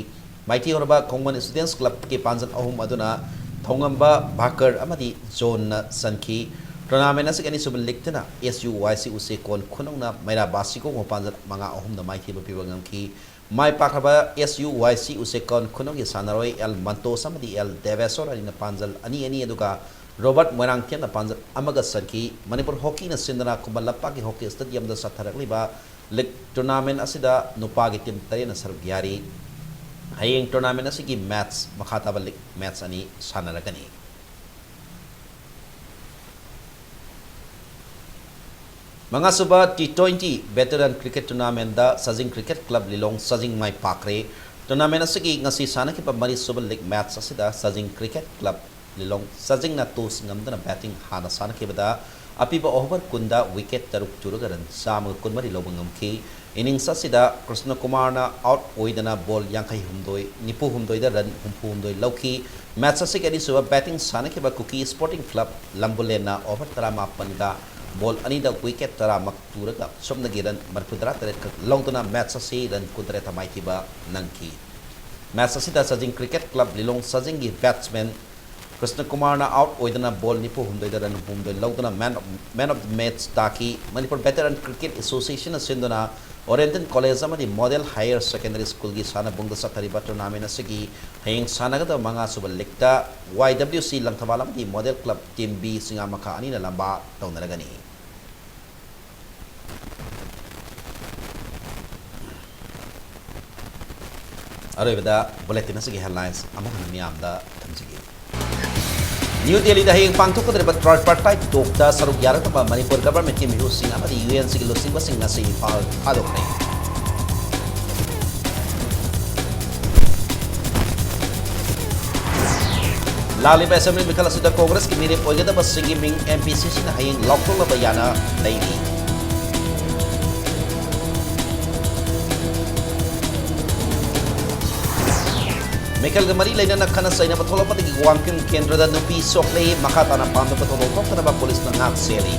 ꯃꯥꯏꯊꯤ ꯍꯧꯔꯕ ꯈꯣꯡꯃꯟ Students Clubꯀꯤ ꯄꯥꯟꯖꯜ ꯑꯍꯨꯝ ꯑꯗꯨꯅ ꯊꯧꯉꯝꯕ ꯚꯥꯀꯔ ꯑꯃꯗꯤ ꯖꯣꯟꯅ ꯆꯟꯈꯤ꯫ Tournament ꯑꯁꯤꯒꯤ ꯑꯅꯤꯁꯨꯕ leagueꯇꯅ S U Y C ꯎꯆꯦꯛꯀꯣꯟ ꯈꯨꯅꯧꯅ ꯃꯩꯔꯥ ꯕꯥꯁꯤꯀꯣꯡꯕꯨ ꯄꯥꯟꯖꯜ ꯃꯉꯥ ꯑꯍꯨꯝꯗ ꯃꯥꯏꯊꯤꯕ ꯄꯤꯕ ꯉꯝꯈꯤ꯫ ꯃꯥꯏ ꯄꯥꯛꯈ꯭ꯔꯕ S U Y C ꯎꯆꯦꯛꯀꯣꯟ ꯈꯨꯅꯧꯒꯤ ꯁꯥꯟꯅꯔꯣꯏ L ꯃꯟꯇꯣꯁ ꯑꯃꯗꯤ L ꯗꯦꯕꯦꯁꯣꯔ ꯑꯅꯤꯅ ꯄꯥꯟꯖꯜ ꯑꯅꯤ ꯑꯅꯤ ꯑꯗꯨꯒ ꯔꯣꯕꯔꯠ ꯃꯣꯏꯔꯥꯡꯊꯦꯝꯅ ꯄꯥꯟꯖꯜ ꯑꯃꯒ ꯆꯟꯈꯤ꯫ ꯃꯅꯤꯄꯨꯔ ꯍꯣꯀꯤꯅ ꯁꯤꯟꯗꯨꯅ ꯈꯨꯃꯟ ꯂꯝꯄꯥꯛꯀꯤ ꯍꯣꯀꯤ stadiumꯗ ꯆꯠꯊꯔꯛꯂꯤꯕ league tournament ꯑꯁꯤꯗ ꯅꯨꯄꯥꯒꯤ team ꯇꯔꯦꯠꯅ ꯁꯔꯨꯛ ꯌꯥꯔꯤ꯫ ꯍꯌꯦꯡ tournament ꯑꯁꯤꯒꯤ match, ꯃꯈꯥ ꯇꯥꯕ league match ꯑꯅꯤ ꯁꯥꯟꯅꯔꯒꯅꯤ꯫ ꯃꯉꯥꯁꯨꯕ T twenty Veteran Cricket Tournamentꯗ ꯁꯖꯤꯡ Cricket Club ꯂꯤꯂꯣꯡ ꯁꯖꯤꯡ ꯃꯥꯏ ꯄꯥꯛꯈ꯭ꯔꯦ꯫ Tournament ꯑꯁꯤꯒꯤ ꯉꯁꯤ ꯁꯥꯟꯅꯈꯤꯕ ꯃꯔꯤꯁꯨꯕ league match ꯑꯁꯤꯗ ꯁꯖꯤꯡ Cricket Club ꯂꯤꯂꯣꯡ ꯁꯖꯤꯡꯅ toss ꯉꯝꯗꯨꯅ batting ꯍꯥꯟꯅ ꯁꯥꯟꯅꯈꯤꯕꯗ ꯑꯄꯤꯕ over ꯀꯨꯟꯗ wicket ꯇꯔꯨꯛ ꯇꯨꯔꯒ run ꯆꯥꯝꯃꯒ ꯀꯨꯟꯃꯔꯤ ꯂꯧꯕ ꯉꯝꯈꯤ꯫ Innings ꯑꯁꯤꯗ ꯀ꯭ꯔꯤꯁꯅ ꯀꯨꯃꯥꯔꯅ out ꯑꯣꯏꯗꯅ ball ꯌꯥꯡꯈꯩ ꯍꯨꯝꯗꯣꯏ, ꯅꯤꯐꯨ ꯍꯨꯝꯗꯣꯏꯗ run ꯍꯨꯝꯐꯨ ꯍꯨꯝꯗꯣꯏ ꯂꯧꯈꯤ꯫ Match ꯑꯁꯤꯒꯤ ꯑꯅꯤꯁꯨꯕ batting ꯁꯥꯟꯅꯈꯤꯕ ꯀꯨꯀꯤ Sporting Club ꯂꯝꯕꯨꯂꯦꯟꯅ over ꯇꯔꯥꯃꯥꯄꯟꯒ ball ꯑꯅꯤꯗ wicket ꯇꯔꯥꯃꯛ ꯇꯨꯔꯒ ꯁꯣꯝꯗꯒꯤ run ꯃꯔꯤꯐꯨꯇꯔꯥ ꯇꯔꯦꯠ ꯈꯛ ꯂꯧꯗꯨꯅ match ꯑꯁꯤ run ꯀꯨꯟꯇꯔꯦꯠꯇ ꯃꯥꯏꯊꯤꯕ ꯅꯪꯈꯤ꯫ Match ꯑꯁꯤꯗ ꯁꯖꯤꯡ Cricket Club ꯂꯤꯂꯣꯡ ꯁꯖꯤꯡꯒꯤ batsman ꯀ꯭ꯔꯤꯁꯅ ꯀꯨꯃꯥꯔꯅ out ꯑꯣꯏꯗꯨꯅ ball ꯅꯤꯐꯨ ꯍꯨꯝꯗꯣꯏꯗ run ꯍꯨꯝꯐꯨ ꯍꯨꯝꯗꯣꯏ ꯂꯧꯗꯨꯅ man of, man of the match ꯇꯥꯈꯤ꯫ ꯃꯅꯤꯄꯨꯔ Veteran Cricket Associationꯅ ꯁꯤꯟꯗꯨꯅ ꯑꯣꯔꯤꯌꯦꯟꯇꯦꯜ ꯀꯣꯂꯦꯖ ꯑꯃꯗꯤ ꯃꯣꯗꯦꯜ ꯍꯥꯌꯔ ꯁꯦꯀꯦꯟꯗꯔꯤ ꯁ꯭ꯀꯨꯜꯒꯤ ꯁꯥꯟꯅꯕꯨꯡꯗ ꯆꯠꯊꯔꯤꯕ ꯇꯣꯔꯅꯥꯃꯦꯟ ꯑꯁꯤꯒꯤ ꯍꯌꯦꯡ ꯁꯥꯟꯅꯒꯗꯕ ꯃꯉꯥ ꯁꯨꯕ ꯂꯤꯛꯇ ꯋꯥꯏ ꯗꯕ꯭ꯂꯤꯎ ꯁꯤ ꯂꯪꯊꯕꯥꯜ ꯑꯃꯗꯤ ꯃꯣꯗꯦꯜ ꯀ꯭ꯂꯕ ꯇꯤꯝ ꯕꯤ ꯆꯤꯉꯥꯃꯈꯥ ꯑꯅꯤꯅ ꯂꯝꯕꯥ ꯇꯧꯅꯔꯒꯅꯤ꯫ ꯑꯔꯣꯏꯕꯗ ꯕꯨꯂꯦꯇꯤꯟ ꯑꯁꯤꯒꯤ ꯍꯦꯗꯂꯥꯏꯟꯁ ꯑꯃꯨꯛ ꯍꯟꯅ ꯃꯤꯌꯥꯝꯗ ꯊꯝꯖꯒꯦ꯫ ꯅ꯭ꯌꯨ ꯗꯦꯜꯂꯤꯗ ꯍꯌꯦꯡ ꯄꯥꯡꯊꯣꯛꯀꯗꯧꯔꯤꯕ ꯇ꯭ꯔꯥꯏꯄꯥꯔꯇꯥꯏꯠ ꯇꯣꯛꯇ ꯁꯔꯨꯛ ꯌꯥꯔꯛꯅꯕ ꯃꯅꯤꯄꯨꯔ ꯒꯚꯔꯟꯃꯦꯟꯠꯀꯤ ꯃꯤꯍꯨꯠꯁꯤꯡ ꯑꯃꯗꯤ ꯌꯨ ꯑꯦꯟ ꯁꯤꯒꯤ ꯂꯨꯆꯤꯡꯕꯁꯤꯡ ꯉꯁꯤ ꯏꯝꯐꯥꯜ ꯊꯥꯗꯣꯛꯈ꯭ꯔꯦ꯫ ꯂꯥꯛꯂꯤꯕ ꯑꯦꯁꯦꯝꯕ꯭ꯂꯤ ꯃꯤꯈꯜ ꯑꯁꯤꯗ ꯀꯣꯡꯒ꯭ꯔꯦꯁꯀꯤ ꯃꯤꯔꯦꯞ ꯑꯣꯏꯒꯗꯕꯁꯤꯡꯒꯤ ꯃꯤꯡ ꯑꯦꯝ ꯄꯤ ꯁꯤ ꯁꯤꯅ ꯍꯌꯦꯡ ꯂꯥꯎꯊꯣꯛꯅꯕ ꯌꯥꯅ ꯂꯩꯔꯤ꯫ ꯃꯤꯈꯜꯒ ꯃꯔꯤ ꯂꯩꯅꯅ ꯈꯠꯅ ꯆꯩꯅꯕ ꯊꯣꯛꯂꯛꯄꯗꯒꯤ ꯋꯥꯡꯈꯦꯝ ꯀꯦꯟꯗ꯭ꯔꯗ ꯅꯨꯄꯤ ꯁꯣꯛꯂꯦ, ꯃꯈꯥ ꯇꯥꯅ ꯄꯥꯝꯗꯕ ꯊꯧꯗꯣꯛ ꯊꯣꯛꯇꯅꯕ ꯄꯨꯂꯤꯁꯅ ꯉꯥꯛ ꯁꯦꯜꯂꯤ꯫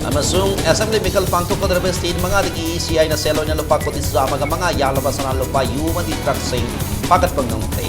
ꯑꯃꯁꯨꯡ ꯑꯦꯁꯦꯝꯕ꯭ꯂꯤ ꯃꯤꯈꯜ ꯄꯥꯡꯊꯣꯛꯀꯗꯧꯔꯤꯕ ꯁ꯭ꯇꯦꯠ ꯃꯉꯥꯗꯒꯤ ꯏ ꯁꯤ ꯑꯥꯏꯅ ꯁꯦꯜ ꯑꯣꯏꯅ ꯂꯨꯄꯥ ꯀꯣꯇꯤ ꯆꯥꯝꯃꯒ ꯃꯉꯥ ꯌꯥꯜꯂꯕ ꯁꯅꯥ ꯂꯨꯄꯥ, ꯌꯨ ꯑꯃꯗꯤ ꯗ꯭ꯔꯒꯁꯤꯡ ꯐꯥꯒꯠꯄ ꯉꯝꯈ꯭ꯔꯦ꯫